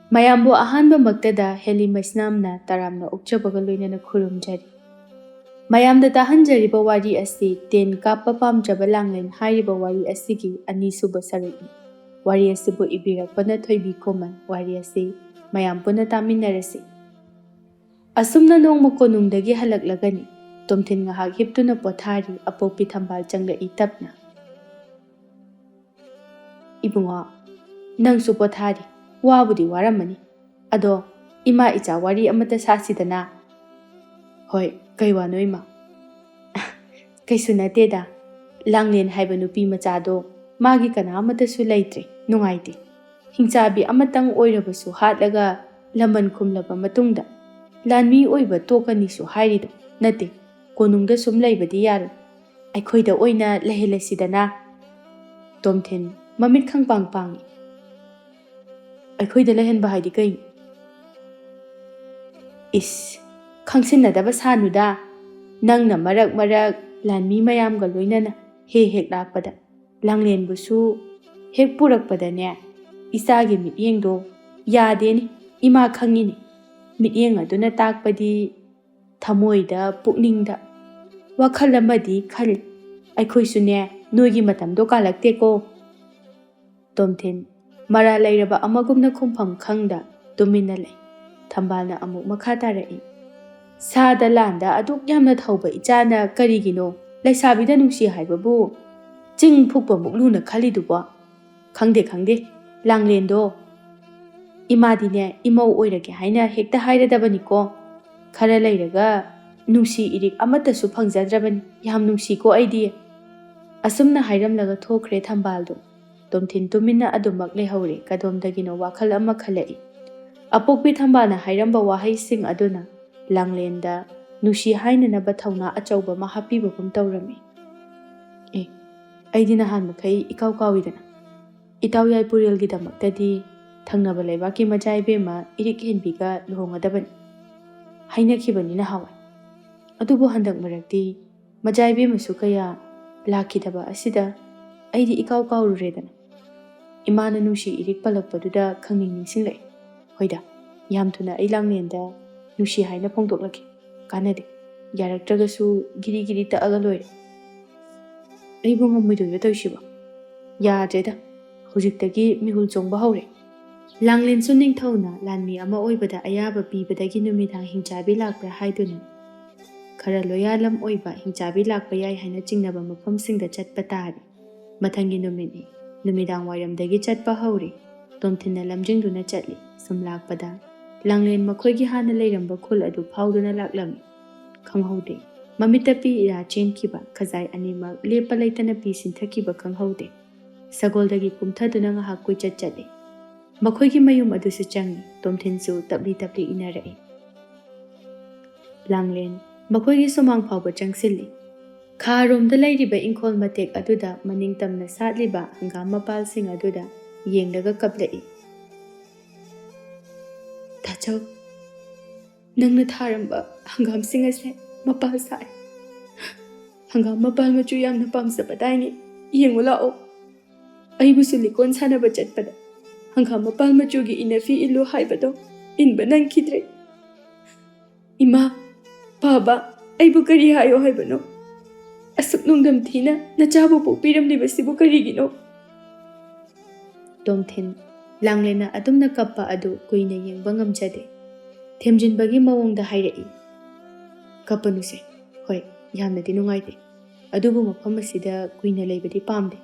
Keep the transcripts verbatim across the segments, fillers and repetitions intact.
ꯃꯌꯥꯝꯕꯨ ꯑꯍꯥꯟꯕꯃꯛꯇꯗ ꯍꯦꯂꯤ ꯃꯩꯁꯅꯥꯝꯅ ꯇꯔꯥꯝꯅ ꯑꯣꯛꯆꯕꯒ ꯂꯣꯏꯅꯅ ꯈꯨꯔꯨꯝꯖꯔꯤ꯫ ꯃꯌꯥꯝꯗ ꯇꯥꯍꯟꯖꯔꯤꯕ ꯋꯥꯔꯤ ꯑꯁꯤ ꯇꯦꯟ ꯀꯥꯞꯄ ꯄꯥꯝꯖꯕ ꯂꯥꯡꯂꯦꯟ ꯍꯥꯏꯔꯤꯕ ꯋꯥꯔꯤ ꯑꯁꯤꯒꯤ ꯑꯅꯤꯁꯨꯕ ꯁꯔꯨꯛꯅꯤ꯫ ꯋꯥꯔꯤ ꯑꯁꯤꯕꯨ ꯏꯕꯤꯔꯛꯄꯅ ꯊꯣꯏꯕꯤ ꯈꯨꯃꯟ꯫ ꯋꯥꯔꯤ ꯑꯁꯤ ꯃꯌꯥꯝ ꯄꯨꯟꯅ ꯇꯥꯃꯤꯟꯅꯔꯁꯤ꯫ ꯑꯁꯨꯝꯅ ꯅꯣꯡꯃ ꯀꯣꯅꯨꯡꯗꯒꯤ ꯍꯜꯂꯛꯂꯒꯅꯤ꯫ ꯇꯣꯝꯊꯤꯟ ꯉꯥꯏꯍꯥꯛ ꯍꯤꯞꯇꯨꯅ ꯄꯣꯊꯥꯔꯤ꯫ ꯑꯄꯣꯛꯄꯤ ꯊꯝꯕꯥꯜ ꯆꯪꯂꯛꯏ ꯇꯞꯅ꯫ "ꯏꯕꯨꯡꯉꯣ, ꯅꯪꯁꯨ ꯄꯣꯊꯥꯔꯤ꯫ ꯋꯥꯕꯨꯗꯤ ꯋꯥꯔꯝꯃꯅꯤ꯫ ꯑꯗꯣ ꯏꯃꯥ ꯏꯆꯥ ꯋꯥꯔꯤ ꯑꯃꯇ ꯁꯥꯁꯤꯗꯅ?" "ꯍꯣꯏ, ꯀꯩ ꯋꯥꯅꯣ ꯏꯃꯥ?" "ꯀꯩꯁꯨ ꯅꯠꯇꯦꯗ꯫ ꯂꯥꯡꯂꯦꯟ ꯍꯥꯏꯕ ꯅꯨꯄꯤ ꯃꯆꯥꯗꯣ ꯃꯥꯒꯤ ꯀꯅꯥ ꯑꯃꯠꯇꯁꯨ ꯂꯩꯇ꯭ꯔꯦ꯫ ꯅꯨꯡꯉꯥꯏꯇꯦ꯫ ꯍꯤꯡꯆꯥꯕꯤ ꯑꯃꯇꯪ ꯑꯣꯏꯔꯕꯁꯨ ꯍꯥꯠꯂꯒ ꯂꯃꯟ ꯈꯨꯝꯂꯕ ꯃꯇꯨꯡꯗ ꯂꯥꯟꯃꯤ ꯑꯣꯏꯕ ꯇꯣꯛꯀꯅꯤꯁꯨ ꯍꯥꯏꯔꯤꯗꯣ ꯅꯠꯇꯦ꯫ ꯀꯣꯅꯨꯡꯗ ꯁꯨꯝ ꯂꯩꯕꯗꯤ ꯌꯥꯔꯣꯏ꯫ ꯑꯩꯈꯣꯏꯗ ꯑꯣꯏꯅ ꯂꯩꯍꯜꯂꯁꯤꯗꯅ?" ꯇꯣꯝꯊꯤꯟ ꯃꯃꯤꯠ ꯈꯪꯄꯥꯡ ꯄꯥꯡꯏ꯫ "ꯑꯩꯈꯣꯏꯗ ꯂꯩꯍꯟꯕ ꯍꯥꯏꯗꯤ ꯀꯩꯅꯣ?" "ꯏꯁ, ꯈꯪꯁꯤꯟꯅꯗꯕ ꯁꯥꯅꯨꯗ꯫ ꯅꯪꯅ ꯃꯔꯛ ꯃꯔꯛ ꯂꯥꯟꯃꯤ ꯃꯌꯥꯝꯒ ꯂꯣꯏꯅꯅ ꯍꯦꯛ ꯍꯦꯛ ꯂꯥꯛꯄꯗ ꯂꯥꯡꯂꯦꯟꯕꯨꯁꯨ ꯍꯦꯛ ꯄꯨꯔꯛꯄꯗꯅꯦ, ꯏꯆꯥꯒꯤ ꯃꯤꯠꯌꯦꯡꯗꯣ ꯌꯥꯗꯦꯅꯦ, ꯏꯃꯥ ꯈꯪꯉꯤꯅꯦ꯫ ꯃꯤꯠꯌꯦꯡ ꯑꯗꯨꯅ ꯇꯥꯛꯄꯗꯤ ꯊꯃꯣꯏꯗ, ꯄꯨꯛꯅꯤꯡꯗ ꯋꯥꯈꯜ ꯑꯃꯗꯤ ꯈꯜꯂꯤ꯫ ꯑꯩꯈꯣꯏꯁꯨꯅꯦ ꯅꯣꯏꯒꯤ ꯃꯇꯝꯗꯣ ꯀꯥꯜꯂꯛꯇꯦꯀꯣ?" ꯇꯣꯝꯊꯤꯟ ꯃꯔꯥ ꯂꯩꯔꯕ ꯑꯃꯒꯨꯝꯅ ꯈꯨꯝꯐꯝ ꯈꯪꯗ ꯇꯨꯃꯤꯟꯅ ꯂꯩ꯫ ꯊꯝꯕꯥꯜꯅ ꯑꯃꯨꯛ ꯃꯈꯥ ꯇꯥꯔꯛꯏ꯫ "ꯁꯥꯗ ꯂꯥꯟꯗ ꯑꯗꯨꯛ ꯌꯥꯝꯅ ꯊꯧꯕ ꯏꯆꯥꯅ ꯀꯔꯤꯒꯤꯅꯣ ꯂꯩꯁꯥꯕꯤꯗ ꯅꯨꯡꯁꯤ ꯍꯥꯏꯕꯕꯨ ꯆꯤꯡ ꯐꯨꯛꯄꯃꯨꯛ ꯂꯨꯅ ꯈꯜꯂꯤꯗꯨꯕꯣ? ꯈꯪꯗꯦ, ꯈꯪꯗꯦ꯫ ꯂꯥꯡꯂꯦꯟꯗꯣ, ꯏꯃꯥꯗꯤꯅꯦ, ꯏꯃꯧ ꯑꯣꯏꯔꯒꯦ ꯍꯥꯏꯅ ꯍꯦꯛꯇ ꯍꯥꯏꯔꯗꯕꯅꯤꯀꯣ꯫ ꯈꯔ ꯂꯩꯔꯒ ꯅꯨꯡꯁꯤ ꯏꯔꯤꯛ ꯑꯃꯠꯇꯁꯨ ꯐꯪꯖꯗ꯭ꯔꯕꯅꯤ꯫ ꯌꯥꯝ ꯅꯨꯡꯁꯤꯀꯣ ꯑꯩꯗꯤ꯫" ꯑꯁꯨꯝꯅ ꯍꯥꯏꯔꯝꯂꯒ ꯊꯣꯛꯈ꯭ꯔꯦ ꯊꯝꯕꯥꯜꯗꯣ꯫ ꯇꯣꯝꯊꯤꯟ ꯇꯨꯃꯤꯟꯅ ꯑꯗꯨꯃꯛ ꯂꯩꯍꯧꯔꯦ꯫ ꯀꯗꯣꯝꯗꯒꯤꯅꯣ ꯋꯥꯈꯜ ꯑꯃ ꯈꯜꯂꯛꯏ꯫ ꯑꯄꯣꯛꯄꯤ ꯊꯝꯕꯥꯜꯅ ꯍꯥꯏꯔꯝꯕ ꯋꯥꯍꯩꯁꯤꯡ ꯑꯗꯨꯅ ꯂꯥꯡꯂꯦꯟꯗ ꯅꯨꯡꯁꯤ ꯍꯥꯏꯅꯅꯕ ꯊꯧꯅꯥ ꯑꯆꯧꯕ ꯑꯃ ꯍꯥꯞꯄꯤꯕꯒꯨꯝ ꯇꯧꯔꯝꯃꯤ꯫ "ꯑꯦ, ꯑꯩꯗꯤ ꯅꯍꯥꯟ ꯃꯈꯩ ꯏꯀꯥꯎ ꯀꯥꯎꯏꯗꯅ꯫ ꯏꯇꯥꯎ ꯌꯥꯏꯄꯨꯔꯦꯜꯒꯤꯗꯃꯛꯇꯗꯤ ꯊꯪꯅꯕ ꯂꯩꯕꯥꯛꯀꯤ ꯃꯆꯥ ꯏꯕꯦꯝꯃ ꯏꯔꯤꯛ ꯍꯦꯟꯕꯤꯒ ꯂꯨꯍꯣꯡꯒꯗꯕꯅꯤ ꯍꯥꯏꯅꯈꯤꯕꯅꯤ ꯅꯍꯥꯟꯋꯥꯏ꯫ ꯑꯗꯨꯕꯨ ꯍꯟꯗꯛ ꯃꯔꯛꯇꯤ ꯃꯆꯥ ꯏꯕꯦꯝꯃꯁꯨ ꯀꯌꯥ ꯂꯥꯛꯈꯤꯗꯕ ꯑꯁꯤꯗ ꯑꯩꯗꯤ ꯏꯀꯥꯎ ꯀꯥꯎꯔꯨꯔꯦꯗꯅ꯫ ꯏꯃꯥꯅ ꯅꯨꯡꯁꯤ ꯏꯔꯤꯛ ꯄꯜꯂꯛꯄꯗꯨꯗ ꯈꯪꯅꯤꯡ ꯅꯤꯡꯁꯤꯡꯂꯛꯏ꯫ "ꯍꯣꯏꯗ, ꯌꯥꯝ ꯊꯨꯅ ꯑꯩ ꯂꯥꯡꯂꯦꯟꯗ ꯅꯨꯡꯁꯤ ꯍꯥꯏꯅ ꯐꯣꯡꯗꯣꯛꯂꯛꯀꯦ꯫ ꯀꯥꯟꯅꯗꯦ꯫ ꯌꯥꯔꯛꯇ꯭ꯔꯒꯁꯨ ꯒꯤꯔꯤ ꯒꯤꯔꯤ ꯇꯛꯑꯒ ꯂꯣꯏꯔꯦ꯫ ꯑꯩꯕꯨ ꯉꯝꯃꯣꯏꯗꯣꯏꯕ ꯇꯧꯔꯤꯁꯤꯕꯣ? ꯌꯥꯗ꯭ꯔꯦꯗ꯫ ꯍꯧꯖꯤꯛꯇꯒꯤ ꯃꯤꯍꯨꯜ ꯆꯣꯡꯕ ꯍꯧꯔꯦ"꯫ ꯂꯥꯡꯂꯦꯟꯁꯨ ꯅꯤꯡꯊꯧꯅ ꯂꯥꯟꯃꯤ ꯑꯃ ꯑꯣꯏꯕꯗ ꯑꯌꯥꯕ ꯄꯤꯕꯗꯒꯤ ꯅꯨꯃꯤꯗꯥꯡ ꯍꯤꯡꯆꯥꯕꯤ ꯂꯥꯛꯄ꯭ꯔꯥ ꯍꯥꯏꯗꯨꯅ ꯈꯔ ꯂꯣꯌꯥꯂꯝ ꯑꯣꯏꯕ ꯍꯤꯡꯆꯥꯕꯤ ꯂꯥꯛꯄ ꯌꯥꯏ ꯍꯥꯏꯅ ꯆꯤꯡꯅꯕ ꯃꯐꯝꯁꯤꯡꯗ ꯆꯠꯄ ꯇꯥꯔꯦ꯫ ꯃꯊꯪꯒꯤ ꯅꯨꯃꯤꯠꯅꯤ꯫ ꯅꯨꯃꯤꯗꯥꯡ ꯋꯥꯏꯔꯝꯗꯒꯤ ꯆꯠꯄ ꯍꯧꯔꯦ꯫ ꯇꯣꯝꯊꯤꯟꯅ ꯂꯝꯖꯤꯡꯗꯨꯅ ꯆꯠꯂꯤ꯫ ꯁꯨꯝ ꯂꯥꯛꯄꯗ ꯂꯥꯡꯂꯦꯟ ꯃꯈꯣꯏꯒꯤ ꯍꯥꯟꯅ ꯂꯩꯔꯝꯕ ꯈꯨꯜ ꯑꯗꯨ ꯐꯥꯎꯗꯨꯅ ꯂꯥꯛꯂꯝꯃꯤ꯫ ꯈꯪꯍꯧꯗꯦ꯫ ꯃꯃꯤꯠꯇ ꯄꯤ ꯏꯔꯥ ꯆꯦꯟꯈꯤꯕ, ꯈꯖꯥꯏ ꯑꯅꯤꯃꯛ ꯂꯦꯞꯄ ꯂꯩꯇꯅ ꯄꯤ ꯁꯤꯟꯊꯈꯤꯕ ꯈꯪꯍꯧꯗꯦ꯫ ꯁꯒꯣꯜꯗꯒꯤ ꯀꯨꯝꯊꯗꯨꯅ ꯉꯥꯏꯍꯥꯛ ꯀꯣꯏꯆꯠ ꯆꯠꯂꯤ꯫ ꯃꯈꯣꯏꯒꯤ ꯃꯌꯨꯝ ꯑꯗꯨꯁꯨ ꯆꯪꯉꯤ꯫ ꯇꯣꯝꯊꯤꯟꯁꯨ ꯇꯞꯂꯤ ꯇꯞꯂꯤ ꯏꯟꯅꯔꯛꯏ꯫ ꯂꯥꯡꯂꯦꯟ ꯃꯈꯣꯏꯒꯤ ꯁꯨꯃꯥꯡ ꯐꯥꯎꯕ ꯆꯪꯁꯤꯜꯂꯤ꯫ ꯈꯥꯔꯣꯝꯗ ꯂꯩꯔꯤꯕ ꯏꯪꯈꯣꯜ ꯃꯇꯦꯛ ꯑꯗꯨꯗ ꯃꯅꯤꯡ ꯇꯝꯅ ꯁꯥꯠꯂꯤꯕ ꯍꯪꯒꯥꯝ ꯃꯄꯥꯜꯁꯤꯡ ꯑꯗꯨꯗ ꯌꯦꯡꯂꯒ ꯀꯞꯂꯛꯏ꯫ "ꯇꯥꯆꯧ, ꯅꯪꯅ ꯊꯥꯔꯝꯕ ꯍꯪꯒꯥꯝꯁꯤꯡ ꯑꯁꯦ ꯃꯄꯥꯜ ꯁꯥꯏ꯫ ꯍꯪꯒꯥꯝ ꯃꯄꯥꯜ ꯃꯆꯨ ꯌꯥꯝꯅ ꯄꯥꯝꯖꯕꯗꯥꯏꯅꯦ? ꯌꯦꯡꯉꯨ ꯂꯥꯛꯑꯣ꯫ ꯑꯩꯕꯨꯁꯨ ꯂꯤꯀꯣꯟ ꯁꯥꯟꯅꯕ ꯆꯠꯄꯗ ꯍꯪꯒꯥꯝ ꯃꯄꯥꯜ ꯃꯆꯨꯒꯤ ꯏꯅꯐꯤ ꯏꯜꯂꯨ ꯍꯥꯏꯕꯗꯣ ꯏꯟꯕ ꯅꯪꯈꯤꯗ꯭ꯔꯦ꯫ ꯏꯃꯥ, ꯕꯥꯕꯥ, ꯑꯩꯕꯨ ꯀꯔꯤ ꯍꯥꯏꯌꯣ ꯍꯥꯏꯕꯅꯣ? ꯑꯁꯨꯛ ꯅꯨꯡꯗꯝ ꯊꯤꯅ ꯅꯆꯥꯕꯨ ꯄꯣꯛꯄꯤꯔꯝꯂꯤꯕꯁꯤꯕꯨ ꯀꯔꯤꯒꯤꯅꯣ?" ꯇꯣꯝꯊꯤꯟ, ꯂꯥꯡꯂꯦꯟꯅ ꯑꯗꯨꯝꯅ ꯀꯞꯄ ꯑꯗꯨ ꯀꯨꯏꯅ ꯌꯦꯡꯕ ꯉꯝꯖꯗꯦ꯫ ꯊꯦꯝꯖꯤꯟꯕꯒꯤ ꯃꯑꯣꯡꯗ ꯍꯥꯏꯔꯛꯏ, "ꯀꯞꯄꯅꯨꯁꯦ꯫ ꯍꯣꯏ, ꯌꯥꯝꯅꯗꯤ ꯅꯨꯡꯉꯥꯏꯇꯦ꯫ ꯑꯗꯨꯕꯨ ꯃꯐꯝ ꯑꯁꯤꯗ ꯀꯨꯏꯅ ꯂꯩꯕꯗꯤ ꯄꯥꯝꯗꯦ꯫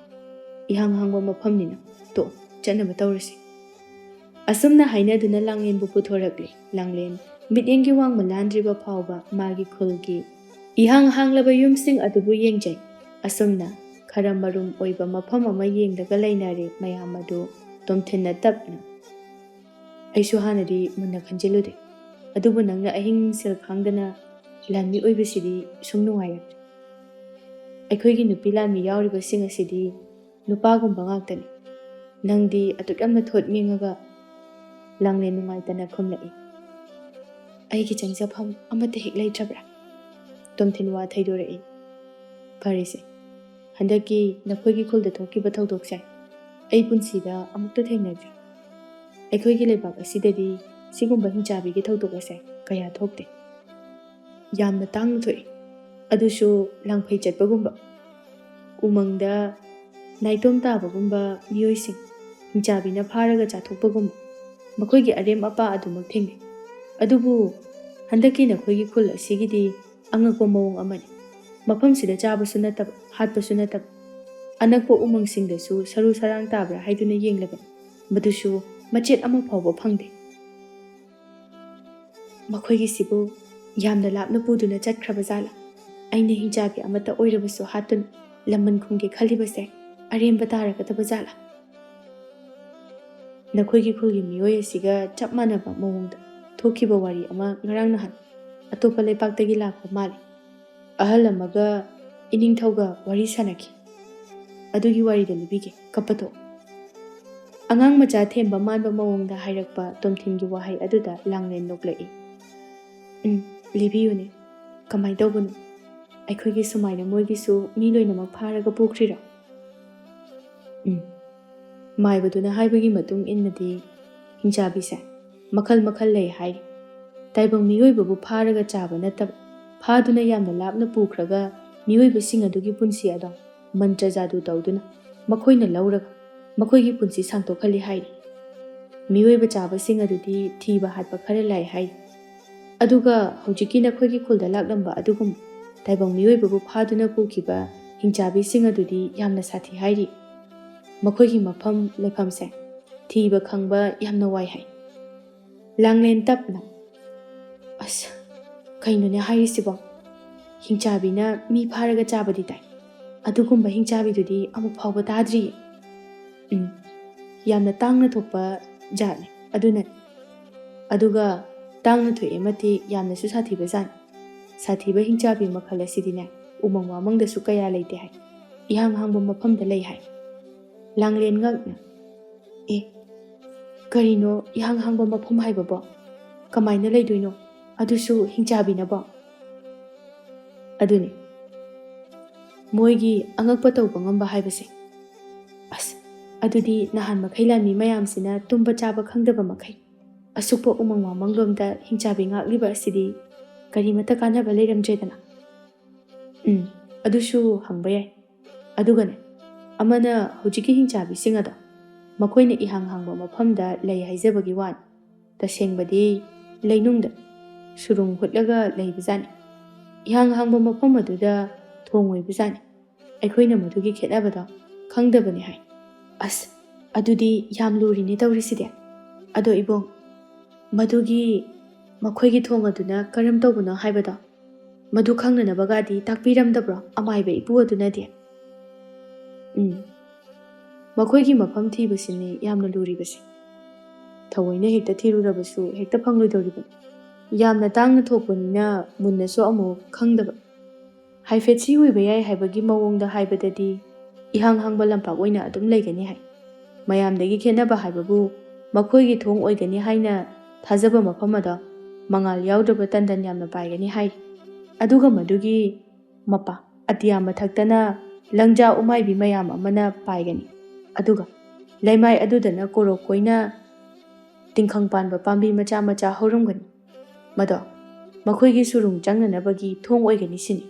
ꯏꯍꯥꯡ ꯍꯥꯡꯕ ꯃꯐꯝꯅꯤꯅ꯫ ꯇꯣ, ꯆꯠꯅꯕ ꯇꯧꯔꯁꯤ"꯫ ꯑꯁꯨꯝꯅ ꯍꯥꯏꯅꯗꯨꯅ ꯂꯥꯡꯂꯦꯟꯕꯨ ꯄꯨꯊꯣꯔꯛꯂꯦ꯫ ꯂꯥꯡꯂꯦꯟ ꯃꯤꯠꯌꯦꯡꯒꯤ ꯋꯥꯡꯃ ꯂꯥꯟꯗ꯭ꯔꯤꯕ ꯐꯥꯎꯕ ꯃꯥꯒꯤ ꯈꯨꯜꯒꯤ ꯏꯍꯥꯡ ꯍꯥꯡꯂꯕ ꯌꯨꯝꯁꯤꯡ ꯑꯗꯨꯕꯨ ꯌꯦꯡꯖꯩ꯫ ꯑꯁꯨꯝꯅ ꯈꯔ ꯃꯔꯨꯝ ꯑꯣꯏꯕ ꯃꯐꯝ ꯑꯃ ꯌꯦꯡꯂꯒ ꯂꯩꯅꯔꯦ ꯃꯌꯥꯝ ꯑꯗꯨ꯫ ꯇꯣꯝꯊꯤꯟꯅ ꯇꯞꯅ, "ꯑꯩꯁꯨ ꯍꯥꯟꯅꯗꯤ ꯃꯨꯟꯅ ꯈꯟꯖꯤꯜꯂꯨꯗꯦ, ꯑꯗꯨꯕꯨ ꯅꯪꯅ ꯑꯍꯤꯡ ꯁꯦꯜ ꯈꯥꯡꯗꯅ ꯂꯥꯟꯃꯤ ꯑꯣꯏꯕꯁꯤꯗꯤ ꯁꯨꯝ ꯅꯨꯡꯉꯥꯏꯔꯛꯇ꯭ꯔꯦ꯫ ꯑꯩꯈꯣꯏꯒꯤ ꯅꯨꯄꯤ ꯂꯥꯟꯃꯤ ꯌꯥꯎꯔꯤꯕꯁꯤꯡ ꯑꯁꯤꯗꯤ ꯅꯨꯄꯥꯒꯨꯝꯕ ꯉꯥꯛꯇꯅꯤ꯫ ꯅꯪꯗꯤ ꯑꯗꯨꯛ ꯌꯥꯝꯅ ꯊꯣꯠ ꯃꯤꯡꯉꯒ"꯫ ꯂꯥꯡꯂꯦꯟ ꯅꯨꯡꯉꯥꯏꯇꯅ ꯈꯨꯝꯂꯛꯏ꯫ "ꯑꯩꯒꯤ ꯆꯪꯖꯐꯝ ꯑꯃꯠꯇ ꯍꯦꯛ ꯂꯩꯇ꯭ꯔꯕ꯭ꯔꯥ?" ꯇꯣꯝꯊꯤꯟ ꯋꯥ ꯊꯩꯗꯣꯔꯛꯏ꯫ "ꯐꯔꯦꯁꯦ, ꯍꯟꯗꯛꯀꯤ ꯅꯈꯣꯏꯒꯤ ꯈꯨꯜꯗ ꯊꯣꯛꯈꯤꯕ ꯊꯧꯗꯣꯛꯁꯦ ꯑꯩ ꯄꯨꯟꯁꯤꯗ ꯑꯃꯨꯛꯇ ꯊꯦꯡꯅꯗ꯭ꯔꯤ꯫ ꯑꯩꯈꯣꯏꯒꯤ ꯂꯩꯕꯥꯛ ꯑꯁꯤꯗꯗꯤ ꯁꯤꯒꯨꯝꯕ ꯍꯤꯡꯆꯥꯕꯤꯒꯤ ꯊꯧꯗꯣꯛ ꯑꯁꯦ ꯀꯌꯥ ꯊꯣꯛꯇꯦ꯫ ꯌꯥꯝꯅ ꯇꯥꯡꯅ ꯊꯣꯛꯏ, ꯑꯗꯨꯁꯨ ꯂꯥꯡꯐꯩ ꯆꯠꯄꯒꯨꯝꯕ꯫ ꯎꯃꯪꯗ ꯅꯥꯏꯇꯣꯝ ꯇꯥꯕꯒꯨꯝꯕ, ꯃꯤꯑꯣꯏꯁꯤꯡ ꯍꯤꯡꯆꯥꯕꯤꯅ ꯐꯥꯔꯒ ꯆꯥꯊꯣꯛꯄꯒꯨꯝꯕ, ꯃꯈꯣꯏꯒꯤ ꯑꯔꯦꯝ ꯑꯄꯥ ꯑꯗꯨꯃꯛ ꯊꯦꯡꯅꯩ꯫ ꯑꯗꯨꯕꯨ ꯍꯟꯗꯛꯀꯤ ꯅꯈꯣꯏꯒꯤ ꯈꯨꯜ ꯑꯁꯤꯒꯤꯗꯤ ꯑꯉꯛꯄ ꯃꯑꯣꯡ ꯑꯃꯅꯤ꯫ ꯃꯐꯝꯁꯤꯗ ꯆꯥꯕꯁꯨ ꯅꯠꯇꯕ, ꯍꯥꯠꯄꯁꯨ ꯅꯠꯇꯕ, ꯑꯅꯛꯄ ꯎꯃꯪꯁꯤꯡꯗꯁꯨ ꯁꯔꯨ ꯁꯔꯥꯡ ꯇꯥꯕ꯭ꯔꯥ ꯍꯥꯏꯗꯨꯅ ꯌꯦꯡꯂꯕꯅꯤ, ꯃꯗꯨꯁꯨ ꯃꯆꯦꯠ ꯑꯃ ꯐꯥꯎꯕ ꯐꯪꯗꯦ꯫ ꯃꯈꯣꯏꯒꯤꯁꯤꯕꯨ ꯌꯥꯝꯅ ꯂꯥꯞꯅ ꯄꯨꯗꯨꯅ ꯆꯠꯈ꯭ꯔꯕ ꯖꯥꯠꯂꯥ? ꯑꯩꯅ ꯍꯤꯡꯆꯥꯕꯤ ꯑꯃꯠꯇ ꯑꯣꯏꯔꯕꯁꯨ ꯍꯥꯠꯇꯨꯅ ꯂꯃꯟ ꯈꯨꯝꯒꯦ ꯈꯜꯂꯤꯕꯁꯦ ꯑꯔꯦꯝꯕ ꯇꯥꯔꯒꯗꯕ ꯖꯥꯠꯂꯥ? ꯅꯈꯣꯏꯒꯤ ꯈꯨꯜꯒꯤ ꯃꯤꯑꯣꯏ ꯑꯁꯤꯒ ꯆꯞ ꯃꯥꯟꯅꯕ ꯃꯑꯣꯡꯗ ꯊꯣꯛꯈꯤꯕ ꯋꯥꯔꯤ ꯑꯃ ꯉꯔꯥꯡ ꯅꯍꯥꯟ ꯑꯇꯣꯞꯄ ꯂꯩꯄꯥꯛꯇꯒꯤ ꯂꯥꯛꯄ ꯃꯥꯜꯂꯤ꯫ ꯑꯍꯜ ꯑꯃꯒ ꯏꯅꯤꯡꯊꯧꯒ ꯋꯥꯔꯤ ꯁꯥꯟꯅꯈꯤ꯫ ꯑꯗꯨꯒꯤ ꯋꯥꯔꯤꯗ ꯂꯤꯕꯤꯒꯦ, ꯀꯞꯄ ꯇꯣꯛ꯫ ꯑꯉꯥꯡ ꯃꯆꯥ ꯊꯦꯝꯕ ꯃꯥꯟꯕ ꯃꯑꯣꯡꯗ ꯍꯥꯏꯔꯛꯄ ꯇꯣꯝꯊꯤꯟꯒꯤ ꯋꯥꯍꯩ ꯑꯗꯨꯗ ꯂꯥꯡꯂꯦꯟ ꯅꯣꯛꯂꯛꯏ꯫ "ꯎꯝ, ꯂꯤꯕꯤꯌꯨꯅꯦ, ꯀꯃꯥꯏ ꯇꯧꯕꯅꯣ? ꯑꯩꯈꯣꯏꯒꯤ ꯁꯨꯃꯥꯏꯅ ꯃꯣꯏꯒꯤꯁꯨ ꯃꯤ ꯂꯣꯏꯅꯃꯛ ꯐꯥꯔꯒ ꯄꯨꯈ꯭ꯔꯤꯔꯣ?" "ꯎꯝ, ꯃꯥꯏꯕꯗꯨꯅ ꯍꯥꯏꯕꯒꯤ ꯃꯇꯨꯡ ꯏꯟꯅꯗꯤ ꯍꯤꯡꯆꯥꯕꯤꯁꯦ ꯃꯈꯜ ꯃꯈꯜ ꯂꯩ ꯍꯥꯏꯔꯤ꯫ ꯇꯥꯏꯕꯪ ꯃꯤꯑꯣꯏꯕꯕꯨ ꯐꯥꯔꯒ ꯆꯥꯕ ꯅꯠꯇꯕ, ꯐꯥꯗꯨꯅ ꯌꯥꯝꯅ ꯂꯥꯞꯅ ꯄꯨꯈ꯭ꯔꯒ ꯃꯤꯑꯣꯏꯕꯁꯤꯡ ꯑꯗꯨꯒꯤ ꯄꯨꯟꯁꯤ ꯑꯗꯣ ꯃꯟꯇ꯭ꯔ ꯖꯥꯗꯨ ꯇꯧꯗꯨꯅ ꯃꯈꯣꯏꯅ ꯂꯧꯔꯒ ꯃꯈꯣꯏꯒꯤ ꯄꯨꯟꯁꯤ ꯁꯥꯡꯇꯣꯛꯍꯜꯂꯤ ꯍꯥꯏꯔꯤ꯫ ꯃꯤꯑꯣꯏꯕ ꯆꯥꯕꯁꯤꯡ ꯑꯗꯨꯗꯤ ꯊꯤꯕ ꯍꯥꯠꯄ ꯈꯔ ꯂꯥꯏ ꯍꯥꯏꯔꯤ꯫ ꯑꯗꯨꯒ ꯍꯧꯖꯤꯛꯀꯤ ꯅꯈꯣꯏꯒꯤ ꯈꯨꯜꯗ ꯂꯥꯛꯂꯝꯕ ꯑꯗꯨꯒꯨꯝꯕ ꯇꯥꯏꯕꯪ ꯃꯤꯑꯣꯏꯕꯕꯨ ꯐꯥꯗꯨꯅ ꯄꯨꯈꯤꯕ ꯍꯤꯡꯆꯥꯕꯤꯁꯤꯡ ꯑꯗꯨꯗꯤ ꯌꯥꯝꯅ ꯁꯥꯊꯤ ꯍꯥꯏꯔꯤ꯫ ꯃꯈꯣꯏꯒꯤ ꯃꯐꯝ ꯂꯩꯐꯝꯁꯦ ꯊꯤꯕ ꯈꯪꯕ ꯌꯥꯝꯅ ꯋꯥꯏ" ꯍꯥꯏ꯫ ꯂꯥꯡꯂꯦꯟ ꯇꯞꯅ, "ꯑꯁ, ꯀꯩꯅꯣꯅꯦ ꯍꯥꯏꯔꯤꯁꯤꯕꯣ? ꯍꯤꯡꯆꯥꯕꯤꯅ ꯃꯤ ꯐꯥꯔꯒ ꯆꯥꯕꯗꯤ ꯇꯥꯏ, ꯑꯗꯨꯒꯨꯝꯕ ꯍꯤꯡꯆꯥꯕꯤꯗꯨꯗꯤ ꯑꯃꯨꯛ ꯐꯥꯎꯕ ꯇꯥꯗ꯭ꯔꯤꯌꯦ꯫ ꯎꯝ, ꯌꯥꯝꯅ ꯇꯥꯡꯅ ꯊꯣꯛꯄ ꯖꯥꯠꯅꯤ, ꯑꯗꯨꯅꯅꯤ꯫ ꯑꯗꯨꯒ ꯇꯥꯡꯅ ꯊꯣꯛꯑꯦ ꯃꯇꯤꯛ ꯌꯥꯝꯅꯁꯨ ꯁꯥꯊꯤꯕ ꯖꯥꯠꯅꯤ꯫ ꯁꯥꯊꯤꯕ ꯍꯤꯡꯆꯥꯕꯤ ꯃꯈꯜ ꯑꯁꯤꯗꯤꯅꯦ, ꯎꯃꯪ ꯋꯥꯃꯪꯗꯁꯨ ꯀꯌꯥ ꯂꯩꯇꯦ ꯍꯥꯏ, ꯏꯍꯥꯡ ꯍꯥꯡꯕ ꯃꯐꯝꯗ ꯂꯩ" ꯍꯥꯏ꯫ ꯂꯥꯡꯂꯦꯟ ꯉꯛꯅ, "ꯑꯦ, ꯀꯔꯤꯅꯣ ꯏꯍꯥꯡ ꯍꯥꯡꯕ ꯃꯐꯝ ꯍꯥꯏꯕꯕꯣ? ꯀꯃꯥꯏꯅ ꯂꯩꯗꯣꯏꯅꯣ? ꯑꯗꯨꯁꯨ ꯍꯤꯡꯆꯥꯕꯤꯅꯕꯣ?" ꯑꯗꯨꯅꯤ ꯃꯣꯏꯒꯤ ꯑꯉꯛꯄ ꯇꯧꯕ ꯉꯝꯕ ꯍꯥꯏꯕꯁꯦ꯫ "ꯑꯁ, ꯑꯗꯨꯗꯤ ꯅꯍꯥꯟ ꯃꯈꯩ ꯂꯥꯟꯃꯤ ꯃꯌꯥꯝꯁꯤꯅ ꯇꯨꯝꯕ ꯆꯥꯕ ꯈꯪꯗꯕ ꯃꯈꯩ ꯑꯁꯨꯛꯄ ꯎꯃꯪ ꯋꯥꯃꯪꯂꯣꯝꯗ ꯍꯤꯡꯆꯥꯕꯤ ꯉꯥꯛꯂꯤꯕ ꯑꯁꯤꯗꯤ ꯀꯔꯤꯃꯠꯇ ꯀꯥꯟꯅꯕ ꯂꯩꯔꯝꯗ꯭ꯔꯦꯗꯅ꯫ ꯎꯝ, ꯑꯗꯨꯁꯨ ꯍꯪꯕ ꯌꯥꯏ꯫ ꯑꯗꯨꯒꯅꯦ, ꯑꯃꯅ ꯍꯧꯖꯤꯛꯀꯤ ꯍꯤꯡꯆꯥꯕꯤꯁꯤꯡ ꯑꯗꯣ ꯃꯈꯣꯏꯅ ꯏꯍꯥꯡ ꯍꯥꯡꯕ ꯃꯐꯝꯗ ꯂꯩ ꯍꯥꯏꯖꯕꯒꯤ ꯋꯥꯅꯤ꯫ ꯇꯁꯦꯡꯕꯗꯤ ꯂꯩꯅꯨꯡꯗ ꯁꯨꯔꯨꯡ ꯍꯨꯠꯂꯒ ꯂꯩꯕꯖꯥꯠꯅꯤ꯫ ꯏꯍꯥꯡ ꯍꯥꯡꯕ ꯃꯐꯝ ꯑꯗꯨꯗ ꯊꯣꯡ ꯑꯣꯏꯕꯖꯥꯠꯅꯤ꯫ ꯑꯩꯈꯣꯏꯅ ꯃꯗꯨꯒꯤ ꯈꯦꯠꯅꯕꯗꯣ ꯈꯪꯗꯕꯅꯤ ꯍꯥꯏ꯫ ꯑꯁ, ꯑꯗꯨꯗꯤ ꯌꯥꯝ ꯂꯨꯔꯤꯅꯦ ꯇꯧꯔꯤꯁꯤꯗꯤ꯫ ꯑꯗꯣ ꯏꯕꯣꯡ, ꯃꯗꯨꯒꯤ ꯃꯈꯣꯏꯒꯤ ꯊꯣꯡ ꯑꯗꯨꯅ ꯀꯔꯝ ꯇꯧꯕꯅꯣ ꯍꯥꯏꯕꯗꯣ, ꯃꯗꯨ ꯈꯪꯅꯅꯕꯒꯗꯤ ꯇꯥꯛꯄꯤꯔꯝꯗꯕ꯭ꯔꯣ ꯑꯃꯥꯏꯕ ꯏꯄꯨ ꯑꯗꯨꯅꯗꯤ? ꯎꯝ, ꯃꯈꯣꯏꯒꯤ ꯃꯐꯝ ꯊꯤꯕꯁꯤꯅꯤ ꯌꯥꯝꯅ ꯂꯨꯔꯤꯕꯁꯦ꯫ ꯊꯑꯣꯏꯅ ꯍꯦꯛꯇ ꯊꯤꯔꯨꯔꯕꯁꯨ ꯍꯦꯛꯇ ꯐꯪꯂꯣꯏꯗꯧꯔꯤꯕꯅꯤ꯫ ꯌꯥꯝꯅ ꯇꯥꯡꯅ ꯊꯣꯛꯄꯅꯤꯅ ꯃꯨꯟꯅꯁꯨ ꯑꯃꯨꯛ ꯈꯪꯗꯕ꯫ ꯍꯥꯏꯐꯦꯠ ꯁꯤ ꯑꯣꯏꯕ ꯌꯥꯏ ꯍꯥꯏꯕꯒꯤ ꯃꯑꯣꯡꯗ ꯍꯥꯏꯕꯗꯗꯤ ꯏꯍꯥꯡ ꯍꯥꯡꯕ ꯂꯝꯄꯥꯛ ꯑꯣꯏꯅ ꯑꯗꯨꯝ ꯂꯩꯒꯅꯤ ꯍꯥꯏ꯫ ꯃꯌꯥꯝꯗꯒꯤ ꯈꯦꯠꯅꯕ ꯍꯥꯏꯕꯕꯨ ꯃꯈꯣꯏꯒꯤ ꯊꯣꯡ ꯑꯣꯏꯒꯅꯤ ꯍꯥꯏꯅ ꯊꯥꯖꯕ ꯃꯐꯝ ꯑꯗꯣ ꯃꯉꯥꯜ ꯌꯥꯎꯗ꯭ꯔꯕ ꯇꯟꯗꯟ ꯌꯥꯝꯅ ꯄꯥꯏꯒꯅꯤ ꯍꯥꯏ꯫ ꯑꯗꯨꯒ ꯃꯗꯨꯒꯤ ꯃꯄꯥ ꯑꯇꯤꯌꯥ ꯃꯊꯛꯇꯅ ꯂꯪꯖꯥ ꯎꯃꯥꯏꯕꯤ ꯃꯌꯥꯝ ꯑꯃꯅ ꯄꯥꯏꯒꯅꯤ꯫ ꯑꯗꯨꯒ ꯂꯩꯃꯥꯏ ꯑꯗꯨꯗꯅ ꯀꯣꯔꯣꯛ ꯀꯣꯏꯅ ꯇꯤꯡꯈꯪ ꯄꯥꯟꯕ ꯄꯥꯝꯕꯤ ꯃꯆꯥ ꯃꯆꯥ ꯍꯧꯔꯝꯒꯅꯤ꯫ ꯃꯗꯣ ꯃꯈꯣꯏꯒꯤ ꯁꯨꯔꯨꯡ ꯆꯪꯅꯅꯕꯒꯤ ꯊꯣꯡ ꯑꯣꯏꯒꯅꯤ ꯁꯤꯅꯤ꯫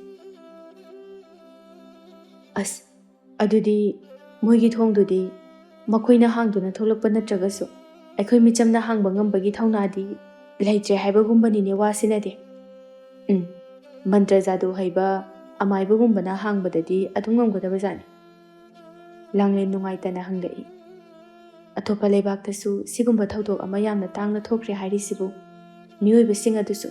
ꯑꯁ, ꯑꯗꯨꯗꯤ ꯃꯣꯏꯒꯤ ꯊꯣꯡꯗꯨꯗꯤ ꯃꯈꯣꯏꯅ ꯍꯥꯡꯗꯨꯅ ꯊꯣꯛꯂꯛꯄ ꯅꯠꯇ꯭ꯔꯒꯁꯨ ꯑꯩꯈꯣꯏ ꯃꯤꯆꯝꯅ ꯍꯥꯡꯕ ꯉꯝꯕꯒꯤ ꯊꯧꯅꯥꯗꯤ ꯂꯩꯇ꯭ꯔꯦ ꯍꯥꯏꯕꯒꯨꯝꯕꯅꯤꯅꯦ ꯋꯥꯁꯤꯅꯗꯤ꯫ ꯎꯝ, ꯃꯟꯇ꯭ꯔ ꯖꯥꯗꯨ ꯍꯩꯕ ꯑꯃꯥꯏꯕꯒꯨꯝꯕꯅ ꯍꯥꯡꯕꯗꯗꯤ ꯑꯗꯨꯝ ꯉꯝꯒꯗꯕ ꯖꯥꯠꯅꯤ꯫ ꯂꯥꯡꯂꯦꯟ ꯅꯨꯡꯉꯥꯏꯇꯅ ꯍꯪꯂꯛꯏ꯫ ꯑꯇꯣꯞꯄ ꯂꯩꯕꯥꯛꯇꯁꯨ ꯁꯤꯒꯨꯝꯕ ꯊꯧꯗꯣꯛ ꯑꯃ ꯌꯥꯝꯅ ꯇꯥꯡꯅ ꯊꯣꯛꯈ꯭ꯔꯦ ꯍꯥꯏꯔꯤꯁꯤꯕꯨ ꯃꯤꯑꯣꯏꯕꯁꯤꯡ ꯑꯗꯨꯁꯨ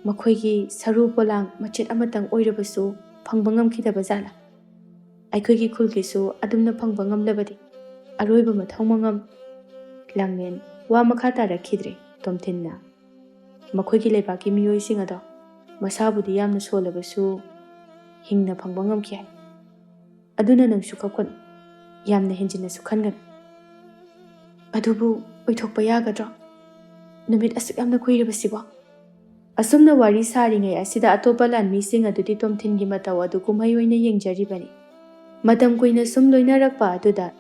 ꯃꯈꯣꯏꯒꯤ ꯁꯔꯨ ꯄꯣꯂꯥꯡ ꯃꯆꯦꯠ ꯑꯃꯇꯪ ꯑꯣꯏꯔꯕꯁꯨ ꯐꯪꯕ ꯉꯝꯈꯤꯗꯕ ꯖꯥꯠꯂꯥ? ꯑꯩꯈꯣꯏꯒꯤ ꯈꯨꯜꯒꯤꯁꯨ ꯑꯗꯨꯝꯅ ꯐꯪꯕ ꯉꯝꯂꯕꯗꯤ ꯑꯔꯣꯏꯕ ꯃꯊꯧ ꯃꯉꯝ꯫ ꯂꯥꯡꯂꯦꯟ ꯋꯥ ꯃꯈꯥ ꯇꯥꯔꯛꯈꯤꯗ꯭ꯔꯦ꯫ ꯇꯣꯝꯊꯤꯟꯅ ꯃꯈꯣꯏꯒꯤ ꯂꯩꯕꯥꯛꯀꯤ ꯃꯤꯑꯣꯏꯁꯤꯡ ꯑꯗꯣ ꯃꯁꯥꯕꯨꯗꯤ ꯌꯥꯝꯅ ꯁꯣꯜꯂꯕꯁꯨ ꯍꯤꯡꯅ ꯐꯪꯕ ꯉꯝꯈꯤ ꯍꯥꯏ꯫ ꯑꯗꯨꯅ ꯅꯪꯁꯨ ꯀꯞꯀꯅꯨ, ꯌꯥꯝꯅ ꯍꯦꯟꯖꯤꯟꯅꯁꯨ ꯈꯟꯒꯅꯨ꯫ ꯑꯗꯨꯕꯨ ꯑꯣꯏꯊꯣꯛꯄ ꯌꯥꯒꯗ꯭ꯔꯣ? ꯅꯨꯃꯤꯠ ꯑꯁꯨꯛ ꯌꯥꯝꯅ ꯀꯨꯏꯔꯕꯁꯤꯕꯣ? ꯑꯁꯨꯝꯅ ꯋꯥꯔꯤ ꯁꯥꯔꯤꯉꯩ ꯑꯁꯤꯗ ꯑꯇꯣꯞꯄ ꯂꯥꯟꯃꯤꯁꯤꯡ ꯑꯗꯨꯗꯤ ꯇꯣꯝꯊꯤꯟꯒꯤ ꯃꯇꯧ ꯑꯗꯨ ꯀꯨꯝꯍꯩ ꯑꯣꯏꯅ ꯌꯦꯡꯖꯔꯤꯕꯅꯤ꯫ ꯃꯇꯝ ꯀꯨꯏꯅ ꯁꯨꯝ ꯂꯣꯏꯅꯔꯛꯄ ꯑꯗꯨꯗ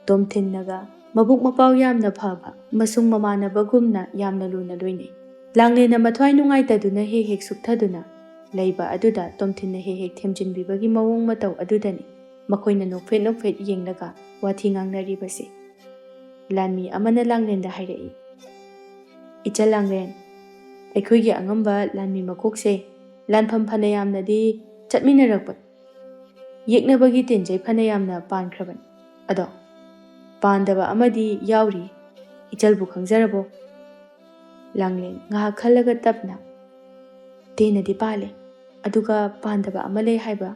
ꯇꯣꯝꯊꯤꯟꯅꯒ ꯃꯕꯨꯛ ꯃꯄꯥꯎ ꯌꯥꯝꯅ ꯐꯕ, ꯃꯁꯨꯡ ꯃꯃꯥꯟꯅꯕꯒꯨꯝꯅ ꯌꯥꯝꯅ ꯂꯨꯅ ꯂꯣꯏꯅꯩ꯫ ꯂꯥꯡꯂꯦꯟꯅ ꯃꯊ꯭ꯋꯥꯏ ꯅꯨꯡꯉꯥꯏꯇꯗꯨꯅ ꯍꯦꯛ ꯍꯦꯛ ꯁꯨꯛꯊꯗꯨꯅ ꯂꯩꯕ ꯑꯗꯨꯗ ꯇꯣꯝꯊꯤꯟꯅ ꯍꯦꯛ ꯍꯦꯛ ꯊꯦꯝꯖꯤꯟꯕꯤꯕꯒꯤ ꯃꯑꯣꯡ ꯃꯇꯧ ꯑꯗꯨꯗꯅꯤ ꯃꯈꯣꯏꯅ ꯅꯣꯛꯐꯦꯠ ꯅꯣꯛꯐꯦꯠ ꯌꯦꯡꯂꯒ ꯋꯥꯊꯤ ꯉꯥꯡꯅꯔꯤꯕꯁꯦ꯫ ꯂꯥꯟꯃꯤ ꯑꯃꯅ ꯂꯥꯡꯂꯦꯟꯗ ꯍꯥꯏꯔꯛꯏ, "ꯏꯆꯜ ꯂꯥꯡꯂꯦꯟ, ꯑꯩꯈꯣꯏꯒꯤ ꯑꯉꯝꯕ ꯂꯥꯟꯃꯤ ꯃꯀꯣꯛꯁꯦ ꯂꯥꯟꯐꯝ ꯐꯅ ꯌꯥꯝꯅꯗꯤ ꯆꯠꯃꯤꯟꯅꯔꯛꯄ, ꯌꯦꯛꯅꯕꯒꯤ ꯇꯦꯟꯖꯩ ꯐꯅ ꯌꯥꯝꯅ ꯄꯥꯟꯈ꯭ꯔꯕꯅꯤ꯫ ꯑꯗꯣ ꯄꯥꯟꯗꯕ ꯑꯃꯗꯤ ꯌꯥꯎꯔꯤ꯫ ꯏꯆꯜꯕꯨ ꯈꯪꯖꯔꯕꯣ?" ꯂꯥꯡꯂꯦꯟ ꯉꯥꯏꯍꯥꯛ ꯈꯜꯂꯒ ꯇꯞꯅ, "ꯇꯦꯟꯅꯗꯤ ꯄꯥꯜꯂꯦ, ꯑꯗꯨꯒ ꯄꯥꯟꯗꯕ ꯑꯃ ꯂꯩ ꯍꯥꯏꯕ꯫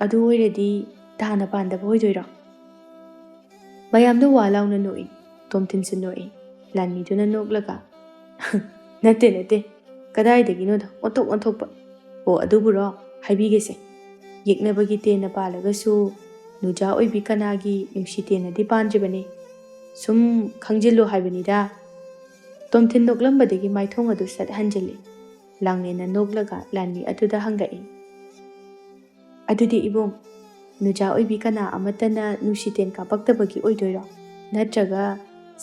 ꯑꯗꯨ ꯑꯣꯏꯔꯗꯤ ꯇꯥꯅ ꯄꯥꯟꯗꯕ ꯑꯣꯏꯗꯣꯏꯔꯣ?" ꯃꯌꯥꯝꯗꯣ ꯋꯥ ꯂꯥꯎꯅ ꯅꯣꯛꯏ꯫ ꯇꯣꯝꯊꯤꯟꯁꯨ ꯅꯣꯛꯏ꯫ ꯂꯥꯟꯃꯤꯗꯨꯅ ꯅꯣꯛꯂꯒ, "ꯅꯠꯇꯦ, ꯅꯠꯇꯦ, ꯀꯗꯥꯏꯗꯒꯤꯅꯣꯗ ꯑꯣꯟꯊꯣꯛ ꯑꯣꯟꯊꯣꯛꯄ꯫ ꯑꯣ, ꯑꯗꯨꯕꯨꯔꯣ? ꯍꯥꯏꯕꯤꯒꯦꯁꯦ꯫ ꯌꯦꯛꯅꯕꯒꯤ ꯇꯦꯟꯅ ꯄꯥꯜꯂꯒꯁꯨ ꯅꯨꯖꯥ ꯑꯣꯏꯕꯤ ꯀꯅꯥꯒꯤ ꯅꯨꯡꯁꯤ ꯇꯦꯟꯅꯗꯤ ꯄꯥꯟꯗ꯭ꯔꯤꯕꯅꯤ꯫ ꯁꯨꯝ ꯈꯪꯖꯤꯜꯂꯨ ꯍꯥꯏꯕꯅꯤꯗ꯫" ꯇꯣꯝꯊꯤꯟ ꯅꯣꯛꯂꯝꯕꯗꯒꯤ ꯃꯥꯏꯊꯣꯡ ꯑꯗꯨ ꯁꯠ ꯍꯟꯖꯤꯜꯂꯤ꯫ ꯂꯥꯡꯂꯦꯟꯅ ꯅꯣꯛꯂꯒ ꯂꯥꯟꯃꯤ ꯑꯗꯨꯗ ꯍꯪꯂꯛꯏ, "ꯑꯗꯨꯗꯤ ꯏꯕꯨꯡ, ꯅꯨꯖꯥ ꯑꯣꯏꯕꯤ ꯀꯅꯥ ꯑꯃꯠꯇꯅ ꯅꯨꯡꯁꯤꯇꯦꯟ ꯀꯥꯞꯄꯛꯇꯕꯒꯤ ꯑꯣꯏꯗꯣꯏꯔꯣ? ꯅꯠꯇ꯭ꯔꯒ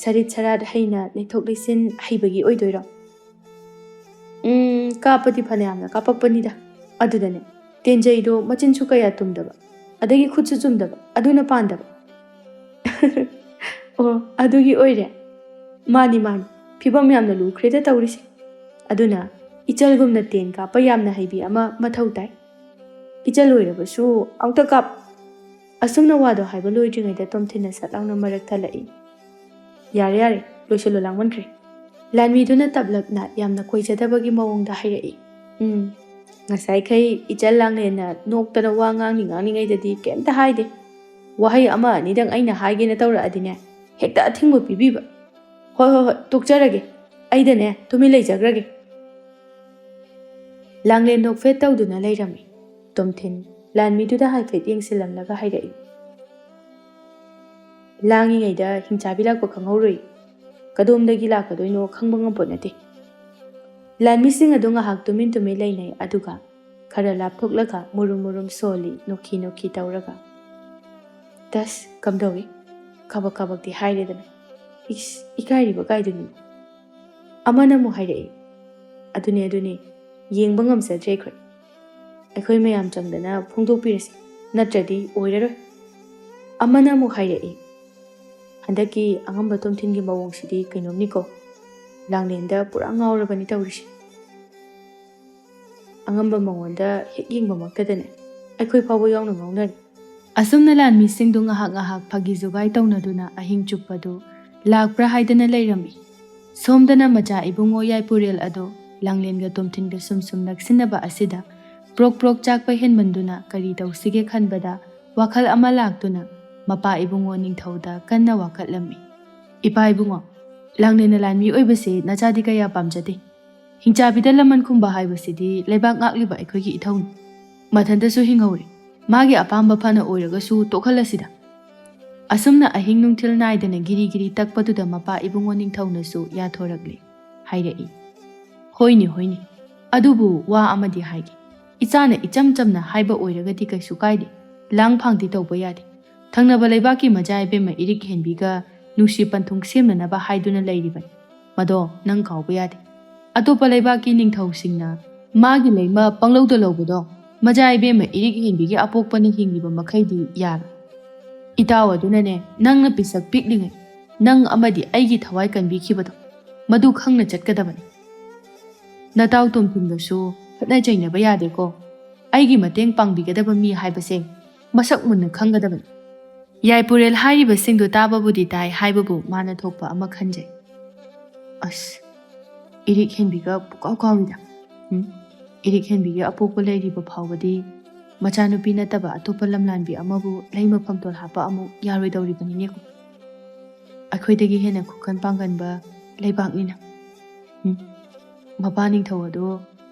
ꯁꯔꯤꯠ ꯁꯔꯥꯠ ꯍꯩꯅ ꯂꯩꯊꯣꯛ ꯂꯩꯁꯤꯟ ꯍꯩꯕꯒꯤ ꯑꯣꯏꯗꯣꯏꯔꯣ?" "ꯎꯝ, ꯀꯥꯞꯄꯗꯤ ꯐꯅꯌꯥꯝꯅ ꯀꯥꯞꯄꯛꯄꯅꯤꯗ꯫ ꯑꯗꯨꯗꯅꯦ, ꯇꯦꯟꯖꯩꯗꯣ ꯃꯆꯤꯟꯁꯨ ꯀꯌꯥ ꯇꯨꯝꯗꯕ, ꯑꯗꯒꯤ ꯈꯨꯠꯁꯨ ꯆꯨꯝꯗꯕ, ꯑꯗꯨꯅ ꯄꯥꯟꯗꯕ꯫" "ꯑꯣ, ꯑꯗꯨꯒꯤ ꯑꯣꯏꯔꯦ꯫ ꯃꯥꯅꯤ, ꯃꯥꯅꯤ, ꯐꯤꯕꯝ ꯌꯥꯝꯅ ꯂꯨꯈ꯭ꯔꯦꯗ ꯇꯧꯔꯤꯁꯦ꯫ ꯑꯗꯨꯅ ꯏꯆꯜꯒꯨꯝꯅ ꯇꯦꯟ ꯀꯥꯞꯄ ꯌꯥꯝꯅ ꯍꯩꯕꯤ ꯑꯃ ꯃꯊꯧ ꯇꯥꯏ꯫ ꯏꯆꯜ ꯑꯣꯏꯔꯕꯁꯨ ꯑꯃꯨꯛꯇ ꯀꯥꯞ꯫" ꯑꯁꯨꯝꯅ ꯋꯥꯗꯣ ꯍꯥꯏꯕ ꯂꯣꯏꯗ꯭ꯔꯤꯉꯩꯗ ꯇꯣꯝꯊꯤꯟꯅ ꯁꯠ ꯂꯥꯎꯅ ꯃꯔꯛ ꯊꯠꯂꯛꯏ꯫ "ꯌꯥꯔꯦ, ꯌꯥꯔꯦ, ꯂꯣꯏꯁꯤꯜꯂꯨ, ꯂꯥꯡꯃꯟꯈ꯭ꯔꯦ꯫" ꯂꯥꯟꯃꯤꯗꯨꯅ ꯇꯞꯂꯞꯅ ꯌꯥꯝꯅ ꯀꯣꯏꯖꯗꯕꯒꯤ ꯃꯑꯣꯡꯗ ꯍꯥꯏꯔꯛꯏ꯫ "ꯎꯝ, ꯉꯁꯥꯏꯈꯩ ꯏꯆꯜ ꯂꯥꯡꯂꯦꯟꯅ ꯅꯣꯛꯇꯅ ꯋꯥ ꯉꯥꯡꯂꯤ ꯉꯥꯡꯂꯤꯉꯩꯗꯗꯤ ꯀꯩꯝꯇ ꯍꯥꯏꯗꯦ꯫ ꯋꯥꯍꯩ ꯑꯃ ꯑꯅꯤꯗꯪ ꯑꯩꯅ ꯍꯥꯏꯒꯦꯅ ꯇꯧꯔꯛꯑꯗꯤꯅꯦ, ꯍꯦꯛꯇ ꯑꯊꯤꯡꯕ ꯄꯤꯕꯤꯕ꯫ ꯍꯣꯏ, ꯍꯣꯏ, ꯍꯣꯏ, ꯇꯣꯛꯆꯔꯒꯦ꯫ ꯑꯩꯗꯅꯦ, ꯇꯨꯃꯤꯟ ꯂꯩꯖꯈ꯭ꯔꯒꯦ꯫" ꯂꯥꯡꯂꯦꯟ ꯅꯣꯛꯐꯦꯠ ꯇꯧꯗꯨꯅ ꯂꯩꯔꯝꯃꯤ꯫ ꯇꯣꯝꯊꯤꯟ ꯂꯥꯟꯃꯤꯗꯨꯗ ꯍꯥꯏꯐꯦꯠ ꯌꯦꯡꯁꯤꯜꯂꯝꯂꯒ ꯍꯥꯏꯔꯛꯏ, "ꯂꯥꯡꯉꯤꯉꯩꯗ ꯍꯤꯡꯆꯥꯕꯤ ꯂꯥꯛꯄ ꯈꯪꯍꯧꯔꯣꯏ꯫ ꯀꯗꯣꯝꯗꯒꯤ ꯂꯥꯛꯀꯗꯣꯏꯅꯣ ꯈꯪꯕ ꯉꯝꯄꯣꯠ ꯅꯠꯇꯦ꯫" ꯂꯥꯟꯃꯤꯁꯤꯡ ꯑꯗꯨ ꯉꯥꯏꯍꯥꯛ ꯇꯨꯃꯤꯟ ꯇꯨꯃꯤꯟ ꯂꯩꯅꯩ, ꯑꯗꯨꯒ ꯈꯔ ꯂꯥꯞꯊꯣꯛꯂꯒ ꯃꯨꯔꯨꯝ ꯃꯨꯔꯨꯝ ꯁꯣꯜꯂꯤ, ꯅꯣꯛꯈꯤ ꯅꯣꯛꯈꯤ ꯇꯧꯔꯒ꯫ "ꯇꯁ, ꯀꯝꯗꯧꯏ? ꯀꯥꯕꯛ ꯀꯥꯕꯛꯇꯤ ꯍꯥꯏꯔꯦꯗꯅ꯫ ꯏꯁ, ꯏꯀꯥꯏꯔꯤꯕ ꯀꯥꯏꯗꯨꯅꯤ꯫ ꯑꯃꯅ ꯑꯃꯨꯛ ꯍꯥꯏꯔꯛꯏ, "ꯑꯗꯨꯅꯦ, ꯑꯗꯨꯅꯦ, ꯌꯦꯡꯕ ꯉꯝꯖꯗ꯭ꯔꯦ ꯑꯩꯈꯣꯏ꯫ ꯑꯩꯈꯣꯏ ꯃꯌꯥꯝ ꯆꯪꯗꯅ ꯐꯣꯡꯗꯣꯛꯄꯤꯔꯁꯤ, ꯅꯠꯇ꯭ꯔꯗꯤ ꯑꯣꯏꯔꯔꯣꯏ꯫" ꯑꯃꯅ ꯑꯃꯨꯛ ꯍꯥꯏꯔꯛꯏ, "ꯍꯟꯗꯛꯀꯤ ꯑꯉꯝꯕ ꯇꯣꯝꯊꯤꯟꯒꯤ ꯃꯑꯣꯡꯁꯤꯗꯤ ꯀꯩꯅꯣꯝꯅꯤꯀꯣ꯫ ꯂꯥꯡꯂꯦꯟꯗ ꯄꯨꯔꯥ ꯉꯥꯎꯔꯕꯅꯤ ꯇꯧꯔꯤꯁꯦ꯫" ꯑꯉꯝꯕ ꯃꯉꯣꯟꯗ ꯍꯦꯛ ꯌꯦꯡꯕꯃꯛꯇꯗꯅꯦ ꯑꯩꯈꯣꯏ ꯐꯥꯎꯕ ꯌꯥꯎꯅ ꯉꯥꯎꯅꯔꯦ꯫ ꯑꯁꯨꯝꯅ ꯂꯥꯟꯃꯤꯁꯤꯡꯗꯨ ꯉꯥꯏꯍꯥꯛ ꯉꯥꯏꯍꯥꯛ ꯐꯥꯒꯤ ꯖꯨꯒꯥꯏ ꯇꯧꯅꯗꯨꯅ ꯑꯍꯤꯡ ꯆꯨꯞꯄꯗꯨ ꯂꯥꯛꯄ꯭ꯔꯥ ꯍꯥꯏꯗꯅ ꯂꯩꯔꯝꯃꯤ꯫ ꯁꯣꯝꯗꯅ ꯃꯆꯥ ꯏꯕꯨꯡꯉꯣ ꯌꯥꯏꯄꯨꯔꯦꯜ ꯑꯗꯨ ꯂꯥꯡꯂꯦꯟꯒ ꯇꯣꯝꯊꯤꯟꯒ ꯁꯨꯝ ꯁꯨꯝ ꯅꯛꯁꯤꯟꯅꯕ ꯑꯁꯤꯗ ꯄ꯭ꯔꯣꯛ ꯄ꯭ꯔꯣꯛ ꯆꯥꯛꯄ ꯍꯦꯟꯃꯟꯗꯨꯅ ꯀꯔꯤ ꯇꯧꯁꯤꯒꯦ ꯈꯟꯕꯗ ꯋꯥꯈꯜ ꯑꯃ ꯂꯥꯛꯇꯨꯅ ꯃꯄꯥ ꯏꯕꯨꯡꯉꯣ ꯅꯤꯡꯊꯧꯗ ꯀꯟꯅ ꯋꯥꯀꯠꯂꯝꯃꯤ꯫ "ꯏꯄꯥ ꯏꯕꯨꯡꯉꯣ, ꯂꯥꯡꯂꯦꯟꯅ ꯂꯥꯟꯃꯤ ꯑꯣꯏꯕꯁꯤ ꯅꯆꯥꯗꯤ ꯀꯌꯥ ꯄꯥꯝꯖꯗꯦ꯫ ꯍꯤꯡꯆꯥꯕꯤꯗ ꯂꯃꯟ ꯈꯨꯝꯕ ꯍꯥꯏꯕꯁꯤꯗꯤ ꯂꯩꯕꯥꯛ ꯉꯥꯛꯂꯤꯕ ꯑꯩꯈꯣꯏꯒꯤ ꯏꯊꯧꯅꯤ꯫ ꯃꯊꯟꯇꯁꯨ ꯍꯤꯡꯍꯧꯔꯦ꯫ ꯃꯥꯒꯤ ꯑꯄꯥꯝꯕ ꯐꯅ ꯑꯣꯏꯔꯒꯁꯨ ꯇꯣꯛꯍꯜꯂꯁꯤꯗ꯫" ꯑꯁꯨꯝꯅ ꯑꯍꯤꯡ ꯅꯨꯡꯊꯤꯜ ꯅꯥꯏꯗꯅ ꯒꯤꯔꯤ ꯒꯤꯔꯤ ꯇꯛꯄꯗꯨꯗ ꯃꯄꯥ ꯏꯕꯨꯡꯉꯣ ꯅꯤꯡꯊꯧꯅꯁꯨ ꯌꯥꯊꯣꯔꯛꯂꯦ꯫ ꯍꯥꯏꯔꯛꯏ, "ꯍꯣꯏꯅꯦ, ꯍꯣꯏꯅꯦ, ꯑꯗꯨꯕꯨ ꯋꯥ ꯑꯃꯗꯤ ꯍꯥꯏꯒꯦ꯫ ꯏꯆꯥꯅ ꯏꯆꯝ ꯆꯝꯅ ꯍꯥꯏꯕ ꯑꯣꯏꯔꯒꯗꯤ ꯀꯩꯁꯨ ꯀꯥꯏꯗꯦ, ꯂꯥꯡ ꯐꯥꯡꯗꯤ ꯇꯧꯕ ꯌꯥꯗꯦ꯫ ꯊꯪꯅꯕ ꯂꯩꯕꯥꯛꯀꯤ ꯃꯆꯥ ꯏꯕꯦꯝꯃ ꯏꯔꯤꯛ ꯍꯦꯟꯕꯤꯒ ꯅꯨꯡꯁꯤ ꯄꯟꯊꯨꯡ ꯁꯦꯝꯅꯅꯕ ꯍꯥꯏꯗꯨꯅ ꯂꯩꯔꯤꯕꯅꯤ꯫ ꯃꯗꯣ ꯅꯪ ꯀꯥꯎꯕ ꯌꯥꯗꯦ꯫ ꯑꯇꯣꯞꯄ ꯂꯩꯕꯥꯛꯀꯤ ꯅꯤꯡꯊꯧꯁꯤꯡꯅ ꯃꯥꯒꯤ ꯂꯩꯃ ꯄꯪꯂꯧꯗ ꯂꯧꯕꯗꯣ ꯃꯆꯥ ꯏꯕꯦꯝꯃ ꯏꯔꯤꯛ ꯍꯦꯟꯕꯤꯒꯤ ꯑꯄꯣꯛꯄꯅ ꯍꯤꯡꯂꯤꯕ ꯃꯈꯩꯗꯤ ꯌꯥꯔꯣꯏ꯫ ꯏꯇꯥꯎ ꯑꯗꯨꯅꯅꯦ ꯅꯪꯅ ꯄꯤꯁꯛ ꯄꯤꯛꯂꯤꯉꯩ ꯅꯪ ꯑꯃꯗꯤ ꯑꯩꯒꯤ ꯊꯋꯥꯏ ꯀꯟꯕꯤꯈꯤꯕꯗꯣ ꯃꯗꯨ ꯈꯪꯅ ꯆꯠꯀꯗꯕꯅꯤ꯫ ꯅꯇꯥꯎ ꯇꯣꯝꯊꯤꯟꯒꯁꯨ ꯈꯠꯅ ꯆꯩꯅꯕ ꯌꯥꯗꯦꯀꯣ꯫ ꯑꯩꯒꯤ ꯃꯇꯦꯡ ꯄꯥꯡꯕꯤꯒꯗꯕ ꯃꯤ ꯍꯥꯏꯕꯁꯦ ꯃꯁꯛ ꯃꯨꯟꯅ ꯈꯪꯒꯗꯕꯅꯤ꯫" ꯌꯥꯏꯄꯨꯔꯦꯜ ꯍꯥꯏꯔꯤꯕꯁꯤꯡꯗꯨ ꯇꯥꯕꯕꯨꯗꯤ ꯇꯥꯏ ꯍꯥꯏꯕꯕꯨ ꯃꯥꯅ ꯊꯣꯛꯄ ꯑꯃ ꯈꯟꯖꯩ꯫ "ꯑꯁ, ꯏꯔꯤꯛ ꯍꯦꯟꯕꯤꯒ ꯄꯨꯀꯥꯎ ꯀꯥꯎꯏꯗ꯫ ꯎꯝ, ꯏꯔꯤꯛ ꯍꯦꯟꯕꯤꯒꯤ ꯑꯄꯣꯛꯄ ꯂꯩꯔꯤꯕ ꯐꯥꯎꯕꯗꯤ ꯃꯆꯥꯅꯨꯄꯤ ꯅꯠꯇꯕ ꯑꯇꯣꯞꯄ ꯂꯝꯂꯥꯟꯕꯤ ꯑꯃꯕꯨ ꯂꯩ ꯃꯐꯝ ꯇꯣꯜ ꯍꯥꯞꯄ ꯑꯃꯨꯛ ꯌꯥꯔꯣꯏꯗꯧꯔꯤꯕꯅꯤꯅꯦꯀꯣ꯫ ꯑꯩꯈꯣꯏꯗꯒꯤ ꯍꯦꯟꯅ ꯈꯨꯈꯟ ꯄꯥꯡꯒꯟꯕ ꯂꯩꯕꯥꯛꯅꯤꯅ꯫ ꯎꯝ, ꯃꯄꯥ ꯅꯤꯡꯊꯧ ꯑꯗꯣ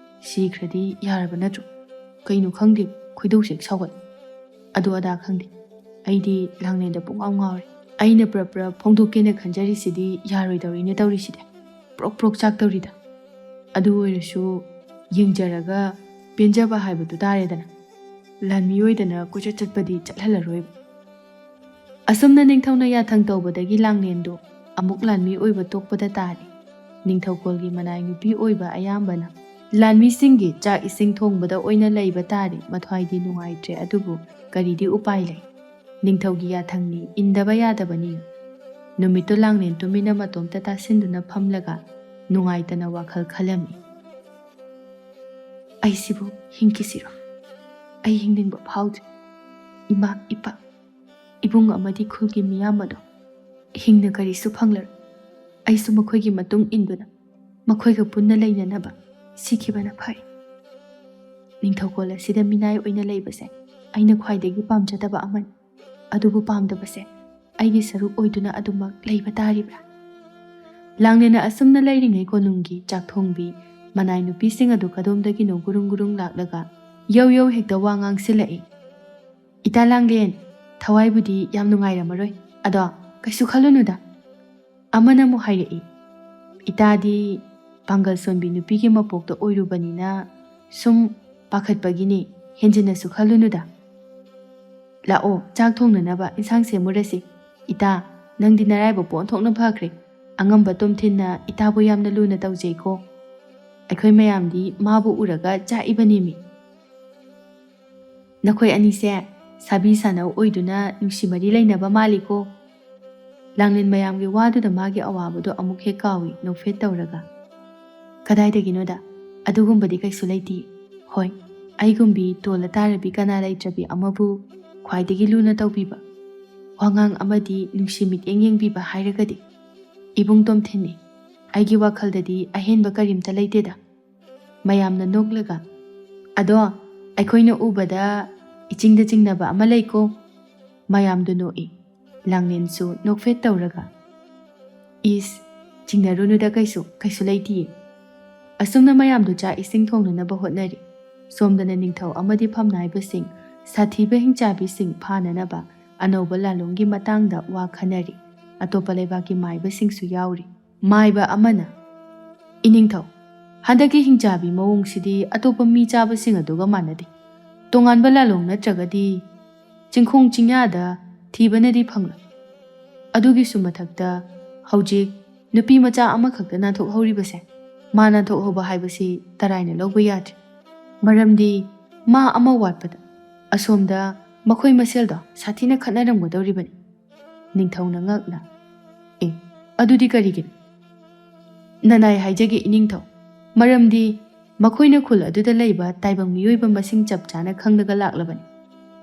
ꯁꯤꯈ꯭ꯔꯗꯤ ꯌꯥꯔꯕ ꯅꯠꯇ꯭ꯔꯣ? ꯀꯩꯅꯣ ꯈꯪꯗꯦ, ꯈꯣꯏꯗꯧꯁꯦ ꯍꯦꯛ ꯁꯥꯎꯒꯠꯂꯦ꯫ ꯑꯗꯨ ꯑꯗꯥ ꯈꯪꯗꯦ, ꯑꯩꯗꯤ ꯂꯥꯡꯂꯦꯟꯗ ꯄꯨꯡꯉꯥꯎ ꯉꯥꯎꯔꯦ꯫ ꯑꯩꯅ ꯄ꯭ꯔꯞ ꯄ꯭ꯔꯞ ꯐꯣꯡꯗꯣꯛꯀꯦꯅ ꯈꯟꯖꯔꯤꯁꯤꯗꯤ ꯌꯥꯔꯣꯏꯗꯧꯔꯤꯅꯦ ꯇꯧꯔꯤꯁꯤꯗꯤ꯫ ꯄ꯭ꯔꯣꯛ ꯄ꯭ꯔꯣꯛ ꯆꯥꯛꯇꯧꯔꯤꯗ꯫ ꯑꯗꯨ ꯑꯣꯏꯔꯁꯨ ꯌꯦꯡꯖꯔꯒ ꯄꯦꯟꯖꯕ ꯍꯥꯏꯕꯗꯨ ꯇꯥꯔꯦꯗꯅ꯫ ꯂꯥꯟꯃꯤ ꯑꯣꯏꯗꯅ ꯀꯣꯏꯆꯠ ꯆꯠꯄꯗꯤ ꯆꯠꯍꯜꯂꯔꯣꯏꯕ꯫ ꯑꯁꯨꯝꯅ ꯅꯤꯡꯊꯧꯅ ꯌꯥꯊꯪ ꯇꯧꯕꯗꯒꯤ ꯂꯥꯡꯂꯦꯟꯗꯣ ꯑꯃꯨꯛ ꯂꯥꯟꯃꯤ ꯑꯣꯏꯕ ꯇꯣꯛꯄꯗ ꯇꯥꯔꯦ꯫ ꯅꯤꯡꯊꯧꯀꯣꯜꯒꯤ ꯃꯅꯥꯏ ꯅꯨꯄꯤ ꯑꯣꯏꯕ ꯑꯌꯥꯝꯕꯅ ꯂꯥꯟꯃꯤꯁꯤꯡꯒꯤ ꯆꯥꯛ ꯏꯁꯤꯡ ꯊꯣꯡꯕꯗ ꯑꯣꯏꯅ ꯂꯩꯕ ꯇꯥꯔꯦ꯫ ꯃꯊ꯭ꯋꯥꯏꯗꯤ ꯅꯨꯡꯉꯥꯏꯇ꯭ꯔꯦ, ꯑꯗꯨꯕꯨ ꯀꯔꯤꯗꯤ ꯎꯄꯥꯏ ꯂꯩ? ꯅꯤꯡꯊꯧꯒꯤ ꯌꯥꯊꯪꯅꯤ, ꯏꯟꯗꯕ ꯌꯥꯗꯕꯅꯤ꯫ ꯅꯨꯃꯤꯠꯇꯨ ꯂꯥꯡꯂꯦꯟ ꯇꯨꯃꯤꯟꯅ ꯃꯇꯣꯝꯇ ꯇꯥꯁꯤꯟꯗꯨꯅ ꯐꯝꯂꯒ ꯅꯨꯡꯉꯥꯏꯇꯅ ꯋꯥꯈꯜ ꯈꯜꯂꯝꯃꯤ꯫ "ꯑꯩꯁꯤꯕꯨ ꯍꯤꯡꯈꯤꯁꯤꯔꯣ? ꯑꯩ ꯍꯤꯡꯅꯤꯡꯕ ꯐꯥꯎꯗ꯭ꯔꯦ꯫ ꯏꯃꯥ, ꯏꯄꯥ, ꯏꯕꯨꯡ ꯑꯃꯗꯤ ꯈꯨꯜꯒꯤ ꯃꯤꯌꯥꯝ ꯑꯗꯣ ꯍꯤꯡꯅ ꯀꯔꯤꯁꯨ ꯐꯪꯂꯔꯣꯏ꯫ ꯑꯩꯁꯨ ꯃꯈꯣꯏꯒꯤ ꯃꯇꯨꯡ ꯏꯟꯗꯨꯅ ꯃꯈꯣꯏꯒ ꯄꯨꯟꯅ ꯂꯩꯅꯅꯕ ꯁꯤꯈꯤꯕꯅ ꯐꯩ꯫ ꯅꯤꯡꯊꯧꯀꯣꯜ ꯑꯁꯤꯗ ꯃꯤꯅꯥꯏ ꯑꯣꯏꯅ ꯂꯩꯕꯁꯦ ꯑꯩꯅ ꯈ꯭ꯋꯥꯏꯗꯒꯤ ꯄꯥꯝꯖꯗꯕ ꯑꯃꯅꯤ꯫ ꯑꯗꯨꯕꯨ ꯄꯥꯝꯗꯕꯁꯦ ꯑꯩꯒꯤ ꯁꯔꯨꯛ ꯑꯣꯏꯗꯨꯅ ꯑꯗꯨꯃꯛ ꯂꯩꯕ ꯇꯥꯔꯤꯕ꯭ꯔꯥ?" ꯂꯥꯡꯂꯦꯟꯅ ꯑꯁꯨꯝꯅ ꯂꯩꯔꯤꯉꯩ ꯀꯣꯅꯨꯡꯒꯤ ꯆꯥꯛꯊꯣꯡꯕꯤ ꯃꯅꯥꯏ ꯅꯨꯄꯤꯁꯤꯡ ꯑꯗꯨ ꯀꯗꯣꯝꯗꯒꯤꯅꯣ ꯒꯨꯔꯨꯡ ꯒꯨꯔꯨꯡ ꯂꯥꯛꯂꯒ ꯌꯧ ꯌꯧ ꯍꯦꯛꯇ ꯋꯥ ꯉꯥꯡꯁꯤꯜꯂꯛꯏ꯫ "ꯏꯇꯥ ꯂꯥꯡꯂꯦꯟ, ꯊꯋꯥꯏꯕꯨꯗꯤ ꯌꯥꯝ ꯅꯨꯡꯉꯥꯏꯔꯝꯃꯔꯣꯏ, ꯑꯗꯣ ꯀꯩꯁꯨ ꯈꯜꯂꯨꯅꯨꯗ꯫" ꯑꯃꯅ ꯑꯃꯨꯛ ꯍꯥꯏꯔꯛꯏ, "ꯏꯇꯥꯗꯤ ꯄꯥꯡꯒꯜ ꯁꯣꯟꯕꯤ ꯅꯨꯄꯤꯒꯤ ꯃꯄꯣꯛꯇ ꯑꯣꯏꯔꯨꯕꯅꯤꯅ ꯁꯨꯝ ꯄꯥꯈꯠꯄꯒꯤꯅꯤ, ꯍꯦꯟꯖꯤꯟꯅꯁꯨ ꯈꯜꯂꯨꯅꯨꯗ꯫ ꯂꯥꯛꯑꯣ, ꯆꯥꯛ ꯊꯣꯡꯅꯅꯕ ꯏꯟꯁꯥꯡ ꯁꯦꯝꯃꯨꯔꯁꯤ꯫ ꯏꯇꯥ, ꯅꯪꯗꯤ ꯅꯔꯥꯏꯕꯛꯄꯨ ꯑꯣꯟꯊꯣꯛꯅ ꯐꯈ꯭ꯔꯦ꯫ ꯑꯉꯝꯕ ꯇꯣꯝꯊꯤꯟꯅ ꯏꯇꯥꯕꯨ ꯌꯥꯝꯅ ꯂꯨꯅ ꯇꯧꯖꯩꯀꯣ꯫ ꯑꯩꯈꯣꯏ ꯃꯌꯥꯝꯗꯤ ꯃꯥꯕꯨ ꯎꯔꯒ ꯆꯥꯛꯏꯕꯅꯦꯃꯤ꯫ ꯅꯈꯣꯏ ꯑꯅꯤꯁꯦ ꯁꯥꯕꯤ ꯁꯥꯅꯧ ꯑꯣꯏꯗꯨꯅ ꯅꯨꯡꯁꯤ ꯃꯔꯤ ꯂꯩꯅꯕ ꯃꯥꯜꯂꯤꯀꯣ꯫" ꯂꯥꯡꯂꯦꯟ ꯃꯌꯥꯝꯒꯤ ꯋꯥꯗꯨꯗ ꯃꯥꯒꯤ ꯑꯋꯥꯕꯗꯣ ꯑꯃꯨꯛ ꯍꯦꯛ ꯀꯥꯎꯏ, ꯅꯣꯛꯐꯦꯠ ꯇꯧꯔꯒ꯫ "ꯀꯗꯥꯏꯗꯒꯤꯅꯣꯗ, ꯑꯗꯨꯒꯨꯝꯕꯗꯤ ꯀꯩꯁꯨ ꯂꯩꯇꯦ꯫ ꯍꯣꯏ, ꯑꯩꯒꯨꯝꯕꯤ ꯇꯣꯜꯂ ꯇꯥꯔꯕꯤ ꯀꯅꯥ ꯂꯩꯇ꯭ꯔꯕꯤ ꯑꯃꯕꯨ ꯈ꯭ꯋꯥꯏꯗꯒꯤ ꯂꯨꯅ ꯇꯧꯕꯤꯕ, ꯋꯥꯉꯥꯡ ꯑꯃꯗꯤ ꯅꯨꯡꯁꯤ ꯃꯤꯠꯌꯦꯡ ꯌꯦꯡꯕꯤꯕ ꯍꯥꯏꯔꯒꯗꯤ ꯏꯕꯨꯡ ꯇꯣꯝꯊꯤꯟꯅꯤ꯫ ꯑꯩꯒꯤ ꯋꯥꯈꯜꯗꯗꯤ ꯑꯍꯦꯟꯕ ꯀꯔꯤꯝꯇ ꯂꯩꯇꯦꯗ꯫" ꯃꯌꯥꯝꯅ ꯅꯣꯛꯂꯒ, "ꯑꯗꯣ ꯑꯩꯈꯣꯏꯅ ꯎꯕꯗ ꯏꯆꯤꯡꯗ ꯆꯤꯡꯅꯕ ꯑꯃ ꯂꯩꯀꯣ꯫" ꯃꯌꯥꯝꯗꯨ ꯅꯣꯛꯏ꯫ ꯂꯥꯡꯂꯦꯟꯁꯨ ꯅꯣꯛꯐꯦꯠ ꯇꯧꯔꯒ, "ꯏꯁ, ꯆꯤꯡꯅꯔꯨꯅꯨꯗ ꯀꯩꯁꯨ, ꯀꯩꯁꯨ ꯂꯩꯇꯤꯌꯦ꯫" ꯑꯁꯨꯝꯅ ꯃꯌꯥꯝꯗꯨ ꯆꯥꯛ ꯏꯁꯤꯡ ꯊꯣꯡꯅꯅꯕ ꯍꯣꯠꯅꯔꯤ꯫ ꯁꯣꯝꯗꯅ ꯅꯤꯡꯊꯧ ꯑꯃꯗꯤ ꯐꯝꯅꯥꯏꯕꯁꯤꯡ, ꯁꯥꯊꯤꯕ ꯍꯤꯡꯆꯥꯕꯤꯁꯤꯡ ꯐꯥꯅꯅꯕ ꯑꯅꯧꯕ ꯂꯥꯂꯣꯡꯒꯤ ꯃꯇꯥꯡꯗ ꯋꯥ ꯈꯟꯅꯔꯤ꯫ ꯑꯇꯣꯞꯄ ꯂꯩꯕꯥꯛꯀꯤ ꯃꯥꯏꯕꯁꯤꯡꯁꯨ ꯌꯥꯎꯔꯤ꯫ ꯃꯥꯏꯕ ꯑꯃꯅ, "ꯏꯅꯤꯡꯊꯧ, ꯍꯟꯗꯛꯀꯤ ꯍꯤꯡꯆꯥꯕꯤ ꯃꯑꯣꯡꯁꯤꯗꯤ ꯑꯇꯣꯞꯄ ꯃꯤ ꯆꯥꯕꯁꯤꯡ ꯑꯗꯨꯒ ꯃꯥꯟꯅꯗꯦ꯫ ꯇꯣꯉꯥꯟꯕ ꯂꯥꯂꯣꯡ ꯅꯠꯇ꯭ꯔꯒꯗꯤ ꯆꯤꯡꯈꯣꯡ ꯆꯤꯡꯌꯥꯗ ꯊꯤꯕꯅꯗꯤ ꯐꯪꯂꯣꯏ꯫ ꯑꯗꯨꯒꯤꯁꯨ ꯃꯊꯛꯇ ꯍꯧꯖꯤꯛ ꯅꯨꯄꯤ ꯃꯆꯥ ꯑꯃꯈꯛꯇ ꯅꯥꯟꯊꯣꯛꯍꯧꯔꯤꯕꯁꯦ, ꯃꯥ ꯅꯥꯟꯊꯣꯛꯍꯧꯕ ꯍꯥꯏꯕꯁꯤ ꯇꯔꯥꯏꯅ ꯂꯧꯕ ꯌꯥꯗ꯭ꯔꯦ꯫ ꯃꯔꯝꯗꯤ ꯃꯥ ꯑꯃ ꯋꯥꯠꯄꯗ ꯑꯁꯣꯝꯗ ꯃꯈꯣꯏ ꯃꯁꯦꯜꯗꯣ ꯁꯥꯊꯤꯅ ꯈꯠꯅꯔꯝꯒꯗꯧꯔꯤꯕꯅꯤ꯫ ꯅꯤꯡꯊꯧꯅ ꯉꯛꯅ, "ꯑꯦ, ꯑꯗꯨꯗꯤ ꯀꯔꯤꯒꯤꯅꯣ?" "ꯅꯅꯥꯏ ꯍꯥꯏꯖꯒꯦ, ꯏꯅꯤꯡꯊꯧ, ꯃꯔꯝꯗꯤ ꯃꯈꯣꯏꯅ ꯈꯨꯜ ꯑꯗꯨꯗ ꯂꯩꯕ ꯇꯥꯏꯕꯪ ꯃꯤꯑꯣꯏꯕ ꯃꯁꯤꯡ ꯆꯞ ꯆꯥꯅ ꯈꯪꯂꯒ ꯂꯥꯛꯂꯕꯅꯤ꯫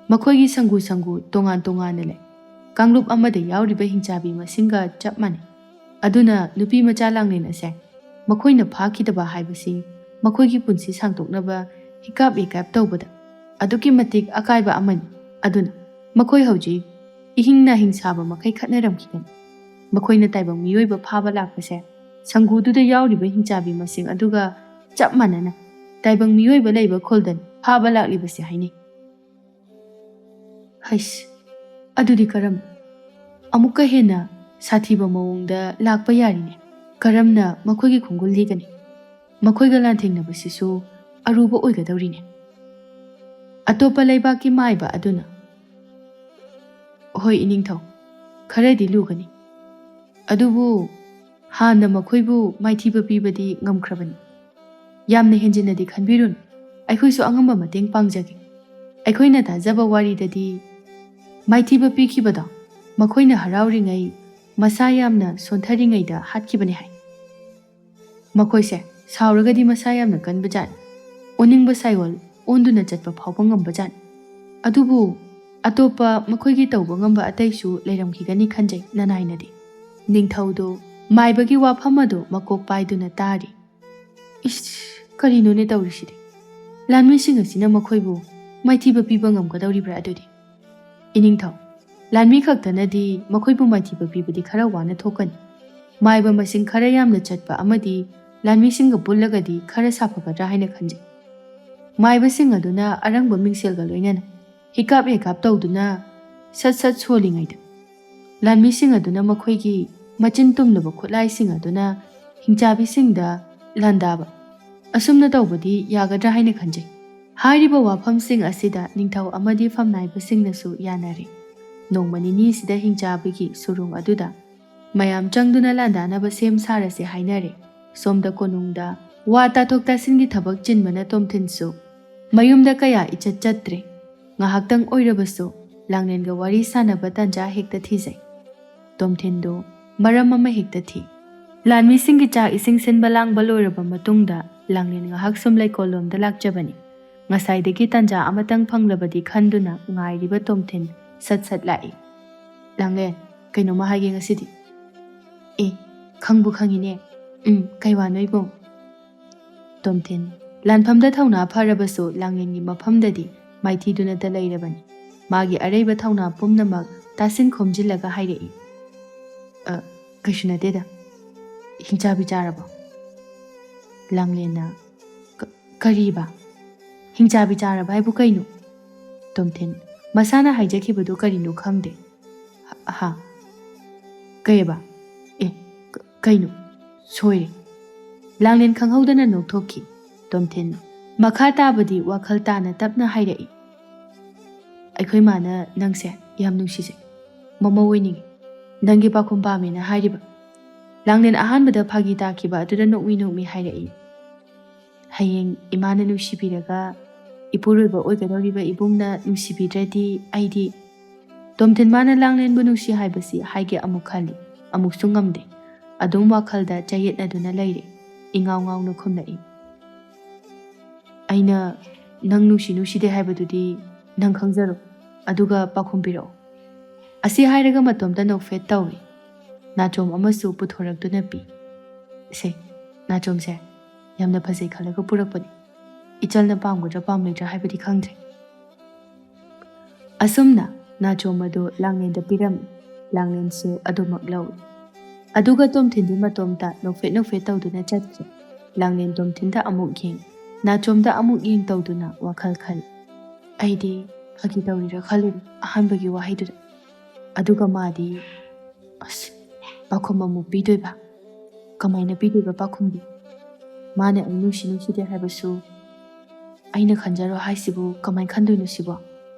ꯃꯈꯣꯏꯒꯤ ꯁꯪꯒꯨ ꯁꯪꯒꯨ ꯇꯣꯉꯥꯟ ꯇꯣꯉꯥꯟꯅ ꯂꯩ꯫ ꯀꯥꯡꯂꯨꯞ ꯑꯃꯗ ꯌꯥꯎꯔꯤꯕ ꯍꯤꯡꯆꯥꯕꯤ ꯃꯁꯤꯡꯒ ꯆꯞ ꯃꯥꯟꯅꯩ꯫ ꯑꯗꯨꯅ ꯅꯨꯄꯤ ꯃꯆꯥ ꯂꯥꯡꯂꯦꯟ ꯑꯁꯦ ꯃꯈꯣꯏꯅ ꯐꯥꯈꯤꯗꯕ ꯍꯥꯏꯕꯁꯤ ꯃꯈꯣꯏꯒꯤ ꯄꯨꯟꯁꯤ ꯁꯥꯡꯗꯣꯛꯅꯕ ꯍꯤꯀꯥꯞ ꯍꯤꯀꯥꯞ ꯇꯧꯕꯗ ꯑꯗꯨꯛꯀꯤ ꯃꯇꯤꯛ ꯑꯀꯥꯏꯕ ꯑꯃꯅꯤ꯫ ꯑꯗꯨꯅ ꯃꯈꯣꯏ ꯍꯧꯖꯤꯛ ꯏꯍꯤꯡ ꯅꯥꯍꯤꯡ ꯁꯥꯕ ꯃꯈꯩ ꯈꯠꯅꯔꯝꯈꯤꯒꯅꯤ꯫ ꯃꯈꯣꯏꯅ ꯇꯥꯏꯕꯪ ꯃꯤꯑꯣꯏꯕ ꯐꯥꯕ ꯂꯥꯛꯄꯁꯦ ꯁꯪꯒꯨꯗꯨꯗ ꯌꯥꯎꯔꯤꯕ ꯍꯤꯡꯆꯥꯕꯤ ꯃꯁꯤꯡ ꯑꯗꯨꯒ ꯆꯞ ꯃꯥꯟꯅꯅ ꯇꯥꯏꯕꯪ ꯃꯤꯑꯣꯏꯕ ꯂꯩꯕ ꯈꯨꯜꯗꯅꯤ ꯐꯥꯕ ꯂꯥꯛꯂꯤꯕꯁꯦ ꯍꯥꯏꯅꯩ꯫" "ꯍꯩꯁ, ꯑꯗꯨꯗꯤ ꯀꯔꯝ ꯑꯃꯨꯛꯀ ꯍꯦꯟꯅ ꯁꯥꯊꯤꯕ ꯃꯑꯣꯡꯗ ꯂꯥꯛꯄ ꯌꯥꯔꯤꯅꯦ꯫ ꯀꯔꯝꯅ ꯃꯈꯣꯏꯒꯤ ꯈꯣꯡꯒꯨꯜ ꯂꯤꯒꯅꯤ? ꯃꯈꯣꯏꯒ ꯂꯥꯟꯊꯦꯡꯅꯕꯁꯤꯁꯨ ꯑꯔꯨꯕ ꯑꯣꯏꯒꯗꯧꯔꯤꯅꯦ꯫" "ꯑꯇꯣꯞꯄ ꯂꯩꯕꯥꯛꯀꯤ ꯃꯥꯏꯕ ꯑꯗꯨꯅ", "ꯍꯣꯏ, ꯏꯅꯤꯡꯊꯧ, ꯈꯔꯗꯤ ꯂꯨꯒꯅꯤ꯫ ꯑꯗꯨꯕꯨ ꯍꯥꯟꯅ ꯃꯈꯣꯏꯕꯨ ꯃꯥꯏꯊꯤꯕ ꯄꯤꯕꯗꯤ ꯉꯝꯈ꯭ꯔꯕꯅꯤ꯫ ꯌꯥꯝꯅ ꯍꯦꯟꯖꯤꯟꯅꯗꯤ ꯈꯟꯕꯤꯔꯨꯅꯨ, ꯑꯩꯈꯣꯏꯁꯨ ꯑꯉꯝꯕ ꯃꯇꯦꯡ ꯄꯥꯡꯖꯒꯦ꯫ ꯑꯩꯈꯣꯏꯅ ꯇꯥꯖꯕ ꯋꯥꯔꯤꯗꯗꯤ ꯃꯥꯏꯊꯤꯕ ꯄꯤꯈꯤꯕꯗꯣ ꯃꯈꯣꯏꯅ ꯍꯔꯥꯎꯔꯤꯉꯩ, ꯃꯁꯥ ꯌꯥꯝꯅ ꯁꯣꯟꯊꯔꯤꯉꯩꯗ ꯍꯥꯠꯈꯤꯕꯅꯤ ꯍꯥꯏ꯫ ꯃꯈꯣꯏꯁꯦ ꯁꯥꯎꯔꯒꯗꯤ ꯃꯁꯥ ꯌꯥꯝꯅ ꯀꯟꯕꯖꯥꯠꯅꯤ꯫ ꯑꯣꯅꯤꯡꯕ ꯁꯥꯏꯑꯣꯜ ꯑꯣꯟꯗꯨꯅ ꯆꯠꯄ ꯐꯥꯎꯕ ꯉꯝꯕꯖꯥꯠꯅꯤ꯫ ꯑꯗꯨꯕꯨ ꯑꯇꯣꯞꯄ ꯃꯈꯣꯏꯒꯤ ꯇꯧꯕ ꯉꯝꯕ ꯑꯇꯩꯁꯨ ꯂꯩꯔꯝꯈꯤꯒꯅꯤ ꯈꯟꯖꯩ ꯅꯅꯥꯏꯅꯗꯤ꯫" ꯅꯤꯡꯊꯧꯗꯨ ꯃꯥꯏꯕꯒꯤ ꯋꯥꯐꯝ ꯑꯗꯨ ꯃꯀꯣꯛ ꯄꯥꯏꯗꯨꯅ ꯇꯥꯔꯤ꯫ "ꯏꯁ, ꯀꯔꯤꯅꯣꯅꯦ ꯇꯧꯔꯤꯁꯤꯗꯤ? ꯂꯥꯟꯃꯤꯁꯤꯡ ꯑꯁꯤꯅ ꯃꯈꯣꯏꯕꯨ ꯃꯥꯏꯊꯤꯕ ꯄꯤꯕ ꯉꯝꯒꯗꯧꯔꯤꯕ꯭ꯔꯥ ꯑꯗꯨꯗꯤ? ꯏꯅꯤꯡꯊꯧ, ꯂꯥꯟꯃꯤ ꯈꯛꯇꯅꯗꯤ ꯃꯈꯣꯏꯕꯨ ꯃꯥꯏꯊꯤꯕ ꯄꯤꯕꯗꯤ ꯈꯔ ꯋꯥꯅ ꯊꯣꯛꯀꯅꯤ꯫ ꯃꯥꯏꯕ ꯃꯁꯤꯡ ꯈꯔ ꯌꯥꯝꯅ ꯆꯠꯄ ꯑꯃꯗꯤ ꯂꯥꯟꯃꯤꯁꯤꯡꯒ ꯄꯨꯜꯂꯒꯗꯤ ꯈꯔ ꯁꯥꯐꯒꯗ꯭ꯔꯥ ꯍꯥꯏꯅ ꯈꯟꯖꯩ꯫" ꯃꯥꯏꯕꯁꯤꯡ ꯑꯗꯨꯅ ꯑꯔꯪꯕ ꯃꯤꯡꯁꯦꯜꯒ ꯂꯣꯏꯅꯅ ꯍꯤꯀꯥꯞ ꯍꯤꯀꯥꯞ ꯇꯧꯗꯨꯅ ꯁꯠ ꯁꯠ ꯁꯣꯜꯂꯤꯉꯩꯗ, ꯂꯥꯟꯃꯤꯁꯤꯡ ꯑꯗꯨꯅ ꯃꯈꯣꯏꯒꯤ ꯃꯆꯤꯟ ꯇꯨꯝꯂꯕ ꯈꯨꯠꯂꯥꯏꯁꯤꯡ ꯑꯗꯨꯅ ꯍꯤꯡꯆꯥꯕꯤꯁꯤꯡꯗ ꯂꯥꯟꯗꯥꯕ ꯑꯁꯨꯝꯅ ꯇꯧꯕꯗꯤ ꯌꯥꯒꯗ꯭ꯔꯥ ꯍꯥꯏꯅ ꯈꯟꯖꯩ꯫ ꯍꯥꯏꯔꯤꯕ ꯋꯥꯐꯝꯁꯤꯡ ꯑꯁꯤꯗ ꯅꯤꯡꯊꯧ ꯑꯃꯗꯤ ꯐꯝꯅꯥꯏꯕꯁꯤꯡꯅꯁꯨ ꯌꯥꯅꯔꯦ꯫ ꯅꯣꯡꯃ ꯅꯤꯅꯤꯁꯤꯗ ꯍꯤꯡꯆꯥꯕꯤꯒꯤ ꯁꯨꯔꯨꯡ ꯑꯗꯨꯗ ꯃꯌꯥꯝ ꯆꯪꯗꯨꯅ ꯂꯥꯟꯗꯥꯅꯕ ꯁꯦꯝ ꯁꯥꯔꯁꯦ ꯍꯥꯏꯅꯔꯦ꯫ ꯁꯣꯝꯗ ꯀꯣꯅꯨꯡꯗ ꯋꯥ ꯇꯥꯊꯣꯛ ꯇꯥꯁꯤꯟꯒꯤ ꯊꯕꯛ ꯆꯤꯟꯕꯅ ꯇꯣꯝꯊꯤꯟꯁꯨ ꯃꯌꯨꯝꯗ ꯀꯌꯥ ꯏꯆꯠ ꯆꯠꯇ꯭ꯔꯦ꯫ ꯉꯥꯏꯍꯥꯛꯇꯪ ꯑꯣꯏꯔꯕꯁꯨ ꯂꯥꯡꯂꯦꯟꯒ ꯋꯥꯔꯤ ꯁꯥꯟꯅꯕ ꯇꯥꯟꯖꯥ ꯍꯦꯛꯇ ꯊꯤꯖꯩ꯫ ꯇꯣꯝꯊꯤꯟꯗꯨ ꯃꯔꯝ ꯑꯃ ꯍꯦꯛꯇ ꯊꯤ꯫ ꯂꯥꯟꯃꯤꯁꯤꯡꯒꯤ ꯆꯥꯛ ꯏꯁꯤꯡ ꯁꯤꯟꯕ ꯂꯥꯡꯕ ꯂꯣꯏꯔꯕ ꯃꯇꯨꯡꯗ ꯂꯥꯡꯂꯦꯟ ꯉꯥꯏꯍꯥꯛ ꯁꯨꯝ ꯂꯩꯀꯣꯜꯂꯣꯝꯗ ꯂꯥꯛꯆꯕꯅꯤ꯫ ꯉꯁꯥꯏꯗꯒꯤ ꯇꯥꯟꯖꯥ ꯑꯃꯇꯪ ꯐꯪꯂꯕꯗꯤ ꯈꯟꯗꯨꯅ ꯉꯥꯏꯔꯤꯕ ꯇꯣꯝꯊꯤꯟ ꯁꯠ ꯁꯠ ꯂꯥꯛꯏ꯫ "ꯂꯥꯡꯂꯦꯟ, ꯀꯩꯅꯣꯝꯃ ꯍꯥꯏꯒꯦ ꯉꯁꯤꯗꯤ꯫" "ꯑꯦ, ꯈꯪꯕꯨ ꯈꯪꯉꯤꯅꯦ꯫ ꯎꯝ, ꯀꯩ ꯋꯥꯅꯣ ꯏꯕꯨꯡ?" ꯇꯣꯝꯊꯤꯟ ꯂꯥꯟꯐꯝꯗ ꯊꯧꯅꯥ ꯐꯔꯕꯁꯨ ꯂꯥꯡꯂꯦꯟꯒꯤ ꯃꯐꯝꯗꯗꯤ ꯃꯥꯏꯊꯤꯗꯨꯅꯇ ꯂꯩꯔꯕꯅꯤ꯫ ꯃꯥꯒꯤ ꯑꯔꯩꯕ ꯊꯧꯅꯥ ꯄꯨꯝꯅꯃꯛ ꯇꯥꯁꯤꯟ ꯈꯣꯝꯖꯤꯜꯂꯒ ꯍꯥꯏꯔꯛꯏ, "ꯑ, ꯀꯩꯁꯨ ꯅꯠꯇꯦꯗ꯫ ꯍꯤꯡꯆꯥꯕꯤ ꯆꯥꯔꯕꯣ?" ꯂꯥꯡꯂꯦꯟꯅ, "ꯀ-, ꯀꯔꯤꯕ? ꯍꯤꯡꯆꯥꯕꯤ ꯆꯥꯔꯕ ꯍꯥꯏꯕꯨ ꯀꯩꯅꯣ?" ꯇꯣꯝꯊꯤꯟ ꯃꯁꯥꯅ ꯍꯥꯏꯖꯈꯤꯕꯗꯨ ꯀꯔꯤꯅꯣ ꯈꯪꯗꯦ꯫ "ꯍ-, ꯍꯥ? ꯀꯩꯑꯕ? ꯑꯦ, ꯀ-, ꯀꯩꯅꯣ? ꯁꯣꯏꯔꯦ꯫" ꯂꯥꯡꯂꯦꯟ ꯈꯪꯍꯧꯗꯅ ꯅꯣꯛꯊꯣꯛꯈꯤ꯫ ꯇꯣꯝꯊꯤꯟ ꯃꯈꯥ ꯇꯥꯕꯗꯤ ꯋꯥꯈꯜ ꯇꯥꯅ ꯇꯞꯅ ꯍꯥꯏꯔꯛꯏ, "ꯑꯩꯈꯣꯏ ꯃꯥꯅ ꯅꯪꯁꯦ ꯌꯥꯝ ꯅꯨꯡꯁꯤꯖꯩ, ꯃꯃꯧ ꯑꯣꯏꯅꯤꯡꯉꯤ, ꯅꯪꯒꯤ ꯄꯥꯈꯨꯝ ꯄꯥꯝꯃꯦꯅ ꯍꯥꯏꯔꯤꯕ꯫" ꯂꯥꯡꯂꯦꯟ ꯑꯍꯥꯟꯕꯗ ꯐꯥꯒꯤ ꯇꯥꯈꯤꯕ ꯑꯗꯨꯗ ꯅꯣꯛꯃꯤ ꯅꯣꯛꯃꯤ ꯍꯥꯏꯔꯛꯏ, "ꯍꯌꯦꯡ ꯏꯃꯥꯅ ꯅꯨꯡꯁꯤꯕꯤꯔꯒ ꯏꯄꯨꯔꯣꯏꯕ ꯑꯣꯏꯒꯗꯧꯔꯤꯕ ꯏꯕꯨꯡꯅ ꯅꯨꯡꯁꯤꯕꯤꯗ꯭ꯔꯗꯤ ꯑꯩꯗꯤ꯫" ꯇꯣꯝꯊꯤꯟ ꯃꯥꯅ ꯂꯥꯡꯂꯦꯟꯕꯨ ꯅꯨꯡꯁꯤ ꯍꯥꯏꯕꯁꯤ ꯍꯥꯏꯒꯦ ꯑꯃꯨꯛ ꯈꯜꯂꯤ, ꯑꯃꯨꯛꯁꯨ ꯉꯝꯗꯦ꯫ ꯑꯗꯨꯝ ꯋꯥꯈꯜꯗ ꯆꯌꯦꯠꯅꯗꯨꯅ ꯂꯩꯔꯦ꯫ ꯏꯉꯥꯎ ꯉꯥꯎꯅ ꯈꯨꯝꯂꯛꯏ, "ꯑꯩꯅ ꯅꯪ ꯅꯨꯡꯁꯤ ꯅꯨꯡꯁꯤꯗꯦ ꯍꯥꯏꯕꯗꯨꯗꯤ ꯅꯪ ꯈꯪꯖꯔꯣ, ꯑꯗꯨꯒ ꯄꯥꯎꯈꯨꯝ ꯄꯤꯔꯛꯑꯣ꯫" ꯑꯁꯤ ꯍꯥꯏꯔꯒ ꯃꯇꯣꯝꯇ ꯅꯣꯛꯐꯦꯠ ꯇꯧꯏ꯫ ꯅꯥꯆꯣꯝ ꯑꯃꯁꯨ ꯄꯨꯊꯣꯔꯛꯇꯨꯅ ꯄꯤ꯫ "ꯁꯦ, ꯅꯥꯆꯣꯝꯁꯦ ꯌꯥꯝꯅ ꯐꯖꯩ ꯈꯜꯂꯒ ꯄꯨꯔꯛꯄꯅꯤ꯫ ꯏꯆꯜꯅ ꯄꯥꯝꯒꯗ꯭ꯔꯥ ꯄꯥꯝꯂꯣꯏꯗ꯭ꯔꯥ ꯍꯥꯏꯕꯗꯤ ꯈꯪꯗ꯭ꯔꯦ꯫" ꯑꯁꯨꯝꯅ ꯅꯥꯆꯣꯝ ꯑꯗꯨ ꯂꯥꯡꯂꯦꯟꯗ ꯄꯤꯔꯝꯃꯤ꯫ ꯂꯥꯡꯂꯦꯟꯁꯨ ꯑꯗꯨꯃꯛ ꯂꯧꯏ꯫ ꯑꯗꯨꯒ ꯇꯣꯝꯊꯤꯟꯗꯤ ꯃꯇꯣꯝꯇ ꯅꯣꯛꯐꯦꯠ ꯅꯣꯛꯐꯦꯠ ꯇꯧꯗꯨꯅ ꯆꯠꯈꯤ꯫ ꯂꯥꯡꯂꯦꯟ ꯇꯣꯝꯊꯤꯟꯗ ꯑꯃꯨꯛ ꯌꯦꯡ, ꯅꯥꯆꯣꯝꯗ ꯑꯃꯨꯛ ꯌꯦꯡ ꯇꯧꯗꯨꯅ ꯋꯥꯈꯜ ꯈꯜꯂꯤ꯫ "ꯑꯩꯗꯤ ꯐꯥꯒꯤ ꯇꯧꯔꯤꯔꯥ ꯈꯜꯂꯤꯅꯤ ꯑꯍꯥꯟꯕꯒꯤ ꯋꯥꯍꯩꯗꯨꯗ꯫ ꯑꯗꯨꯒ ꯃꯥꯗꯤ, ꯑꯁ, ꯄꯥꯎꯈꯨꯝ ꯑꯃꯨꯛ ꯄꯤꯗꯣꯏꯕ? ꯀꯃꯥꯏꯅ ꯄꯤꯗꯣꯏꯕ ꯄꯥꯎꯈꯨꯝꯗꯤ?" ꯃꯥꯅ ꯑꯩ ꯅꯨꯡꯁꯤ ꯅꯨꯡꯁꯤꯗꯦ ꯍꯥꯏꯕꯁꯨ ꯑꯩꯅ ꯈꯟꯖꯔꯣ ꯍꯥꯏꯁꯤꯕꯨ ꯀꯃꯥꯏ ꯈꯟꯗꯣꯏꯅꯣ ꯁꯤꯕꯣ?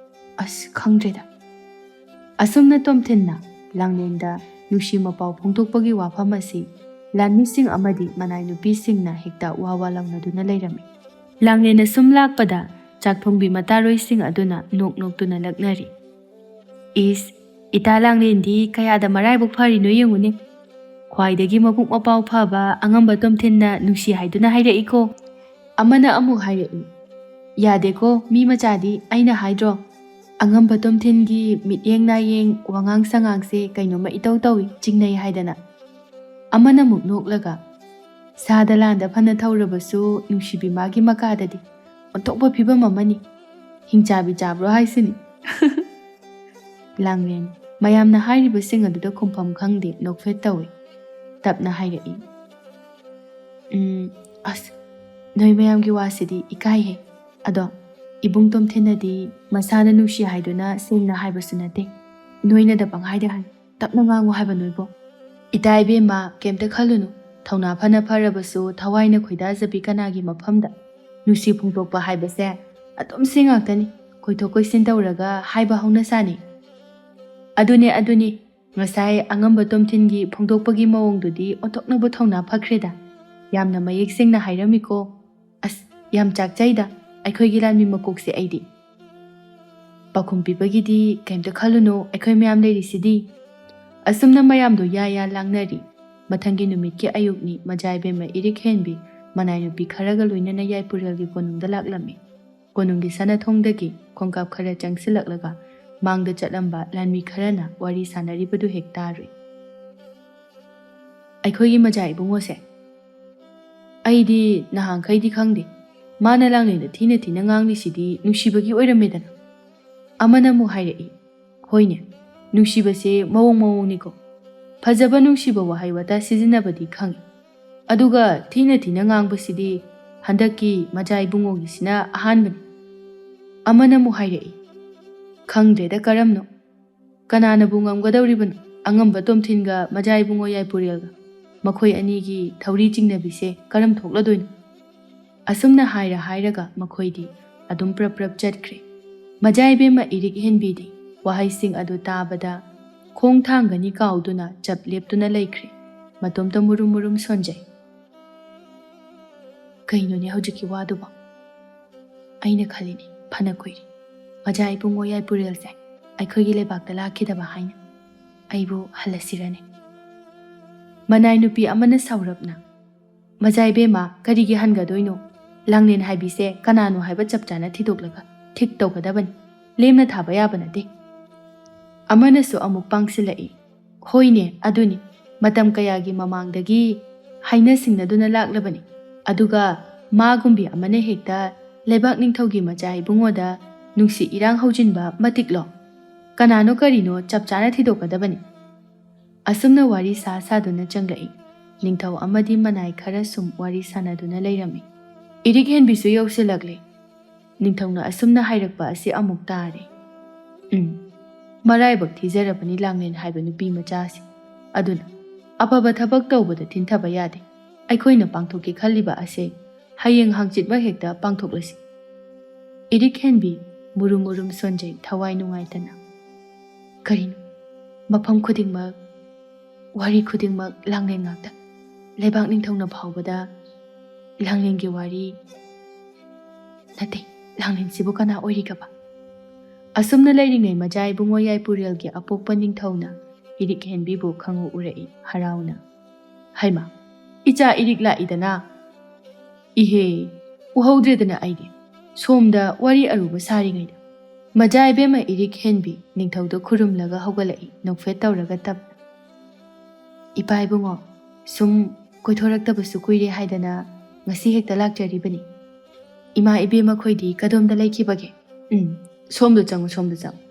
ꯑꯁ, ꯈꯪꯗ꯭ꯔꯦꯗ꯫ ꯑꯁꯨꯝꯅ ꯇꯣꯝꯊꯤꯟꯅ ꯂꯥꯡꯂꯦꯟꯗ ꯅꯨꯡꯁꯤ ꯃꯄꯥꯎ ꯐꯣꯡꯗꯣꯛꯄꯒꯤ ꯋꯥꯐꯝ ꯑꯁꯤ ꯂꯥꯟꯃꯤꯁꯤꯡ ꯑꯃꯗꯤ ꯃꯅꯥꯏ ꯅꯨꯄꯤꯁꯤꯡꯅ ꯍꯦꯛꯇ ꯋꯥ ꯋꯥ ꯂꯥꯎꯅꯗꯨꯅ ꯂꯩꯔꯝꯃꯤ꯫ ꯂꯥꯡꯂꯦꯟ ꯑꯁꯨꯝ ꯂꯥꯛꯄꯗ ꯆꯥꯛ ꯊꯣꯡꯕꯤ ꯃꯇꯥꯔꯣꯏꯁꯤꯡ ꯑꯗꯨꯅ ꯅꯣꯛ ꯅꯣꯛꯇꯨꯅ ꯂꯛꯅꯔꯤ꯫ "ꯏꯁ, ꯏꯇꯥ ꯂꯥꯡꯂꯦꯟꯗꯤ ꯀꯌꯥꯗ ꯃꯔꯥꯏꯕꯛ ꯐꯔꯤꯅꯣ ꯌꯦꯡꯉꯨꯅꯦ꯫ ꯈ꯭ꯋꯥꯏꯗꯒꯤ ꯃꯕꯨꯛ ꯃꯄꯥꯎ ꯐꯕ ꯑꯉꯝꯕ ꯇꯣꯝꯊꯤꯟꯅ ꯅꯨꯡꯁꯤ ꯍꯥꯏꯗꯨꯅ ꯍꯥꯏꯔꯛꯏꯀꯣ꯫" ꯑꯃꯅ ꯑꯃꯨꯛ ꯍꯥꯏꯔꯛꯏ, "ꯌꯥꯗꯦꯀꯣ, ꯃꯤ ꯃꯆꯥꯗꯤ, ꯑꯩꯅ ꯍꯥꯏꯗ꯭ꯔꯣ? ꯑꯉꯝꯕ ꯇꯣꯝꯊꯤꯟꯒꯤ ꯃꯤꯠꯌꯦꯡ ꯅꯥꯌꯦꯡ, ꯋꯥꯉꯥꯡ ꯁꯉꯥꯡꯁꯦ ꯀꯩꯅꯣꯝꯃ ꯏꯇꯧ ꯇꯧꯏ, ꯆꯤꯡꯅꯩ ꯍꯥꯏꯗꯅ꯫" ꯑꯃꯅ ꯑꯃꯨꯛ ꯅꯣꯛꯂꯒ, "ꯁꯥꯗ ꯂꯥꯟꯗ ꯐꯅ ꯊꯧꯔꯕꯁꯨ ꯅꯨꯡꯁꯤꯕꯤ ꯃꯥꯒꯤ ꯃꯀꯥꯗꯗꯤ ꯑꯣꯟꯊꯣꯛꯄ ꯐꯤꯕꯝ ꯑꯃꯅꯤ꯫ ꯍꯤꯡꯆꯥꯕꯤ ꯆꯥꯕ꯭ꯔꯣ ꯍꯥꯏꯁꯤꯅꯤ?" ꯂꯥꯡꯂꯦꯟ ꯃꯌꯥꯝꯅ ꯍꯥꯏꯔꯤꯕꯁꯤꯡ ꯑꯗꯨꯗ ꯈꯨꯝꯐꯝ ꯈꯪꯗꯦ, ꯅꯣꯛꯐꯦꯠ ꯇꯧꯏ꯫ ꯇꯞꯅ ꯍꯥꯏꯔꯛꯏ, "ꯎꯝ, ꯑꯁ, ꯅꯣꯏ ꯃꯌꯥꯝꯒꯤ ꯋꯥꯁꯤꯗꯤ ꯏꯀꯥꯏꯍꯦ꯫ ꯑꯗꯣ ꯏꯕꯨꯡ ꯇꯣꯝꯊꯤꯟꯅꯗꯤ ꯃꯁꯥꯅ ꯅꯨꯡꯁꯤ ꯍꯥꯏꯗꯨꯅ ꯁꯦꯡꯅ ꯍꯥꯏꯕꯁꯨ ꯅꯠꯇꯦ꯫ ꯅꯣꯏꯅꯗ ꯄꯪꯍꯥꯏꯗ ꯍꯥꯏ꯫ ꯇꯞꯅ ꯉꯥꯡꯉꯨ ꯍꯥꯏꯕ ꯅꯣꯏꯕꯣ꯫ ꯏꯇꯥ ꯏꯕꯦꯝꯃ, ꯀꯩꯝꯇ ꯈꯜꯂꯨꯅꯨ꯫ ꯊꯧꯅꯥ ꯐꯅ ꯐꯔꯕꯁꯨ ꯊꯋꯥꯏꯅ ꯈꯣꯏꯗꯥꯖꯕꯤ ꯀꯅꯥꯒꯤ ꯃꯐꯝꯗ? ꯅꯨꯡꯁꯤ ꯐꯣꯡꯗꯣꯛꯄ ꯍꯥꯏꯕꯁꯦ ꯑꯗꯨꯝ ꯁꯤ ꯉꯥꯛꯇꯅꯤ, ꯀꯣꯏꯊꯣꯛ ꯀꯣꯏꯁꯤꯟ ꯇꯧꯔꯒ ꯍꯥꯏꯕ ꯍꯧꯅ ꯁꯥꯅꯤ꯫" "ꯑꯗꯨꯅꯦ, ꯑꯗꯨꯅꯦ, ꯉꯁꯥꯏ ꯑꯉꯝꯕ ꯇꯣꯝꯊꯤꯟꯒꯤ ꯐꯣꯡꯗꯣꯛꯄꯒꯤ ꯃꯑꯣꯡꯗꯨꯗꯤ ꯑꯣꯟꯊꯣꯛꯅꯕ ꯊꯧꯅꯥ ꯐꯈ꯭ꯔꯦꯗ꯫ ꯌꯥꯝꯅ ꯃꯌꯦꯛ ꯁꯦꯡꯅ ꯍꯥꯏꯔꯝꯃꯤꯀꯣ꯫ ꯑꯁ, ꯌꯥꯝ ꯆꯥꯛꯆꯩꯗ ꯑꯩꯈꯣꯏꯒꯤ ꯂꯥꯟꯃꯤ ꯃꯀꯣꯛꯁꯦ ꯑꯩꯗꯤ꯫ ꯄꯥꯎꯈꯨꯝ ꯄꯤꯕꯒꯤꯗꯤ ꯀꯩꯝꯇ ꯈꯜꯂꯨꯅꯨ, ꯑꯩꯈꯣꯏ ꯃꯌꯥꯝ ꯂꯩꯔꯤꯁꯤꯗꯤ꯫" ꯑꯁꯨꯝꯅ ꯃꯌꯥꯝꯗꯣ ꯌꯥ ꯌꯥ ꯂꯥꯡꯅꯔꯤ꯫ ꯃꯊꯪꯒꯤ ꯅꯨꯃꯤꯠꯀꯤ ꯑꯌꯨꯛꯅꯤ, ꯃꯖꯥ ꯏꯕꯦꯝꯃ ꯏꯔꯤꯛ ꯍꯦꯟꯕꯤ ꯃꯅꯥꯏ ꯅꯨꯄꯤ ꯈꯔꯒ ꯂꯣꯏꯅꯅ ꯌꯥꯏꯄꯨꯔꯦꯜꯒꯤ ꯀꯣꯅꯨꯡꯗ ꯂꯥꯛꯂꯝꯃꯤ꯫ ꯀꯣꯅꯨꯡꯒꯤ ꯁꯅꯥꯊꯣꯡꯗꯒꯤ ꯈꯣꯡꯀꯥꯞ ꯈꯔ ꯆꯪꯁꯤꯜꯂꯛꯂꯒ ꯃꯥꯡꯗ ꯆꯠꯂꯝꯕ ꯂꯥꯟꯃꯤ ꯈꯔꯅ ꯋꯥꯔꯤ ꯁꯥꯟꯅꯔꯤꯕꯗꯨ ꯍꯦꯛ ꯇꯥꯔꯨꯏ꯫ "ꯑꯩꯈꯣꯏꯒꯤ ꯃꯖꯥ ꯏꯕꯨꯡꯉꯣꯁꯦ, ꯑꯩꯗꯤ ꯅꯍꯥꯟꯈꯩꯗꯤ ꯈꯪꯗꯦ, ꯃꯥꯅ ꯂꯥꯡꯂꯦꯟꯗ ꯊꯤꯅ ꯊꯤꯅ ꯉꯥꯡꯂꯤꯁꯤꯗꯤ ꯅꯨꯡꯁꯤꯕꯒꯤ ꯑꯣꯏꯔꯝꯃꯦꯗꯅ꯫" ꯑꯃꯅ ꯑꯃꯨꯛ ꯍꯥꯏꯔꯛꯏ, "ꯍꯣꯏꯅꯦ, ꯅꯨꯡꯁꯤꯕꯁꯦ ꯃꯑꯣꯡ ꯃꯑꯣꯡꯅꯤꯀꯣ꯫ ꯐꯖꯕ ꯅꯨꯡꯁꯤꯕ ꯋꯥꯍꯩ ꯋꯥꯇꯥ ꯁꯤꯖꯤꯟꯅꯕꯗꯤ ꯈꯪꯉꯤ, ꯑꯗꯨꯒ ꯊꯤꯅ ꯊꯤꯅ ꯉꯥꯡꯕꯁꯤꯗꯤ ꯍꯟꯗꯛꯀꯤ ꯃꯖꯥ ꯏꯕꯨꯡꯉꯣꯒꯤꯁꯤꯅ ꯑꯍꯥꯟꯕꯅꯤ꯫" ꯑꯃꯅ ꯑꯃꯨꯛ ꯍꯥꯏꯔꯛꯏ, "ꯈꯪꯗ꯭ꯔꯦꯗ ꯀꯔꯝꯅꯣ, ꯀꯅꯥꯅꯕꯨ ꯉꯝꯒꯗꯧꯔꯤꯕꯅꯣ ꯑꯉꯝꯕ ꯇꯣꯝꯊꯤꯟꯒ ꯃꯖꯥ ꯏꯕꯨꯡꯉꯣ ꯌꯥꯏꯄꯨꯔꯦꯜꯒ?" ꯃꯈꯣꯏ ꯑꯅꯤꯒꯤ ꯊꯧꯔꯤ ꯆꯤꯡꯅꯕꯤꯁꯦ ꯀꯔꯝ ꯊꯣꯛꯂꯗꯣꯏꯅꯣ? ꯑꯁꯨꯝꯅ ꯍꯥꯏꯔ ꯍꯥꯏꯔꯒ ꯃꯈꯣꯏꯗꯤ ꯑꯗꯨꯝ ꯄ꯭ꯔꯞ ꯄ꯭ꯔꯞ ꯆꯠꯈ꯭ꯔꯦ꯫ ꯃꯖꯥ ꯏꯕꯦꯝꯃ ꯏꯔꯤꯛ ꯍꯦꯟꯕꯤꯗꯤ ꯋꯥꯍꯩꯁꯤꯡ ꯑꯗꯨ ꯇꯥꯕꯗ ꯈꯣꯡ ꯊꯥꯡꯒꯅꯤ ꯀꯥꯎꯗꯨꯅ ꯆꯞ ꯂꯦꯞꯇꯨꯅ ꯂꯩꯈ꯭ꯔꯦ꯫ ꯃꯇꯣꯝꯇ ꯃꯨꯔꯨꯝ ꯃꯨꯔꯨꯝ ꯁꯣꯟꯖꯩ꯫ ꯀꯩꯅꯣꯅꯦ ꯍꯧꯖꯤꯛꯀꯤ ꯋꯥꯗꯨꯕꯣ? ꯑꯩꯅ ꯈꯜꯂꯤꯅꯦ, ꯐꯅ ꯀꯨꯏꯔꯦ ꯃꯖꯥ ꯏꯕꯨꯡꯉꯣ ꯌꯥꯏꯄꯨꯔꯦꯜꯁꯦ ꯑꯩꯈꯣꯏꯒꯤ ꯂꯩꯕꯥꯛꯇ ꯂꯥꯛꯈꯤꯗꯕ ꯍꯥꯏꯅ꯫ ꯑꯩꯕꯨ ꯍꯜꯂꯁꯤꯔꯅꯦ? ꯃꯅꯥꯏ ꯅꯨꯄꯤ ꯑꯃꯅ ꯁꯥꯎꯔꯞꯅ, "ꯃꯖꯥ ꯏꯕꯦꯝꯃ, ꯀꯔꯤꯒꯤ ꯍꯟꯒꯗꯣꯏꯅꯣ? ꯂꯥꯡꯂꯦꯟ ꯍꯥꯏꯕꯤꯁꯦ ꯀꯅꯥꯅꯣ ꯍꯥꯏꯕ ꯆꯞ ꯆꯥꯅ ꯊꯤꯗꯣꯛꯂꯒ ꯊꯤꯛ ꯇꯧꯒꯗꯕꯅꯤ꯫ ꯂꯦꯝꯅ ꯊꯥꯕ ꯌꯥꯕ ꯅꯠꯇꯦ꯫" ꯑꯃꯅꯁꯨ ꯑꯃꯨꯛ ꯄꯥꯡꯁꯤꯜꯂꯛꯏ, "ꯍꯣꯏꯅꯦ, ꯑꯗꯨꯅꯤ꯫ ꯃꯇꯝ ꯀꯌꯥꯒꯤ ꯃꯃꯥꯡꯗꯒꯤ ꯍꯥꯏꯅ ꯁꯤꯡꯅꯗꯨꯅ ꯂꯥꯛꯂꯕꯅꯤ꯫ ꯑꯗꯨꯒ ꯃꯥꯒꯨꯝꯕꯤ ꯑꯃꯅ ꯍꯦꯛꯇ ꯂꯩꯕꯥꯛ ꯅꯤꯡꯊꯧꯒꯤ ꯃꯆꯥ ꯏꯕꯨꯡꯉꯣꯗ ꯅꯨꯡꯁꯤ ꯏꯔꯥꯡ ꯍꯧꯖꯤꯟꯕ ꯃꯇꯤꯛꯂꯣ? ꯀꯅꯥꯅꯣ ꯀꯔꯤꯅꯣ ꯆꯞ ꯆꯥꯅ ꯊꯤꯗꯣꯛꯀꯗꯕꯅꯤ꯫" ꯑꯁꯨꯝꯅ ꯋꯥꯔꯤ ꯁꯥ ꯁꯥꯗꯨꯅ ꯆꯪꯂꯛꯏ꯫ ꯅꯤꯡꯊꯧ ꯑꯃꯗꯤ ꯃꯅꯥꯏ ꯈꯔ ꯁꯨꯝ ꯋꯥꯔꯤ ꯁꯥꯟꯅꯗꯨꯅ ꯂꯩꯔꯝꯃꯤ꯫ ꯏꯔꯤꯛ ꯍꯦꯟꯕꯤꯁꯨ ꯌꯧꯁꯤꯜꯂꯛꯂꯦ꯫ ꯅꯤꯡꯊꯧꯅ ꯑꯁꯨꯝꯅ ꯍꯥꯏꯔꯛꯄ ꯑꯁꯤ ꯑꯃꯨꯛ ꯇꯥꯔꯦ꯫ "ꯎꯝ, ꯃꯔꯥꯏꯕꯛ ꯊꯤꯖꯔꯕꯅꯤ ꯂꯥꯡꯂꯦꯟ ꯍꯥꯏꯕ ꯅꯨꯄꯤ ꯃꯆꯥꯁꯤ꯫ ꯑꯗꯨꯅ ꯑꯐꯕ ꯊꯕꯛ ꯇꯧꯕꯗ ꯊꯤꯟꯊꯕ ꯌꯥꯗꯦ꯫ ꯑꯩꯈꯣꯏꯅ ꯄꯥꯡꯊꯣꯛꯀꯦ ꯈꯜꯂꯤꯕ ꯑꯁꯦ ꯍꯌꯦꯡ ꯍꯥꯡꯆꯤꯠꯃꯛ ꯍꯦꯛꯇ ꯄꯥꯡꯊꯣꯛꯂꯁꯤ꯫" ꯏꯔꯤꯛ ꯍꯦꯟꯕꯤ ꯃꯨꯔꯨꯝ ꯃꯨꯔꯨꯝ ꯁꯣꯟꯖꯩ ꯊꯋꯥꯏ ꯅꯨꯡꯉꯥꯏꯇꯅ꯫ "ꯀꯔꯤꯅꯣ? ꯃꯐꯝ ꯈꯨꯗꯤꯡꯃꯛ, ꯋꯥꯔꯤ ꯈꯨꯗꯤꯡꯃꯛ ꯂꯥꯡꯂꯦꯟ ꯉꯥꯛꯇ꯫ ꯂꯩꯕꯥꯛ ꯅꯤꯡꯊꯧꯅ ꯐꯥꯎꯕꯗ ꯂꯥꯡꯂꯦꯟꯒꯤ ꯋꯥꯔꯤ ꯅꯠꯇꯦ, ꯂꯥꯡꯂꯦꯟꯁꯤꯕꯨ ꯀꯅꯥ ꯑꯣꯏꯔꯤꯒꯕ?" ꯑꯁꯨꯝꯅ ꯂꯩꯔꯤꯉꯩ ꯃꯖꯥ ꯏꯕꯨꯡꯉꯣ ꯌꯥꯏꯄꯨꯔꯦꯜꯒꯤ ꯑꯄꯣꯛꯄ ꯅꯤꯡꯊꯧꯅ ꯏꯔꯤꯛ ꯍꯦꯟꯕꯤꯕꯨ ꯈꯪꯎ ꯎꯔꯛꯏ ꯍꯔꯥꯎꯅ꯫ "ꯍꯩꯃꯥ, ꯏꯆꯥ ꯏꯔꯤꯛ ꯂꯥꯛꯏꯗꯅ! ꯏꯍꯦ, ꯎꯍꯧꯗ꯭ꯔꯦꯗꯅ ꯑꯩꯗꯤ꯫ ꯁꯣꯝꯗ ꯋꯥꯔꯤ ꯑꯔꯨꯕ ꯁꯥꯔꯤꯉꯩꯗ꯫" ꯃꯖꯥ ꯏꯕꯦꯝꯃ ꯏꯔꯤꯛ ꯍꯦꯟꯕꯤ ꯅꯤꯡꯊꯧꯗ ꯈꯨꯔꯨꯝꯂꯒ ꯍꯧꯒꯠꯂꯛꯏ ꯅꯣꯛꯐꯦꯠ ꯇꯧꯔꯒ ꯇꯞꯅ꯫ "ꯏꯄꯥ ꯏꯕꯨꯡꯉꯣ, ꯁꯨꯝ ꯀꯣꯏꯊꯣꯔꯛꯇꯕꯁꯨ ꯀꯨꯏꯔꯦ ꯍꯥꯏꯗꯅ ꯉꯁꯤ ꯍꯦꯛꯇ ꯂꯥꯛꯆꯔꯤꯕꯅꯤ꯫ ꯏꯃꯥ ꯏꯕꯦꯝꯃ ꯈꯣꯏꯗꯤ ꯀꯗꯣꯝꯗ ꯂꯩꯈꯤꯕꯒꯦ? ꯎꯝ, ꯁꯣꯝꯗ ꯆꯪꯉꯨ, ꯁꯣꯝꯗ ꯆꯪꯉꯨ꯫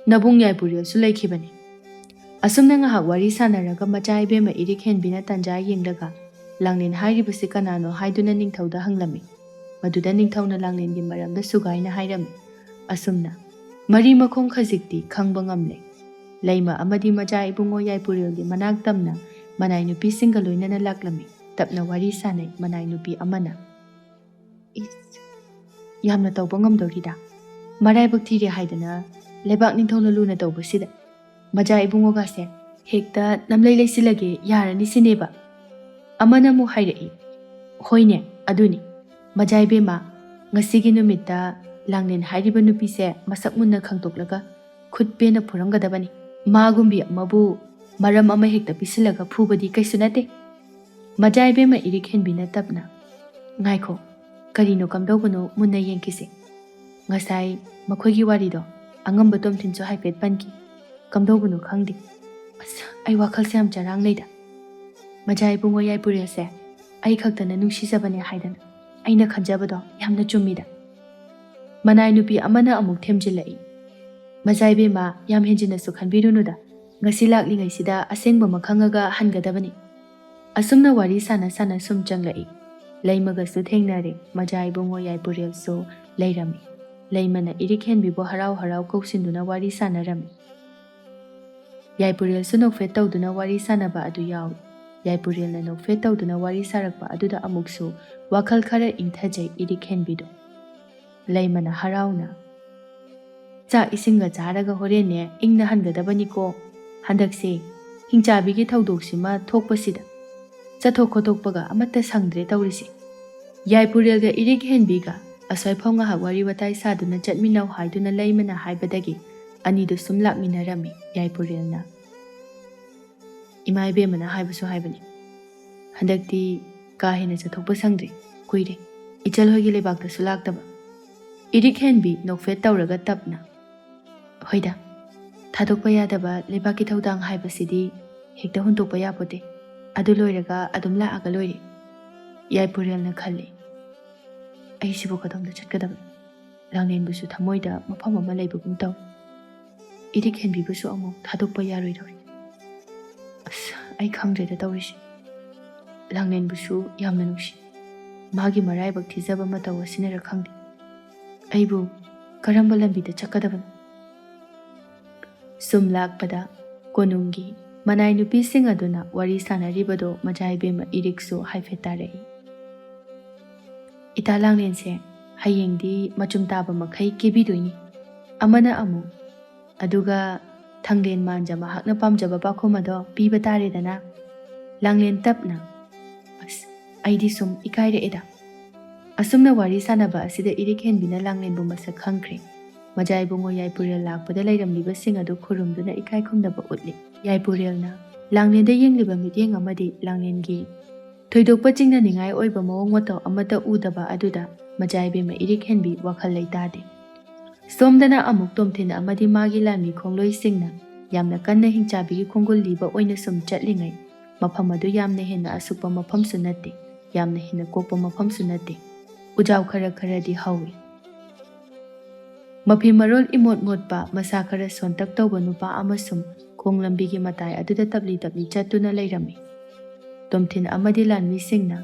ꯅꯕꯨꯡ ꯌꯥꯏꯄꯨꯔꯦꯜꯁꯨ ꯂꯩꯈꯤꯕꯅꯤ꯫" ꯑꯁꯨꯝꯅ ꯉꯥꯏꯍꯥꯛ ꯋꯥꯔꯤ ꯁꯥꯟꯅꯔꯒ ꯃꯆꯥ ꯏꯕꯦꯝꯃ ꯏꯔꯤꯛ ꯍꯦꯟꯕꯤꯅ ꯇꯥꯟꯖꯥ ꯌꯦꯡꯂꯒ ꯂꯥꯡꯂꯦꯟ ꯍꯥꯏꯔꯤꯕꯁꯤ ꯀꯅꯥꯅꯣ ꯍꯥꯏꯗꯨꯅ ꯅꯤꯡꯊꯧꯗ ꯍꯪꯂꯝꯃꯤ꯫ ꯃꯗꯨꯗ ꯅꯤꯡꯊꯧꯅ ꯂꯥꯡꯂꯦꯟꯒꯤ ꯃꯔꯝꯗ ꯁꯨꯒꯥꯏꯅ ꯍꯥꯏꯔꯝꯃꯤ꯫ ꯑꯁꯨꯝꯅ ꯃꯔꯤ ꯃꯈꯣꯡ ꯈꯖꯤꯛꯇꯤ ꯈꯪꯕ ꯉꯝꯂꯦ꯫ ꯂꯩꯃ ꯑꯃꯗꯤ ꯃꯆꯥ ꯏꯕꯨꯡꯉꯣ ꯌꯥꯏꯄꯨꯔꯦꯜꯒꯤ ꯃꯅꯥꯛ ꯇꯝꯅ ꯃꯅꯥꯏ ꯅꯨꯄꯤꯁꯤꯡꯒ ꯂꯣꯏꯅꯅ ꯂꯥꯛꯂꯝꯃꯤ꯫ ꯇꯞꯅ ꯋꯥꯔꯤ ꯁꯥꯅꯩ ꯃꯅꯥꯏ ꯅꯨꯄꯤ ꯑꯃꯅ꯫ "ꯏꯁ, ꯌꯥꯝꯅ ꯇꯧꯕ ꯉꯝꯗꯧꯔꯤꯗ꯫ ꯃꯔꯥꯏꯕꯛ ꯊꯤꯔꯦ ꯍꯥꯏꯗꯅ ꯂꯩꯕꯥꯛ ꯅꯤꯡꯊꯧꯅ ꯂꯨꯅ ꯇꯧꯕꯁꯤꯗ ꯃꯖꯥ ꯏꯕꯨꯡꯉꯣꯒꯁꯦ ꯍꯦꯛꯇ ꯅꯝꯂꯩ ꯂꯩꯁꯤꯜꯂꯒꯦ ꯌꯥꯔꯅꯤ ꯁꯤꯅꯦꯕ?" ꯑꯃꯅ ꯑꯃꯨꯛ ꯍꯥꯏꯔꯛꯏ꯫ "ꯍꯣꯏꯅꯦ, ꯑꯗꯨꯅꯤ꯫ ꯃꯖꯥ ꯏꯕꯦꯝꯃ, ꯉꯁꯤꯒꯤ ꯅꯨꯃꯤꯠꯇ ꯂꯥꯡꯂꯦꯟ ꯍꯥꯏꯔꯤꯕ ꯅꯨꯄꯤꯁꯦ ꯃꯁꯛ ꯃꯨꯟꯅ ꯈꯪꯗꯣꯛꯂꯒ ꯈꯨꯠ ꯄꯦꯟꯅ ꯐꯨꯔꯝꯒꯗꯕꯅꯤ꯫ ꯃꯥꯒꯨꯝꯕꯤ ꯑꯃꯕꯨ ꯃꯔꯝ ꯑꯃ ꯍꯦꯛꯇ ꯄꯤꯁꯤꯜꯂꯒ ꯐꯨꯕꯗꯤ ꯀꯩꯁꯨ ꯅꯠꯇꯦ꯫" ꯃꯖꯥ ꯏꯕꯦꯝꯃ ꯏꯔꯤꯛ ꯍꯦꯟꯕꯤꯅ ꯇꯞꯅ, "ꯉꯥꯏꯈꯣ, ꯀꯔꯤꯅꯣ ꯀꯝꯗꯧꯕꯅꯣ ꯃꯨꯟꯅ ꯌꯦꯡꯈꯤꯁꯦ꯫ ꯉꯁꯥꯏ ꯃꯈꯣꯏꯒꯤ ꯋꯥꯔꯤꯗꯣ ꯑꯉꯝꯕ ꯇꯣꯝꯊꯤꯟꯁꯨ ꯍꯥꯏꯐꯦꯠ ꯄꯟꯈꯤ꯫ ꯀꯝꯗꯧꯕꯅꯣ ꯈꯪꯗꯦ꯫ ꯑꯁ, ꯑꯩ ꯋꯥꯈꯜꯁꯦ ꯌꯥꯝ ꯆꯔꯥꯡꯅꯩꯗ꯫ ꯃꯖꯥ ꯏꯕꯨꯡꯉꯣ ꯌꯥꯏꯄꯨꯔꯦꯜꯁꯦ ꯑꯩ ꯈꯛꯇꯅ ꯅꯨꯡꯁꯤꯖꯕꯅꯦ ꯍꯥꯏꯗꯅ ꯑꯩꯅ ꯈꯟꯖꯕꯗꯣ ꯌꯥꯝꯅ ꯆꯨꯝꯃꯤꯗ꯫" ꯃꯅꯥꯏ ꯅꯨꯄꯤ ꯑꯃꯅ ꯑꯃꯨꯛ ꯊꯦꯝꯖꯤꯜꯂꯛꯏ꯫ "ꯃꯖꯥ ꯏꯕꯦꯝꯃ, ꯌꯥꯝ ꯍꯦꯟꯖꯤꯟꯅꯁꯨ ꯈꯟꯕꯤꯔꯨꯅꯨꯗ꯫ ꯉꯁꯤ ꯂꯥꯛꯂꯤꯉꯩꯁꯤꯗ ꯑꯁꯦꯡꯕ ꯑꯃ ꯈꯪꯉꯒ ꯍꯟꯒꯗꯕꯅꯤ꯫" ꯑꯁꯨꯝꯅ ꯋꯥꯔꯤ ꯁꯥꯟꯅ ꯁꯥꯟꯅ ꯁꯨꯝ ꯆꯪꯂꯛꯏ꯫ ꯂꯩꯃꯒꯁꯨ ꯊꯦꯡꯅꯔꯦ꯫ ꯃꯖꯥ ꯏꯕꯨꯡꯉꯣ ꯌꯥꯏꯄꯨꯔꯦꯜꯁꯨ ꯂꯩꯔꯝꯃꯤ꯫ ꯂꯩꯃꯅ ꯏꯔꯤꯛ ꯍꯦꯟꯕꯤꯕꯨ ꯍꯔꯥꯎ ꯍꯔꯥꯎ ꯀꯧꯁꯤꯟꯗꯨꯅ ꯋꯥꯔꯤ ꯁꯥꯟꯅꯔꯝꯃꯤ꯫ ꯌꯥꯏꯄꯨꯔꯦꯜꯁꯨ ꯅꯣꯛꯐꯦꯠ ꯇꯧꯗꯨꯅ ꯋꯥꯔꯤ ꯁꯥꯟꯅꯕ ꯑꯗꯨ ꯌꯥꯎꯏ꯫ ꯌꯥꯏꯄꯨꯔꯦꯜꯅ ꯅꯣꯛꯐꯦꯠ ꯇꯧꯗꯨꯅ ꯋꯥꯔꯤ ꯁꯥꯔꯛꯄ ꯑꯗꯨꯗ ꯑꯃꯨꯛꯁꯨ ꯋꯥꯈꯜ ꯈꯔ ꯏꯪꯊꯖꯩ ꯏꯔꯤꯛ ꯍꯦꯟꯕꯤꯗꯣ꯫ ꯂꯩꯃꯅ ꯍꯔꯥꯎꯅ, "ꯆꯥꯛ ꯏꯁꯤꯡꯒ ꯆꯥꯔꯒ ꯍꯣꯔꯦꯟꯅꯦ ꯏꯪꯅ ꯍꯟꯒꯗꯕꯅꯤꯀꯣ꯫ ꯍꯟꯗꯛꯁꯦ ꯍꯤꯡꯆꯥꯕꯤꯒꯤ ꯊꯧꯗꯣꯛꯁꯤꯃ ꯊꯣꯛꯄꯁꯤꯗ ꯆꯠꯊꯣꯛ ꯈꯣꯠꯇꯣꯛꯄꯒ ꯑꯃꯠꯇ ꯁꯪꯗ꯭ꯔꯦ ꯇꯧꯔꯤꯁꯦ꯫" ꯌꯥꯏꯄꯨꯔꯦꯜꯒ ꯏꯔꯤꯛ ꯍꯦꯟꯕꯤꯒ ꯑꯁ꯭ꯋꯥꯏꯐꯥꯎ ꯉꯥꯏꯍꯥꯛ ꯋꯥꯔꯤ ꯋꯥꯇꯥꯏ ꯁꯥꯗꯨꯅ ꯆꯠꯃꯤꯟꯅꯧ ꯍꯥꯏꯗꯨꯅ ꯂꯩꯃꯅ ꯍꯥꯏꯕꯗꯒꯤ ꯑꯅꯤꯗꯨ ꯁꯨꯝ ꯂꯥꯛꯃꯤꯟꯅꯔꯝꯃꯤ꯫ ꯌꯥꯏꯄꯨꯔꯦꯜꯅ, "ꯏꯃꯥ ꯏꯕꯦꯝꯃꯅ ꯍꯥꯏꯕꯁꯨ ꯍꯥꯏꯕꯅꯤ, ꯍꯟꯗꯛꯇꯤ ꯀꯥ ꯍꯦꯟꯅ ꯆꯠꯊꯣꯛꯄ ꯁꯪꯗ꯭ꯔꯦ꯫ ꯀꯨꯏꯔꯦ ꯏꯆꯜ ꯍꯣꯏꯒꯤ ꯂꯩꯕꯥꯛꯇꯁꯨ ꯂꯥꯛꯇꯕ꯫" ꯏꯔꯤꯛ ꯍꯦꯟꯕꯤ ꯅꯣꯛꯐꯦꯠ ꯇꯧꯔꯒ ꯇꯞꯅ, "ꯍꯣꯏꯗ, ꯊꯥꯗꯣꯛꯄ ꯌꯥꯗꯕ ꯂꯩꯕꯥꯛꯀꯤ ꯊꯧꯗꯥꯡ ꯍꯥꯏꯕꯁꯤꯗꯤ ꯍꯦꯛꯇ ꯍꯨꯟꯗꯣꯛꯄ ꯌꯥꯄꯣꯠꯇꯦ꯫ ꯑꯗꯨ ꯂꯣꯏꯔꯒ ꯑꯗꯨꯝ ꯂꯥꯛꯑꯒ ꯂꯣꯏꯔꯦ꯫" ꯌꯥꯏꯄꯨꯔꯦꯜꯅ ꯈꯜꯂꯤ, "ꯑꯩꯁꯤꯕꯨ ꯀꯗꯣꯝꯗ ꯆꯠꯀꯗꯕꯅꯣ? ꯂꯥꯡꯂꯦꯟꯕꯨꯁꯨ ꯊꯃꯣꯏꯗ ꯃꯐꯝ ꯑꯃ ꯂꯩꯕꯒꯨꯝ ꯇꯧ꯫ ꯏꯔꯤꯛ ꯍꯦꯟꯕꯤꯕꯨꯁꯨ ꯑꯃꯨꯛ ꯊꯥꯗꯣꯛꯄ ꯌꯥꯔꯣꯏꯗꯧꯔꯤ꯫ ꯑꯁ, ꯑꯩ ꯈꯪꯗ꯭ꯔꯦꯗ ꯇꯧꯔꯤꯁꯦ꯫ ꯂꯥꯡꯂꯦꯟꯕꯨꯁꯨ ꯌꯥꯝꯅ ꯅꯨꯡꯁꯤ꯫ ꯃꯥꯒꯤ ꯃꯔꯥꯏꯕꯛ ꯊꯤꯖꯕ ꯃꯇꯧ ꯑꯁꯤꯅꯔ ꯈꯪꯗꯦ꯫ ꯑꯩꯕꯨ ꯀꯔꯝꯕ ꯂꯝꯕꯤꯗ ꯆꯠꯀꯗꯕꯅꯣ?" ꯁꯨꯝ ꯂꯥꯛꯄꯗ ꯀꯣꯅꯨꯡꯒꯤ ꯃꯅꯥꯏ ꯅꯨꯄꯤꯁꯤꯡ ꯑꯗꯨꯅ ꯋꯥꯔꯤ ꯁꯥꯟꯅꯔꯤꯕꯗꯣ ꯃꯖꯥ ꯏꯕꯦꯝꯃ ꯏꯔꯤꯛꯁꯨ ꯍꯥꯏꯐꯦꯠ ꯇꯥꯔꯛꯏ꯫ "ꯏꯇꯥ ꯂꯥꯡꯂꯦꯟꯁꯦ ꯍꯌꯦꯡꯗꯤ ꯃꯆꯨꯝ ꯇꯥꯕ ꯃꯈꯩ ꯀꯦꯕꯤꯗꯣꯏꯅꯤ꯫ ꯑꯃꯅ ꯑꯃꯨꯛ, ꯑꯗꯨꯒ ꯊꯥꯡꯂꯦꯟ ꯃꯥꯟꯖ ꯃꯍꯥꯛꯅ ꯄꯥꯝꯖꯕ ꯄꯥꯈꯨꯝ ꯑꯗꯣ ꯄꯤꯕ ꯇꯥꯔꯦꯗꯅ꯫" ꯂꯥꯡꯂꯦꯟ ꯇꯞꯅ, "ꯑꯁ, ꯑꯩꯗꯤ ꯁꯨꯝ ꯏꯀꯥꯏꯔꯛꯑꯦꯗ꯫" ꯑꯁꯨꯝꯅ ꯋꯥꯔꯤ ꯁꯥꯟꯅꯕ ꯑꯁꯤꯗ ꯏꯔꯤꯛ ꯍꯦꯟꯕꯤꯅ ꯂꯥꯡꯂꯦꯟꯕꯨ ꯃꯁꯛ ꯈꯪꯈ꯭ꯔꯦ꯫ ꯃꯖꯥ ꯏꯕꯨꯡꯉꯣ ꯌꯥꯏꯄꯨꯔꯦꯜ ꯂꯥꯛꯄꯗ ꯂꯩꯔꯝꯂꯤꯕꯁꯤꯡ ꯑꯗꯨ ꯈꯨꯔꯨꯝꯗꯨꯅ ꯏꯀꯥꯏ ꯈꯨꯝꯅꯕ ꯎꯠꯂꯤ꯫ ꯌꯥꯏꯄꯨꯔꯦꯜꯅ ꯂꯥꯡꯂꯦꯟꯗ ꯌꯦꯡꯂꯤꯕ ꯃꯤꯠꯌꯦꯡ ꯑꯃꯗꯤ ꯂꯥꯡꯂꯦꯟꯒꯤ ꯊꯣꯏꯗꯣꯛꯄ ꯆꯤꯡꯅꯅꯤꯡꯉꯥꯏ ꯑꯣꯏꯕ ꯃꯑꯣꯡ ꯃꯇꯧ ꯑꯃꯠꯇ ꯎꯗꯕ ꯑꯗꯨꯗ ꯃꯖꯥ ꯏꯕꯦꯝꯃ ꯏꯔꯤꯛ ꯍꯦꯟꯕꯤ ꯋꯥꯈꯜ ꯂꯩꯇꯥꯗꯦ꯫ ꯁꯣꯝꯗꯅ ꯑꯃꯨꯛ ꯇꯣꯝꯊꯤꯟ ꯑꯃꯗꯤ ꯃꯥꯒꯤ ꯂꯥꯟꯃꯤ ꯈꯣꯡꯂꯣꯏꯁꯤꯡꯅ ꯌꯥꯝꯅ ꯀꯟꯅ ꯍꯤꯡꯆꯥꯕꯤꯒꯤ ꯈꯣꯡꯒꯨꯜ ꯂꯤꯕ ꯑꯣꯏꯅ ꯁꯨꯝ ꯆꯠꯂꯤꯉꯩ, ꯃꯐꯝ ꯑꯗꯨ ꯌꯥꯝꯅ ꯍꯦꯟꯅ ꯑꯁꯨꯛꯄ ꯃꯐꯝꯁꯨ ꯅꯠꯇꯦ, ꯌꯥꯝꯅ ꯍꯦꯟꯅ ꯀꯣꯛꯄ ꯃꯐꯝꯁꯨ ꯅꯠꯇꯦ꯫ ꯎꯖꯥꯎ ꯈꯔ ꯈꯔꯗꯤ ꯍꯧꯏ꯫ ꯃꯐꯤ ꯃꯔꯣꯜ ꯏꯃꯣꯠ ꯃꯣꯠꯄ, ꯃꯁꯥ ꯈꯔ ꯁꯣꯟꯇꯛ ꯇꯧꯕ ꯅꯨꯄꯥ ꯑꯃꯁꯨꯡ ꯈꯣꯡ ꯂꯝꯕꯤꯒꯤ ꯃꯇꯥꯏ ꯑꯗꯨꯗ ꯇꯞꯂꯤ ꯇꯞꯂꯤ ꯆꯠꯇꯨꯅ ꯂꯩꯔꯝꯃꯤ꯫ ꯇꯣꯝꯊꯤꯟ ꯑꯃꯗꯤ ꯂꯥꯟꯃꯤꯁꯤꯡꯅ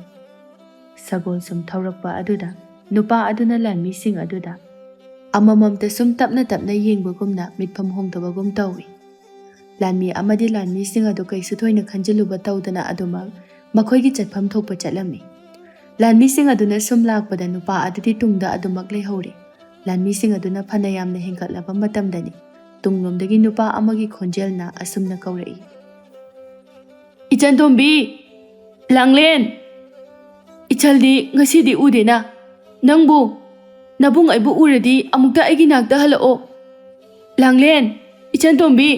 ꯁꯒꯣꯜ ꯁꯨꯝ ꯊꯧꯔꯛꯄ ꯑꯗꯨꯗ ꯅꯨꯄꯥ ꯑꯗꯨꯅ ꯂꯥꯟꯃꯤꯁꯤꯡ ꯑꯗꯨꯗ ꯑꯃꯃꯝꯇ ꯁꯨꯝ ꯇꯞꯅ ꯇꯞꯅ ꯌꯦꯡꯕꯒꯨꯝꯅ ꯃꯤꯠꯐꯝ ꯍꯣꯡꯗꯕꯒꯨꯝ ꯇꯧꯏ꯫ ꯂꯥꯟꯃꯤ ꯑꯃꯗꯤ ꯂꯥꯟꯃꯤꯁꯤꯡ ꯑꯗꯨ ꯀꯩꯁꯨ ꯊꯣꯏꯅ ꯈꯟꯖꯤꯜꯂꯨꯕ ꯇꯧꯗꯅ ꯑꯗꯨꯃꯛ ꯃꯈꯣꯏꯒꯤ ꯆꯠꯐꯝ ꯊꯣꯛꯄ ꯆꯠꯂꯝꯃꯤ꯫ ꯂꯥꯟꯃꯤꯁꯤꯡ ꯑꯗꯨꯅ ꯁꯨꯝ ꯂꯥꯛꯄꯗ ꯅꯨꯄꯥ ꯑꯗꯨꯗꯤ ꯇꯨꯡꯗ ꯑꯗꯨꯃꯛ ꯂꯩꯍꯧꯔꯦ꯫ ꯂꯥꯟꯃꯤꯁꯤꯡ ꯑꯗꯨꯅ ꯐꯅ ꯌꯥꯝꯅ ꯍꯦꯟꯒꯠꯂꯕ ꯃꯇꯝꯗꯅꯤ ꯇꯨꯡꯂꯣꯝꯗꯒꯤ ꯅꯨꯄꯥ ꯑꯃꯒꯤ ꯈꯣꯟꯖꯦꯜꯅ ꯑꯁꯨꯝꯅ ꯀꯧꯔꯛꯏ, "ꯏꯆꯟꯇꯣꯝꯕꯤ! ꯂꯥꯡꯂꯦꯟ! ꯏꯆꯜꯗꯤ ꯉꯁꯤꯗꯤ ꯎꯗꯦꯅ꯫ ꯅꯪꯕꯨ, ꯅꯕꯨꯡ ꯑꯩꯕꯨ ꯎꯔꯗꯤ ꯑꯃꯨꯛꯇ ꯑꯩꯒꯤ ꯅꯥꯛꯇ ꯍꯜꯂꯛꯑꯣ꯫ ꯂꯥꯡꯂꯦꯟ! ꯏꯆꯟꯇꯣꯝꯕꯤ!"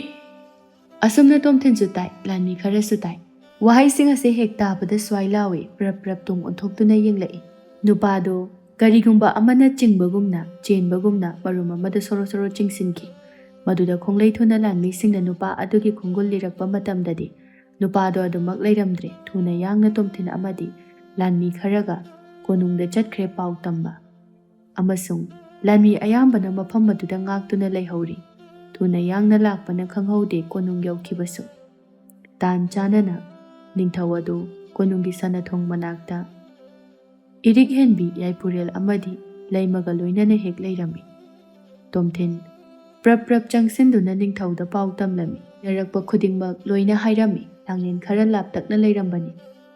ꯑꯁꯨꯝꯅ ꯇꯣꯝꯊꯤꯟꯁꯨ ꯇꯥꯏ, ꯂꯥꯟꯃꯤ ꯈꯔꯁꯨ ꯇꯥꯏ꯫ ꯋꯥꯍꯩꯁꯤꯡ ꯑꯁꯤ ꯍꯦꯛ ꯇꯥꯕꯗ ꯁ꯭ꯋꯥꯏ ꯂꯥꯎꯏ, ꯄ꯭ꯔꯞ ꯄ꯭ꯔꯞ ꯇꯨꯡ ꯑꯣꯟꯊꯣꯛꯇꯨꯅ ꯌꯦꯡꯂꯛꯏ꯫ ꯅꯨꯄꯥꯗꯨ ꯀꯔꯤꯒꯨꯝꯕ ꯑꯃꯅ ꯆꯤꯡꯕꯒꯨꯝꯅ, ꯆꯦꯟꯕꯒꯨꯝꯅ ꯃꯔꯨꯝ ꯑꯃꯗ ꯁꯣꯔꯣ ꯁꯣꯔꯣ ꯆꯤꯡꯁꯤꯟꯈꯤ꯫ ꯃꯗꯨꯗ ꯈꯣꯡꯂꯩ ꯊꯨꯅ ꯂꯥꯟꯃꯤꯁꯤꯡꯅ ꯅꯨꯄꯥ ꯑꯗꯨꯒꯤ ꯈꯣꯡꯒꯨꯜ ꯂꯤꯔꯛꯄ ꯃꯇꯝꯗꯗꯤ ꯅꯨꯄꯥꯗꯣ ꯑꯗꯨꯃꯛ ꯂꯩꯔꯝꯗ꯭ꯔꯦ꯫ ꯊꯨꯅ ꯌꯥꯡꯅ ꯇꯣꯝꯊꯤꯟ ꯑꯃꯗꯤ ꯂꯥꯟꯃꯤ ꯈꯔꯒ ꯀꯣꯅꯨꯡꯗ ꯆꯠꯈ꯭ꯔꯦ ꯄꯥꯎ ꯇꯝꯕ꯫ ꯑꯃꯁꯨꯡ ꯂꯥꯟꯃꯤ ꯑꯌꯥꯝꯕꯅ ꯃꯐꯝ ꯑꯗꯨꯗ ꯉꯥꯛꯇꯨꯅ ꯂꯩꯍꯧꯔꯤ꯫ ꯊꯨꯅ ꯌꯥꯡꯅ ꯂꯥꯛꯄꯅ ꯈꯪꯍꯧꯗꯦ ꯀꯣꯅꯨꯡ ꯌꯧꯈꯤꯕꯁꯨ꯫ ꯇꯥꯟ ꯆꯥꯅꯅ ꯅꯤꯡꯊꯧ ꯑꯗꯨ ꯀꯣꯅꯨꯡꯒꯤ ꯁꯅꯥꯊꯣꯡ ꯃꯅꯥꯛꯇ ꯏꯔꯤꯛ ꯍꯦꯟꯕꯤ ꯌꯥꯏꯄꯨꯔꯦꯜ ꯑꯃꯗꯤ ꯂꯩꯃꯒ ꯂꯣꯏꯅꯅ ꯍꯦꯛ ꯂꯩꯔꯝꯃꯤ꯫ ꯇꯣꯝꯊꯤꯟ ꯄ꯭ꯔꯞ ꯄ꯭ꯔꯞ ꯆꯪꯁꯤꯟꯗꯨꯅ ꯅꯤꯡꯊꯧꯗ ꯄꯥꯎ ꯇꯝꯂꯝꯃꯤ꯫ ꯅꯔꯛꯄ ꯈꯨꯗꯤꯡꯃꯛ ꯂꯣꯏꯅ ꯍꯥꯏꯔꯝꯃꯤ꯫ ꯂꯥꯡꯂꯦꯟ ꯈꯔ ꯂꯥꯞꯇꯛꯅ ꯂꯩꯔꯝꯕꯅꯤ꯫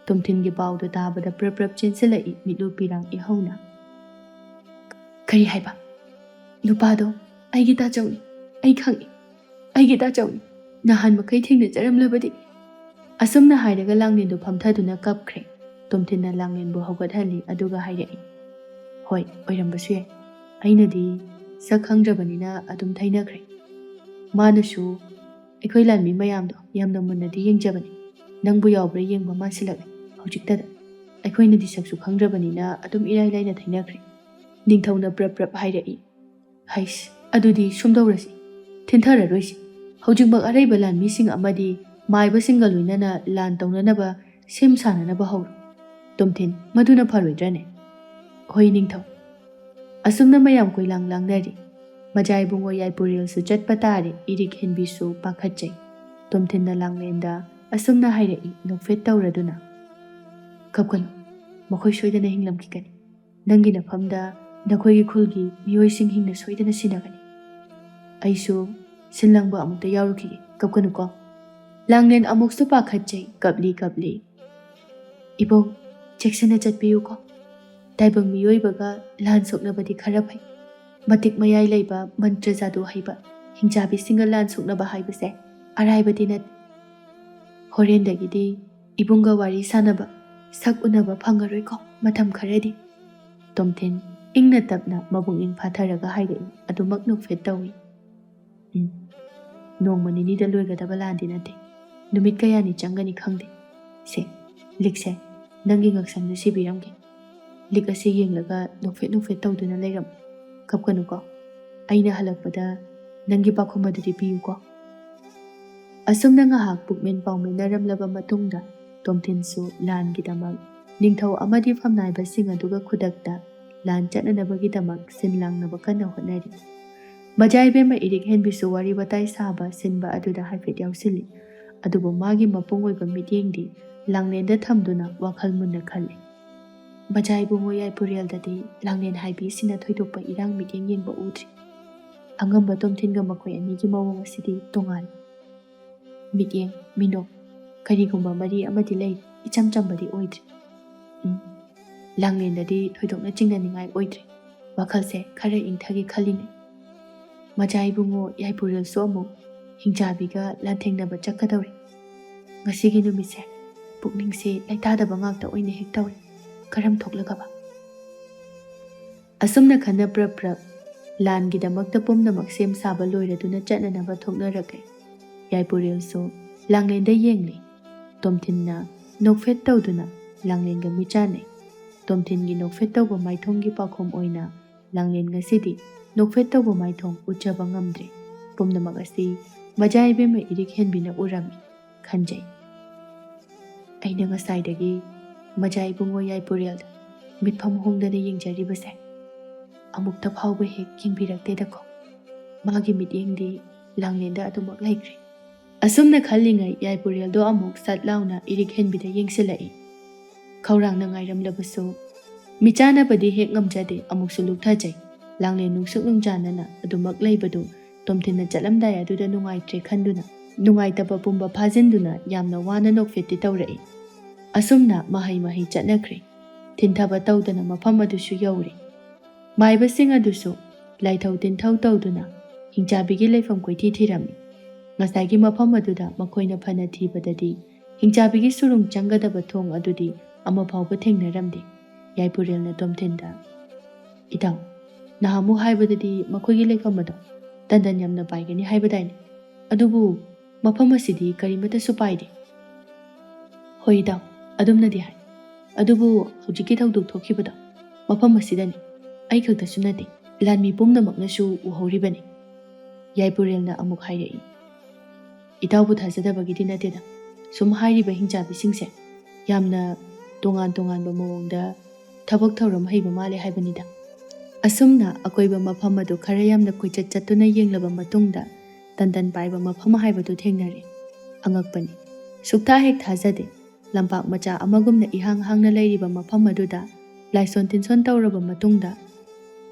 ꯇꯣꯝꯊꯤꯟꯒꯤ ꯄꯥꯎꯗꯨ ꯇꯥꯕꯗ ꯄ꯭ꯔꯞ ꯄ꯭ꯔꯞ ꯆꯦꯟꯁꯤꯜꯂꯛꯏ ꯃꯤꯠꯂꯨ ꯄꯤꯔꯥꯡ ꯏꯍꯧꯅ꯫ "ꯀꯔꯤ ꯍꯥꯏꯕ? ꯅꯨꯄꯥꯗꯣ ꯑꯩꯒꯤ ꯇꯥꯆꯧꯅꯤ꯫ ꯑꯩ ꯈꯪꯏ꯫ ꯑꯩꯒꯤ ꯇꯥꯆꯧꯅꯤ꯫ ꯅꯍꯥꯟ ꯃꯈꯩ ꯊꯦꯡꯅꯖꯔꯝꯂꯕꯗꯤ?" ꯑꯁꯨꯝꯅ ꯍꯥꯏꯔꯒ ꯂꯥꯡꯂꯦꯟꯗꯨ ꯐꯝꯊꯗꯨꯅ ꯀꯞꯈ꯭ꯔꯦ꯫ ꯇꯣꯝꯊꯤꯟꯅ ꯂꯥꯡꯂꯦꯟꯕꯨ ꯍꯧꯒꯠꯍꯜꯂꯤ, ꯑꯗꯨꯒ ꯍꯥꯏꯔꯛꯏ, "ꯍꯣꯏ, ꯑꯣꯏꯔꯝꯕꯁꯨ ꯌꯥꯏ꯫ ꯑꯩꯅꯗꯤ ꯁꯛ ꯈꯪꯗ꯭ꯔꯕꯅꯤꯅ ꯑꯗꯨꯝ ꯊꯩꯅꯈ꯭ꯔꯦ꯫ ꯃꯥꯅꯁꯨ ꯑꯩꯈꯣꯏ ꯂꯥꯟꯃꯤ ꯃꯌꯥꯝꯗꯣ ꯌꯥꯝꯅ ꯃꯨꯟꯅꯗꯤ ꯌꯦꯡꯖꯕꯅꯤ꯫ ꯅꯪꯕꯨ ꯌꯥꯎꯕ꯭ꯔꯥ ꯌꯦꯡꯕ ꯃꯥꯟꯁꯤꯜꯂꯛꯂꯦ ꯍꯧꯖꯤꯛꯇꯗ꯫ ꯑꯩꯈꯣꯏꯅꯗꯤ ꯁꯛꯁꯨ ꯈꯪꯗ꯭ꯔꯕꯅꯤꯅ ꯑꯗꯨꯝ ꯏꯔꯥꯏ ꯂꯥꯏꯅ ꯊꯩꯅꯈ꯭ꯔꯦ꯫" ꯅꯤꯡꯊꯧꯅ ꯄ꯭ꯔꯞ ꯄ꯭ꯔꯞ ꯍꯥꯏꯔꯛꯏ, "ꯍꯩꯁ, ꯑꯗꯨꯗꯤ ꯁꯨꯝ ꯇꯧꯔꯁꯤ, ꯊꯤꯟꯊꯔꯔꯣꯏꯁꯤ꯫ ꯍꯧꯖꯤꯛꯃꯛ ꯑꯔꯩꯕ ꯂꯥꯟꯃꯤꯁꯤꯡ ꯑꯃꯗꯤ ꯃꯥꯏꯕꯁꯤꯡꯒ ꯂꯣꯏꯅꯅ ꯂꯥꯟ ꯇꯧꯅꯅꯕ ꯁꯦꯝ ꯁꯥꯅꯅꯕ ꯍꯧꯔꯣ꯫ ꯇꯣꯝꯊꯤꯟ, ꯃꯗꯨꯅ ꯐꯔꯣꯏꯗ꯭ꯔꯅꯦ?" "ꯍꯣꯏ ꯅꯤꯡꯊꯧ꯫" ꯑꯁꯨꯝꯅ ꯃꯌꯥꯝ ꯀꯣꯏꯂꯥꯡ ꯂꯥꯡꯅꯔꯤ꯫ ꯃꯖꯥ ꯏꯕꯨꯡꯉꯣ ꯌꯥꯏꯄꯨꯔꯦꯜꯁꯨ ꯆꯠꯄ ꯇꯥꯔꯦ, ꯏꯔꯤꯛ ꯍꯦꯟꯕꯤꯁꯨ ꯄꯥꯈꯠꯆꯩ꯫ ꯇꯣꯝꯊꯤꯟꯅ ꯂꯥꯡꯂꯦꯟꯗ ꯑꯁꯨꯝꯅ ꯍꯥꯏꯔꯛꯏ, ꯅꯣꯛꯐꯦꯠ ꯇꯧꯔꯗꯨꯅ, "ꯀꯞꯀꯅꯨ, ꯃꯈꯣꯏ ꯁꯣꯏꯗꯅ ꯍꯤꯡꯂꯝꯈꯤꯒꯅꯤ꯫ ꯅꯪꯒꯤ ꯅꯐꯝꯗ ꯅꯈꯣꯏꯒꯤ ꯈꯨꯜꯒꯤ ꯃꯤꯑꯣꯏꯁꯤꯡ ꯍꯤꯡꯅ ꯁꯣꯏꯗꯅ ꯁꯤꯟꯅꯒꯅꯤ꯫ ꯑꯩꯁꯨ ꯁꯤꯟ ꯂꯥꯡꯕ ꯑꯃꯨꯛꯇ ꯌꯥꯎꯔꯨꯈꯤꯒꯦ, ꯀꯞꯀꯅꯨꯀꯣ꯫" ꯂꯥꯡꯂꯦꯟ ꯑꯃꯨꯛꯁꯨ ꯄꯥꯈꯠꯆꯩ, ꯀꯞꯂꯤ ꯀꯞꯂꯤ꯫ "ꯏꯕꯨꯡ, ꯆꯦꯛꯁꯤꯟꯅ ꯆꯠꯄꯤꯌꯨꯀꯣ꯫ ꯇꯥꯏꯕꯪ ꯃꯤꯑꯣꯏꯕꯒ ꯂꯥꯟ ꯁꯣꯛꯅꯕꯗꯤ ꯈꯔ ꯐꯩ꯫ ꯃꯇꯤꯛ ꯃꯌꯥꯏ ꯂꯩꯕ, ꯃꯟꯇ꯭ꯔ ꯖꯥꯗꯨ ꯍꯩꯕ ꯍꯤꯡꯆꯥꯕꯤꯁꯤꯡꯒ ꯂꯥꯟ ꯁꯣꯛꯅꯕ ꯍꯥꯏꯕꯁꯦ ꯑꯔꯥꯏꯕꯗꯤ ꯅꯠꯇꯦ꯫ ꯍꯣꯔꯦꯟꯗꯒꯤꯗꯤ ꯏꯕꯨꯡꯒ ꯋꯥꯔꯤ ꯁꯥꯟꯅꯕ, ꯁꯛ ꯎꯅꯕ ꯐꯪꯉꯔꯣꯏꯀꯣ ꯃꯇꯝ ꯈꯔꯗꯤ꯫" ꯇꯣꯝꯊꯤꯟ ꯏꯪꯅ ꯇꯞꯅ ꯃꯕꯨꯛꯅꯤꯡ ꯐꯥꯊꯔꯒ ꯍꯥꯏꯔꯛꯏ, ꯑꯗꯨꯃꯛ ꯅꯣꯛꯐꯦꯠ ꯇꯧꯏ꯫ "ꯎꯝ, ꯅꯣꯡꯃ ꯅꯤꯅꯤꯗ ꯂꯣꯏꯒꯗꯕ ꯂꯥꯟꯗꯤ ꯅꯠꯇꯦ꯫ ꯅꯨꯃꯤꯠ ꯀꯌꯥꯅꯤ ꯆꯪꯒꯅꯤ ꯈꯪꯗꯦ꯫ ꯁꯦ, ꯂꯤꯛꯁꯦ ꯅꯪꯒꯤ ꯉꯛꯁꯝꯗ ꯁꯤꯕꯤꯔꯝꯒꯦ꯫ ꯂꯤꯛ ꯑꯁꯤ ꯌꯦꯡꯂꯒ ꯅꯣꯛꯐꯦꯠ ꯅꯣꯛꯐꯦꯠ ꯇꯧꯗꯨꯅ ꯂꯩꯔꯝꯃꯨ꯫ ꯀꯞꯀꯅꯨꯀꯣ꯫ ꯑꯩꯅ ꯍꯜꯂꯛꯄꯗ ꯅꯪꯒꯤ ꯄꯥꯈꯨꯝ ꯑꯗꯨꯗꯤ ꯄꯤꯌꯨꯀꯣ꯫" ꯑꯁꯨꯝꯅ ꯉꯥꯏꯍꯥꯛ ꯄꯨꯛꯃꯦꯟ ꯄꯥꯎꯃꯤꯟꯅꯔꯝꯂꯕ ꯃꯇꯨꯡꯗ, ꯇꯣꯝꯊꯤꯟꯁꯨ ꯂꯥꯟꯒꯤꯗꯃꯛ ꯅꯤꯡꯊꯧ ꯑꯃꯗꯤ ꯐꯝꯅꯥꯏꯕꯁꯤꯡ ꯑꯗꯨꯒ ꯈꯨꯗꯛꯇ ꯂꯥꯟ ꯆꯠꯅꯅꯕꯒꯤꯗꯃꯛ ꯁꯤꯟ ꯂꯥꯡꯅꯕ ꯀꯟꯅ ꯍꯣꯠꯅꯔꯤ꯫ ꯃꯖꯥ ꯏꯕꯦꯝꯃ ꯏꯔꯤꯛ ꯍꯦꯟꯕꯤꯁꯨ ꯋꯥꯔꯤ ꯋꯥꯇꯥꯏ ꯁꯥꯕ ꯁꯤꯟꯕ ꯑꯗꯨꯗ ꯍꯥꯏꯐꯦꯠ ꯌꯥꯎꯁꯤꯜꯂꯤ꯫ ꯑꯗꯨꯕꯨ ꯃꯥꯒꯤ ꯃꯄꯨꯡ ꯑꯣꯏꯕ ꯃꯤꯠꯌꯦꯡꯗꯤ ꯂꯥꯡꯂꯦꯟꯗ ꯊꯝꯗꯨꯅ ꯋꯥꯈꯜ ꯃꯨꯟꯅ ꯈꯜꯂꯤ꯫ ꯃꯖꯥ ꯏꯕꯨꯡꯉꯣ ꯌꯥꯏꯄꯨꯔꯦꯜꯗꯗꯤ ꯂꯥꯡꯂꯦꯟ ꯍꯥꯏꯕꯤꯁꯤꯅ ꯊꯣꯏꯗꯣꯛꯄ ꯏꯔꯥꯡ ꯃꯤꯠꯌꯦꯡ ꯌꯦꯡꯕ ꯎꯗ꯭ꯔꯤ꯫ ꯑꯉꯝꯕ ꯇꯣꯝꯊꯤꯟꯒ ꯃꯈꯣꯏ ꯑꯅꯤꯒꯤ ꯃꯑꯣꯡ ꯑꯁꯤꯗꯤ ꯇꯣꯉꯥꯜꯂꯤ꯫ ꯃꯤꯠꯌꯦꯡ, ꯃꯤꯅꯣꯛ, ꯀꯔꯤꯒꯨꯝꯕ ꯃꯔꯤ ꯑꯃꯗꯤ ꯂꯩ, ꯏꯆꯝ ꯆꯝꯕꯗꯤ ꯑꯣꯏꯗ꯭ꯔꯤ꯫ ꯎꯝ, ꯂꯥꯡꯂꯦꯟꯗꯗꯤ ꯊꯣꯏꯗꯣꯛꯅ ꯆꯤꯡꯅꯅꯤꯡꯉꯥꯏ ꯑꯣꯏꯗ꯭ꯔꯤ꯫ ꯋꯥꯈꯜꯁꯦ ꯈꯔ ꯏꯪꯊꯒꯦ ꯈꯜꯂꯤꯅꯦ꯫ ꯃꯖꯥ ꯏꯕꯨꯡꯉꯣ ꯌꯥꯏꯄꯨꯔꯦꯜꯁꯨ ꯑꯃꯨꯛ ꯍꯤꯡꯆꯥꯕꯤꯒ ꯂꯥꯟꯊꯦꯡꯅꯕ ꯆꯠꯀꯗꯧꯔꯤ꯫ ꯉꯁꯤꯒꯤ ꯅꯨꯃꯤꯠꯁꯦ ꯄꯨꯛꯅꯤꯡꯁꯦ ꯂꯩꯇꯥꯗꯕ ꯉꯥꯛꯇ ꯑꯣꯏꯅ ꯍꯦꯛ ꯇꯧꯔꯤ꯫ ꯀꯔꯝ ꯊꯣꯛꯂꯒꯕ? ꯑꯁꯨꯝꯅ ꯈꯟꯅ ꯄ꯭ꯔꯞ ꯄ꯭ꯔꯞ ꯂꯥꯟꯒꯤꯗꯃꯛꯇ ꯄꯨꯝꯅꯃꯛ ꯁꯦꯝ ꯁꯥꯕ ꯂꯣꯏꯔꯗꯨꯅ ꯆꯠꯅꯅꯕ ꯊꯣꯛꯅꯔꯛꯂꯦ꯫ ꯌꯥꯏꯄꯨꯔꯦꯜꯁꯨ ꯂꯥꯡꯂꯦꯟꯗ ꯌꯦꯡꯂꯤ꯫ ꯇꯣꯝꯊꯤꯟꯅ ꯅꯣꯛꯐꯦꯠ ꯇꯧꯗꯨꯅ ꯂꯥꯡꯂꯦꯟꯒ ꯃꯤꯠ ꯆꯥꯟꯅꯩ꯫ ꯇꯣꯝꯊꯤꯟꯒꯤ ꯅꯣꯛꯐꯦꯠ ꯇꯧꯕ ꯃꯥꯏꯊꯣꯡꯒꯤ ꯄꯥꯎꯈꯨꯝ ꯑꯣꯏꯅ ꯂꯥꯡꯂꯦꯟ ꯉꯁꯤꯗꯤ ꯅꯣꯛꯐꯦꯠ ꯇꯧꯕ ꯃꯥꯏꯊꯣꯡ ꯎꯠꯆꯕ ꯉꯝꯗ꯭ꯔꯦ꯫ ꯄꯨꯝꯅꯃꯛ ꯑꯁꯤ ꯃꯖꯥ ꯏꯕꯦꯝꯃ ꯏꯔꯤꯛ ꯍꯦꯟꯕꯤꯅ ꯎꯔꯝꯃꯤ ꯈꯟꯖꯩ꯫ ꯑꯩꯅ ꯉꯁꯥꯏꯗꯒꯤ ꯃꯖꯥ ꯏꯕꯨꯡꯉꯣ ꯌꯥꯏꯄꯨꯔꯦꯜꯗ ꯃꯤꯠꯐꯝ ꯍꯣꯡꯗꯅ ꯌꯦꯡꯖꯔꯤꯕꯁꯦ ꯑꯃꯨꯛꯇ ꯐꯥꯎꯕ ꯍꯦꯛ ꯌꯦꯡꯕꯤꯔꯛꯇꯦꯗꯀꯣ꯫ ꯃꯥꯒꯤ ꯃꯤꯠꯌꯦꯡꯗꯤ ꯂꯥꯡꯂꯦꯟꯗ ꯑꯗꯨꯃꯛ ꯂꯩꯈ꯭ꯔꯦ꯫ ꯑꯁꯨꯝꯅ ꯈꯜꯂꯤꯉꯩ ꯌꯥꯏꯄꯨꯔꯦꯜꯗꯣ ꯑꯃꯨꯛ ꯁꯠ ꯂꯥꯎꯅ ꯏꯔꯤꯛ ꯍꯦꯟꯕꯤꯗ ꯌꯦꯡꯁꯤꯜꯂꯛꯏ꯫ ꯈꯧꯔꯥꯡꯅ ꯉꯥꯏꯔꯝꯂꯕꯁꯨ ꯃꯤꯆꯥꯟꯅꯕꯗꯤ ꯍꯦꯛ ꯉꯝꯖꯗꯦ, ꯑꯃꯨꯛꯁꯨ ꯂꯨꯛꯊꯖꯩ꯫ ꯂꯥꯡꯂꯦꯟ ꯅꯨꯡꯁꯨꯛ ꯅꯨꯡꯖꯥꯅꯅ ꯑꯗꯨꯃꯛ ꯂꯩꯕꯗꯨ ꯇꯣꯝꯊꯤꯟꯅ ꯆꯠꯂꯝꯗꯥꯏ ꯑꯗꯨꯗ ꯅꯨꯡꯉꯥꯏꯇ꯭ꯔꯦ ꯈꯟꯗꯨꯅ, ꯅꯨꯡꯉꯥꯏꯇꯕ ꯄꯨꯝꯕ ꯐꯥꯖꯤꯟꯗꯨꯅ ꯌꯥꯝꯅ ꯋꯥꯅ ꯅꯣꯛꯐꯦꯠꯇꯤ ꯇꯧꯔꯛꯏ꯫ ꯑꯁꯨꯝꯅ ꯃꯍꯩ ꯃꯍꯩ ꯆꯠꯅꯈ꯭ꯔꯦ꯫ ꯊꯤꯟꯊꯕ ꯇꯧꯗꯅ ꯃꯐꯝ ꯑꯗꯨꯁꯨ ꯌꯧꯔꯦ꯫ ꯃꯥꯏꯕꯁꯤꯡ ꯑꯗꯨꯁꯨ ꯂꯥꯏꯊꯧ ꯇꯤꯟꯊꯧ ꯇꯧꯗꯨꯅ ꯍꯤꯡꯆꯥꯕꯤꯒꯤ ꯂꯩꯐꯝ ꯀꯣꯏꯊꯤ ꯊꯤꯔꯝꯃꯤ꯫ ꯉꯁꯥꯏꯒꯤ ꯃꯐꯝ ꯑꯗꯨꯗ ꯃꯈꯣꯏꯅ ꯐꯅ ꯊꯤꯕꯗꯗꯤ ꯍꯤꯡꯆꯥꯕꯤꯒꯤ ꯁꯨꯔꯨꯡ ꯆꯪꯒꯗꯕ ꯊꯣꯡ ꯑꯗꯨꯗꯤ ꯑꯃꯐꯥꯎꯕ ꯊꯦꯡꯅꯔꯝꯗꯦ꯫ ꯌꯥꯏꯄꯨꯔꯦꯜꯅ ꯇꯣꯝꯊꯤꯟꯗ, "ꯏꯇꯥꯎ, ꯅꯍꯥꯟꯃꯨꯛ ꯍꯥꯏꯕꯗꯗꯤ ꯃꯈꯣꯏꯒꯤ ꯂꯩꯐꯝ ꯑꯗꯣ ꯇꯟꯗꯟ ꯌꯥꯝꯅ ꯄꯥꯏꯒꯅꯤ ꯍꯥꯏꯕꯗꯥꯏꯅꯦ? ꯑꯗꯨꯕꯨ ꯃꯐꯝ ꯑꯁꯤꯗꯤ ꯀꯔꯤꯃꯠꯇꯁꯨ ꯄꯥꯏꯗꯦ꯫" "ꯍꯣꯏ ꯏꯇꯥꯎ, ꯑꯗꯨꯝꯅꯗꯤ ꯍꯥꯏ꯫ ꯑꯗꯨꯕꯨ ꯍꯧꯖꯤꯛꯀꯤ ꯊꯧꯗꯣꯛ ꯊꯣꯛꯈꯤꯕꯗꯣ ꯃꯐꯝ ꯑꯁꯤꯗꯅꯤ꯫ ꯑꯩ ꯈꯛꯇꯁꯨ ꯅꯠꯇꯦ, ꯂꯥꯟꯃꯤ ꯄꯨꯝꯅꯃꯛꯅꯁꯨ ꯎꯍꯧꯔꯤꯕꯅꯤ꯫" ꯌꯥꯏꯄꯨꯔꯦꯜꯅ ꯑꯃꯨꯛ ꯍꯥꯏꯔꯛꯏ, "ꯏꯇꯥꯎꯕꯨ ꯊꯥꯖꯗꯕꯒꯤꯗꯤ ꯅꯠꯇꯦꯗ꯫ ꯁꯨꯝ ꯍꯥꯏꯔꯤꯕ ꯍꯤꯡꯆꯥꯕꯤꯁꯤꯡꯁꯦ ꯌꯥꯝꯅ ꯇꯣꯉꯥꯟ ꯇꯣꯉꯥꯟꯕ ꯃꯑꯣꯡꯗ ꯊꯕꯛ ꯊꯧꯔꯝ ꯍꯩꯕ ꯃꯥꯜꯂꯦ ꯍꯥꯏꯕꯅꯤꯗ꯫" ꯑꯁꯨꯝꯅ ꯑꯀꯣꯏꯕ ꯃꯐꯝ ꯑꯗꯨ ꯈꯔ ꯌꯥꯝꯅ ꯀꯣꯏꯆꯠ ꯆꯠꯇꯨꯅ ꯌꯦꯡꯂꯕ ꯃꯇꯨꯡꯗ ꯇꯟꯗꯟ ꯄꯥꯏꯕ ꯃꯐꯝ ꯍꯥꯏꯕꯗꯨ ꯊꯦꯡꯅꯔꯦ꯫ ꯑꯉꯛꯄꯅꯤ꯫ ꯁꯨꯛꯊꯥ ꯍꯦꯛ ꯊꯥꯖꯗꯦ꯫ ꯂꯝꯄꯥꯛ ꯃꯆꯥ ꯑꯃꯒꯨꯝꯅ ꯏꯍꯥꯡ ꯍꯥꯡꯅ ꯂꯩꯔꯤꯕ ꯃꯐꯝ ꯑꯗꯨꯗ ꯂꯥꯏꯁꯣꯟ ꯇꯤꯟꯁꯣꯟ ꯇꯧꯔꯕ ꯃꯇꯨꯡꯗ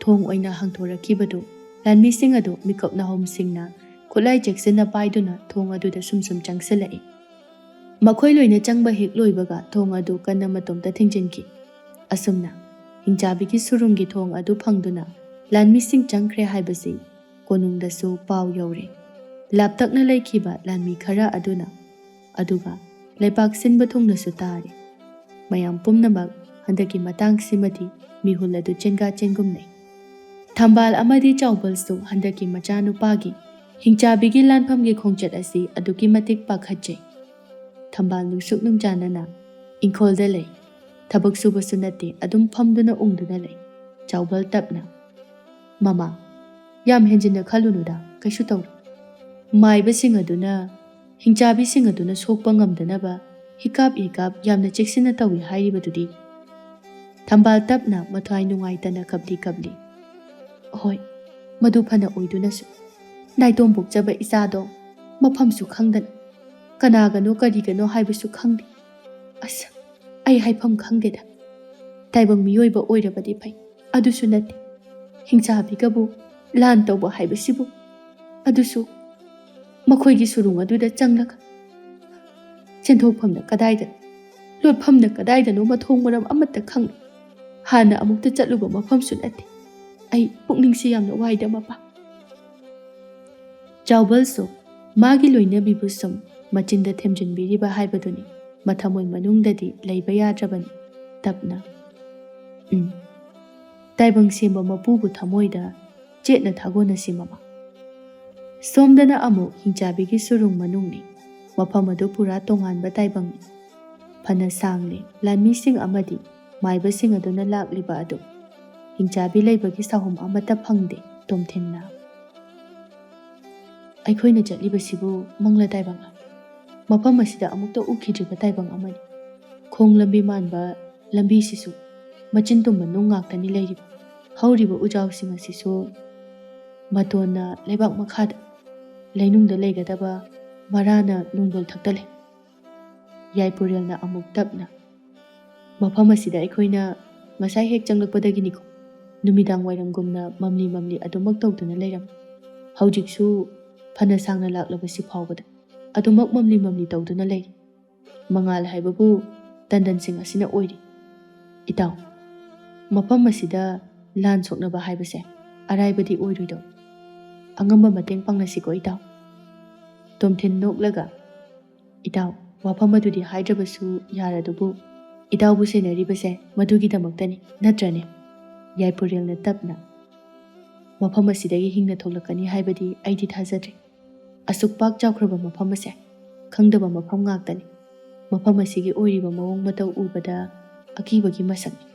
ꯊꯣꯡ ꯑꯣꯏꯅ ꯍꯥꯡꯗꯣꯔꯛꯈꯤꯕꯗꯨ ꯂꯥꯟꯃꯤꯁꯤꯡ ꯑꯗꯨ ꯃꯤꯀꯨꯞ ꯅꯥꯍꯨꯝꯁꯤꯡꯅ ꯈꯨꯠꯂꯥꯏ ꯆꯦꯛꯁꯤꯟꯅ ꯄꯥꯏꯗꯨꯅ ꯊꯣꯡ ꯑꯗꯨꯗ ꯁꯨꯝ ꯁꯨꯝ ꯆꯪꯁꯤꯜꯂꯛꯏ꯫ ꯃꯈꯣꯏ ꯂꯣꯏꯅ ꯆꯪꯕ ꯍꯦꯛ ꯂꯣꯏꯕꯒ ꯊꯣꯡ ꯑꯗꯨ ꯀꯟꯅ ꯃꯇꯣꯝꯇ ꯊꯤꯡꯖꯤꯟꯈꯤ꯫ ꯑꯁꯨꯝꯅ ꯍꯤꯡꯆꯥꯕꯤꯒꯤ ꯁꯨꯔꯨꯡꯒꯤ ꯊꯣꯡ ꯑꯗꯨ ꯐꯪꯗꯨꯅ ꯂꯥꯟꯃꯤꯁꯤꯡ ꯆꯪꯈ꯭ꯔꯦ ꯍꯥꯏꯕꯁꯤ ꯀꯣꯅꯨꯡꯗꯁꯨ ꯄꯥꯎ ꯌꯧꯔꯦ꯫ ꯂꯥꯞꯇꯛꯅ ꯂꯩꯈꯤꯕ ꯂꯥꯟꯃꯤ ꯈꯔ ꯑꯗꯨꯅ, ꯑꯗꯨꯒ ꯂꯩꯕꯥꯛ ꯁꯤꯟꯕ ꯊꯨꯡꯅꯁꯨ ꯇꯥꯔꯦ꯫ ꯃꯌꯥꯝ ꯄꯨꯝꯅꯃꯛ ꯍꯟꯗꯛꯀꯤ ꯃꯇꯥꯡꯁꯤꯃꯗꯤ ꯃꯤꯍꯨꯜ ꯑꯗꯨ ꯆꯦꯟꯒꯥ ꯆꯦꯟꯒꯨꯝꯅꯩ꯫ ꯊꯝꯕꯥꯜ ꯑꯃꯗꯤ ꯆꯥꯎꯕꯜꯁꯨ ꯍꯟꯗꯛꯀꯤ ꯃꯆꯥꯅꯨꯄꯥꯒꯤ ꯍꯤꯡꯆꯥꯕꯤꯒꯤ ꯂꯥꯟꯐꯝꯒꯤ ꯈꯣꯡꯆꯠ ꯑꯁꯤ ꯑꯗꯨꯛꯀꯤ ꯃꯇꯤꯛ ꯄꯥꯈꯠꯆꯩ꯫ ꯊꯝꯕꯥꯜ ꯅꯨꯡꯁꯨꯛ ꯅꯨꯡꯖꯥꯅꯅ ꯏꯪꯈꯣꯜꯗ ꯂꯩ꯫ ꯊꯕꯛ ꯁꯨꯕꯁꯨ ꯅꯠꯇꯦ, ꯑꯗꯨꯝ ꯐꯝꯗꯨꯅ ꯎꯪꯗꯨꯅ ꯂꯩ꯫ ꯆꯥꯎꯕꯜ ꯇꯞꯅ, "ꯃꯃꯥ, ꯌꯥꯝ ꯍꯦꯟꯖꯤꯟꯅ ꯈꯜꯂꯨꯅꯨꯗ, ꯀꯩꯁꯨ ꯇꯧꯔꯣꯏ꯫ ꯃꯥꯏꯕꯁꯤꯡ ꯑꯗꯨꯅ, ꯍꯤꯡꯆꯥꯕꯤꯁꯤꯡ ꯑꯗꯨꯅ ꯁꯣꯛꯄ ꯉꯝꯗꯅꯕ ꯍꯤꯀꯥꯞ ꯍꯤꯀꯥꯞ ꯌꯥꯝꯅ ꯆꯦꯛꯁꯤꯟꯅ ꯇꯧꯏ ꯍꯥꯏꯔꯤꯕꯗꯨꯗꯤ?" ꯊꯝꯕꯥꯜ ꯇꯞꯅ, ꯃꯊ꯭ꯋꯥꯏ ꯅꯨꯡꯉꯥꯏꯇꯅ ꯀꯞꯂꯤ ꯀꯞꯂꯤ꯫ "ꯍꯣꯏ, ꯃꯗꯨ ꯐꯅ ꯑꯣꯏꯗꯨꯅꯁꯨ, ꯅꯥꯏꯇꯣꯝ ꯄꯣꯛꯆꯕ ꯏꯆꯥꯗꯣ ꯃꯐꯝꯁꯨ ꯈꯪꯗꯅ, ꯀꯅꯥꯒꯅꯣ ꯀꯔꯤꯒꯅꯣ ꯍꯥꯏꯕꯁꯨ ꯈꯪꯗꯦ꯫ ꯑꯁ, ꯑꯩ ꯍꯥꯏꯐꯝ ꯈꯪꯗꯦꯗ꯫ ꯇꯥꯏꯕꯪ ꯃꯤꯑꯣꯏꯕ ꯑꯣꯏꯔꯕꯗꯤ ꯐꯩ, ꯑꯗꯨꯁꯨ ꯅꯠꯇꯦ꯫ ꯍꯤꯡꯆꯥꯕꯤꯒꯕꯨ ꯂꯥꯟ ꯇꯧꯕ ꯍꯥꯏꯕꯁꯤꯕꯨ, ꯑꯗꯨꯁꯨ ꯃꯈꯣꯏꯒꯤ ꯁꯨꯔꯨꯡ ꯑꯗꯨꯗ ꯆꯪꯂꯒ꯫ ꯆꯦꯟꯊꯣꯛꯐꯝꯅ ꯀꯗꯥꯏꯗꯅꯣ, ꯂꯣꯠꯐꯝꯅ ꯀꯗꯥꯏꯗꯅꯣ, ꯃꯊꯣꯡ ꯃꯔꯝ ꯑꯃꯠꯇ ꯈꯪꯗꯦ꯫ ꯍꯥꯟꯅ ꯑꯃꯨꯛꯇ ꯆꯠꯂꯨꯕ ꯃꯐꯝꯁꯨ ꯅꯠꯇꯦ꯫ ꯑꯩ ꯄꯨꯛꯅꯤꯡꯁꯤ ꯌꯥꯝꯅ ꯋꯥꯏꯗ, ꯃꯄꯥ꯫" ꯆꯥꯎꯕꯜꯁꯨ ꯃꯥꯒꯤ ꯂꯣꯏꯅꯕꯤꯕꯨ ꯁꯨꯝ ꯃꯆꯤꯟꯗ ꯊꯦꯝꯖꯤꯟꯕꯤꯔꯤꯕ ꯍꯥꯏꯕꯗꯨꯅꯤ꯫ ꯃꯊꯃꯣꯏ ꯃꯅꯨꯡꯗꯗꯤ ꯂꯩꯕ ꯌꯥꯗ꯭ꯔꯕꯅꯤ꯫ ꯇꯞꯅ, "ꯎꯝ, ꯇꯥꯏꯕꯪ ꯁꯦꯝꯕ ꯃꯄꯨꯕꯨ ꯊꯃꯣꯏꯗ ꯆꯦꯠꯅ ꯊꯥꯒꯣꯟꯅꯁꯤ, ꯃꯃꯥ꯫" ꯁꯣꯝꯗꯅ ꯑꯃꯨꯛ ꯍꯤꯡꯆꯥꯕꯤꯒꯤ ꯁꯨꯔꯨꯡ ꯃꯅꯨꯡꯅꯤ꯫ ꯃꯐꯝ ꯑꯗꯨ ꯄꯨꯔꯥ ꯇꯣꯉꯥꯟꯕ ꯇꯥꯏꯕꯪꯅꯤ꯫ ꯐꯅ ꯁꯥꯡꯂꯦ, ꯂꯥꯟꯃꯤꯁꯤꯡ ꯑꯃꯗꯤ ꯃꯥꯏꯕꯁꯤꯡ ꯑꯗꯨꯅ ꯂꯥꯛꯂꯤꯕ ꯑꯗꯨ꯫ ꯍꯤꯡꯆꯥꯕꯤ ꯂꯩꯕꯒꯤ ꯁꯥꯍꯨꯝ ꯑꯃꯠꯇ ꯐꯪꯗꯦ꯫ ꯇꯣꯝꯊꯤꯟꯅ, "ꯑꯩꯈꯣꯏꯅ ꯆꯠꯂꯤꯕꯁꯤꯕꯨ ꯃꯪꯂ ꯇꯥꯏꯕꯪꯂ? ꯃꯐꯝ ꯑꯁꯤꯗ ꯑꯃꯨꯛꯇ ꯎꯈꯤꯗ꯭ꯔꯤꯕ ꯇꯥꯏꯕꯪ ꯑꯃꯅꯤ꯫ ꯈꯣꯡ ꯂꯝꯕꯤ ꯃꯥꯟꯕ ꯂꯝꯕꯤꯁꯤꯁꯨ ꯃꯆꯤꯟ ꯇꯨꯝꯕ ꯅꯨꯡ ꯉꯥꯛꯇꯅꯤ ꯂꯩꯔꯤꯕ꯫ ꯍꯧꯔꯤꯕ ꯎꯖꯥꯎꯁꯤꯡ ꯑꯁꯤꯁꯨ ꯃꯇꯣꯟꯅ ꯂꯩꯕꯥꯛ ꯃꯈꯥꯗ, ꯂꯩꯅꯨꯡꯗ ꯂꯩꯒꯗꯕ ꯃꯔꯥꯅ ꯅꯨꯡꯗꯣꯜ ꯊꯛꯇ ꯂꯩ꯫" ꯌꯥꯏꯄꯨꯔꯦꯜꯅ ꯑꯃꯨꯛ ꯇꯞꯅ, "ꯃꯐꯝ ꯑꯁꯤꯗ ꯑꯩꯈꯣꯏꯅ ꯉꯁꯥꯏ ꯍꯦꯛ ꯆꯪꯂꯛꯄꯗꯒꯤꯅꯤꯀꯣ ꯅꯨꯃꯤꯗꯥꯡ ꯋꯥꯏꯔꯝꯒꯨꯝꯅ ꯃꯝꯂꯤ ꯃꯝꯂꯤ ꯑꯗꯨꯃꯛ ꯇꯧꯗꯨꯅ ꯂꯩꯔꯝꯃꯤ꯫ ꯍꯧꯖꯤꯛꯁꯨ ꯐꯅ ꯁꯥꯡꯅ ꯂꯥꯛꯂꯕꯁꯤ ꯐꯥꯎꯕꯗ ꯑꯗꯨꯃꯛ ꯃꯝꯂꯤ ꯃꯝꯂꯤ ꯇꯧꯗꯨꯅ ꯂꯩꯔꯤ꯫ ꯃꯉꯥꯜ ꯍꯥꯏꯕꯕꯨ ꯇꯟꯗꯟꯁꯤꯡ ꯑꯁꯤꯅ ꯑꯣꯏꯔꯤ꯫ ꯏꯇꯥꯎ, ꯃꯐꯝ ꯑꯁꯤꯗ ꯂꯥꯟ ꯁꯣꯛꯅꯕ ꯍꯥꯏꯕꯁꯦ ꯑꯔꯥꯏꯕꯗꯤ ꯑꯣꯏꯔꯣꯏꯗꯧ꯫ ꯑꯉꯝꯕ ꯃꯇꯦꯡ ꯄꯥꯡꯅꯁꯤꯀꯣ ꯏꯇꯥꯎ꯫ ꯇꯣꯝꯊꯤꯟ ꯅꯣꯛꯂꯒ, "ꯏꯇꯥꯎ, ꯋꯥꯐꯝ ꯑꯗꯨꯗꯤ ꯍꯥꯏꯗ꯭ꯔꯕꯁꯨ ꯌꯥꯔꯗꯨꯕꯨ, ꯏꯇꯥꯎꯕꯨ ꯁꯦꯟꯅꯔꯤꯕꯁꯦ ꯃꯗꯨꯒꯤꯗꯃꯛꯇꯅꯤ, ꯅꯠꯇ꯭ꯔꯅꯦ?" ꯌꯥꯏꯐꯔꯦꯜꯅ ꯇꯞꯅ, "ꯃꯐꯝ ꯑꯁꯤꯗꯒꯤ ꯍꯤꯡꯅ ꯊꯣꯛꯂꯛꯀꯅꯤ ꯍꯥꯏꯕꯗꯤ ꯑꯩꯗꯤ ꯊꯥꯖꯗ꯭ꯔꯦ꯫ ꯑꯁꯨꯛ ꯄꯥꯛ ꯆꯥꯎꯈ꯭ꯔꯕ ꯃꯐꯝ ꯑꯁꯦ ꯈꯪꯗꯕ ꯃꯐꯝ ꯉꯥꯛꯇꯅꯤ꯫ ꯃꯐꯝ ꯑꯁꯤꯒꯤ ꯑꯣꯏꯔꯤꯕ ꯃꯑꯣꯡ ꯃꯇꯧ ꯎꯕꯗ ꯑꯀꯤꯕꯒꯤ ꯃꯁꯛꯅꯤ꯫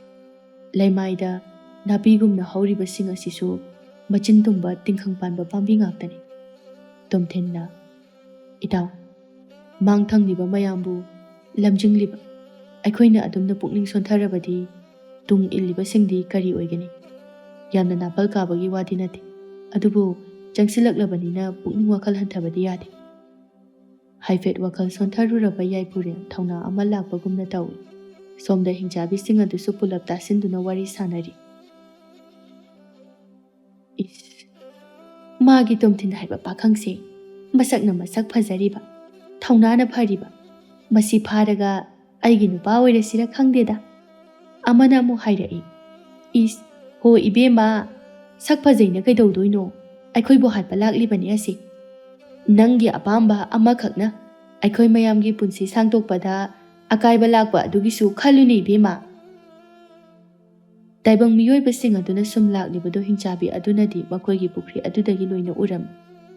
ꯂꯩꯃꯥꯏꯗ ꯅꯥꯄꯤꯒꯨꯝꯅ ꯍꯧꯔꯤꯕꯁꯤꯡ ꯑꯁꯤꯁꯨ ꯃꯆꯤꯟ ꯇꯨꯝꯕ ꯇꯤꯡꯈꯪ ꯄꯥꯟꯕ ꯄꯥꯝꯕꯤ ꯉꯥꯛꯇꯅꯤ꯫" ꯇꯣꯝꯊꯤꯟꯅ, "ꯏꯇꯥꯎ, ꯃꯥꯡ ꯊꯪꯂꯤꯕ ꯃꯌꯥꯝꯕꯨ ꯂꯝꯖꯤꯡꯂꯤꯕ ꯑꯩꯈꯣꯏꯅ ꯑꯗꯨꯝꯅ ꯄꯨꯛꯅꯤꯡ ꯁꯣꯟꯊꯔꯕꯗꯤ ꯇꯨꯡ ꯏꯜꯂꯤꯕꯁꯤꯡꯗꯤ ꯀꯔꯤ ꯑꯣꯏꯒꯅꯤ? ꯌꯥꯝꯅ ꯅꯥꯄꯜ ꯀꯥꯕꯒꯤ ꯋꯥꯗꯤ ꯅꯠꯇꯦ, ꯑꯗꯨꯕꯨ ꯆꯪꯁꯤꯜꯂꯛꯂꯕꯅꯤꯅ ꯄꯨꯛꯅꯤꯡ ꯋꯥꯈꯜ ꯍꯟꯊꯕꯗꯤ ꯌꯥꯗꯦ꯫" ꯍꯥꯏꯐꯦꯠ ꯋꯥꯈꯜ ꯁꯣꯟꯊꯔꯨꯔꯕ ꯌꯥꯏꯐꯨꯔꯦꯜ ꯊꯧꯅꯥ ꯑꯃ ꯂꯥꯛꯄꯒꯨꯝꯅ ꯇꯧꯏ꯫ ꯁꯣꯝꯗ ꯍꯤꯡꯆꯥꯕꯤꯁꯤꯡ ꯑꯗꯨꯁꯨ ꯄꯨꯂꯞ ꯇꯥꯁꯤꯟꯗꯨꯅ ꯋꯥꯔꯤ ꯁꯥꯅꯔꯤ꯫ "ꯏꯁ, ꯃꯥꯒꯤ ꯇꯣꯝꯊꯤꯟ ꯍꯥꯏꯕ ꯄꯥꯈꯪꯁꯦ ꯃꯁꯛꯅ ꯃꯁꯛ ꯐꯖꯔꯤꯕ, ꯊꯧꯅꯥꯅ ꯐꯔꯤꯕ, ꯃꯁꯤ ꯐꯥꯔꯒ ꯑꯩꯒꯤ ꯅꯨꯄꯥ ꯑꯣꯏꯔꯁꯤꯔ ꯈꯪꯗꯦꯗ꯫" ꯑꯃꯅ ꯑꯃꯨꯛ ꯍꯥꯏꯔꯛꯏ, "ꯏꯁ, ꯍꯣ ꯏꯕꯦꯝꯃ, ꯁꯛ ꯐꯖꯩꯅ ꯀꯩꯗꯧꯗꯣꯏꯅꯣ? ꯑꯩꯈꯣꯏꯕꯨ ꯍꯥꯠꯄ ꯂꯥꯛꯂꯤꯕꯅꯦ ꯑꯁꯤ꯫ ꯅꯪꯒꯤ ꯑꯄꯥꯝꯕ ꯑꯃꯈꯛꯅ ꯑꯩꯈꯣꯏ ꯃꯌꯥꯝꯒꯤ ꯄꯨꯟꯁꯤ ꯁꯥꯡꯗꯣꯛꯄꯗ ꯑꯀꯥꯏꯕ ꯂꯥꯛꯄ ꯑꯗꯨꯒꯤꯁꯨ ꯈꯜꯂꯨꯅꯦ ꯏꯕꯦꯝꯃ꯫" ꯇꯥꯏꯕꯪ ꯃꯤꯑꯣꯏꯕꯁꯤꯡ ꯑꯗꯨꯅ ꯁꯨꯝ ꯂꯥꯛꯂꯤꯕꯗꯨ ꯍꯤꯡꯆꯥꯕꯤ ꯑꯗꯨꯅꯗꯤ ꯃꯈꯣꯏꯒꯤ ꯄꯨꯈ꯭ꯔꯤ ꯑꯗꯨꯗꯒꯤ ꯂꯣꯏꯅ ꯎꯔꯝꯃꯤ꯫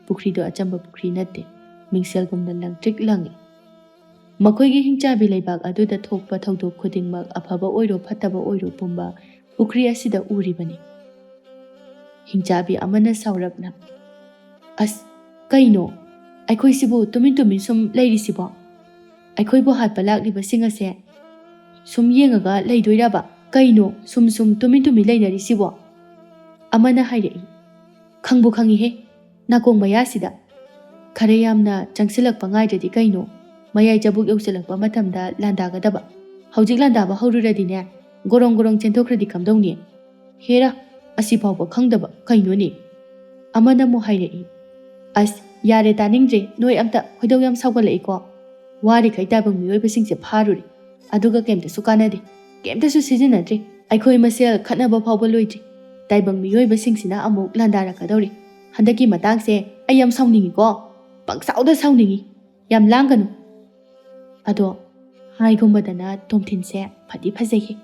ꯄꯨꯈ꯭ꯔꯤꯗꯨ ꯑꯆꯝꯕ ꯄꯨꯈ꯭ꯔꯤ ꯅꯠꯇꯦ, ꯃꯤꯡꯁꯦꯜꯒꯨꯝꯅ ꯂꯪꯇ꯭ꯔꯤꯛ ꯂꯪꯏ꯫ ꯃꯈꯣꯏꯒꯤ ꯍꯤꯡꯆꯥꯕꯤ ꯂꯩꯕꯥꯛ ꯑꯗꯨꯗ ꯊꯣꯛꯄ ꯊꯧꯗꯣꯛ ꯈꯨꯗꯤꯡꯃꯛ, ꯑꯐꯕ ꯑꯣꯏꯔꯣ ꯐꯠꯇꯕ ꯑꯣꯏꯔꯣ, ꯄꯨꯝꯕ ꯄꯨꯈ꯭ꯔꯤ ꯑꯁꯤꯗ ꯎꯔꯤꯕꯅꯤ꯫ ꯍꯤꯡꯆꯥꯕꯤ ꯑꯃꯅ ꯁꯥꯎꯔꯞꯅ, "ꯑꯁ, ꯀꯩꯅꯣ? ꯑꯩꯈꯣꯏꯁꯤꯕꯨ ꯇꯨꯃꯤꯟ ꯇꯨꯃꯤꯟ ꯁꯨꯝ ꯂꯩꯔꯤꯁꯤꯕꯣ? ꯑꯩꯈꯣꯏꯕꯨ ꯍꯥꯠꯄ ꯂꯥꯛꯂꯤꯕꯁꯤꯡ ꯑꯁꯦ ꯁꯨꯝ ꯌꯦꯡꯉꯒ ꯂꯩꯗꯣꯏꯔꯕ? ꯀꯩꯅꯣ ꯁꯨꯝ ꯁꯨꯝ ꯇꯨꯃꯤꯟ ꯇꯨꯃꯤꯟ ꯂꯩꯅꯔꯤꯁꯤꯕꯣ?" ꯑꯃꯅ ꯍꯥꯏꯔꯛꯏ, "ꯈꯪꯕꯨ ꯈꯪꯉꯤꯍꯦ, ꯅꯥꯀꯣꯡ ꯃꯌꯥꯁꯤꯗ꯫ ꯈꯔ ꯌꯥꯝꯅ ꯆꯪꯁꯤꯜꯂꯛꯄ ꯉꯥꯏꯗ꯭ꯔꯗꯤ ꯀꯩꯅꯣ? ꯃꯌꯥꯏ ꯆꯕꯨꯛ ꯌꯧꯁꯤꯜꯂꯛꯄ ꯃꯇꯝꯗ ꯂꯥꯟꯗꯥꯒꯗꯕ꯫ ꯍꯧꯖꯤꯛ ꯂꯥꯟꯗꯥꯕ ꯍꯧꯔꯨꯔꯗꯤꯅꯦ, ꯒꯣꯔꯣꯡ ꯒꯣꯔꯣꯡ ꯆꯦꯟꯊꯣꯛꯈ꯭ꯔꯗꯤ ꯀꯝꯗꯧꯅꯤ?" "ꯍꯦꯔꯥ, ꯑꯁꯤ ꯐꯥꯎꯕ ꯈꯪꯗꯕ ꯀꯩꯅꯣꯅꯦ?" ꯑꯃꯅ ꯑꯃꯨꯛ ꯍꯥꯏꯔꯛꯏ, "ꯑꯁ, ꯌꯥꯔꯦ, ꯇꯥꯅꯤꯡꯗ꯭ꯔꯦ, ꯅꯣꯏ ꯑꯝꯇ꯫ ꯈꯣꯏꯗꯧ ꯌꯥꯝ ꯁꯥꯎꯒꯠꯂꯛꯏꯀꯣ꯫ ꯋꯥꯔꯤꯈꯩ ꯇꯥꯏꯕꯪ ꯃꯤꯑꯣꯏꯕꯁꯤꯡꯁꯦ ꯐꯥꯔꯨꯔꯦ, ꯑꯗꯨꯒ ꯀꯩꯝꯇꯁꯨ ꯀꯥꯟꯅꯗꯦ, ꯀꯩꯝꯇꯁꯨ ꯁꯤꯖꯤꯟꯅꯗ꯭ꯔꯦ꯫ ꯑꯩꯈꯣꯏ ꯃꯁꯦꯜ ꯈꯠꯅꯕ ꯐꯥꯎꯕ ꯂꯣꯏꯗ꯭ꯔꯤ, ꯇꯥꯏꯕꯪ ꯃꯤꯑꯣꯏꯕꯁꯤꯡꯁꯤꯅ ꯑꯃꯨꯛ ꯂꯥꯟꯗꯥꯔꯛꯀꯗꯧꯔꯦ꯫ ꯍꯟꯗꯛꯀꯤ ꯃꯇꯥꯡꯁꯦ ꯑꯩ ꯌꯥꯝ ꯁꯥꯎꯅꯤꯡꯉꯤꯀꯣ, ꯄꯪꯁꯥꯎꯗ ꯁꯥꯎꯅꯤꯡꯉꯤ꯫ ꯌꯥꯝ ꯂꯥꯡꯒꯅꯨ꯫ ꯑꯗꯣ ꯍꯥꯏꯒꯨꯝꯕꯗꯅ ꯇꯣꯝꯊꯤꯟꯁꯦ ꯐꯗꯤ ꯐꯖꯩꯌꯦ꯫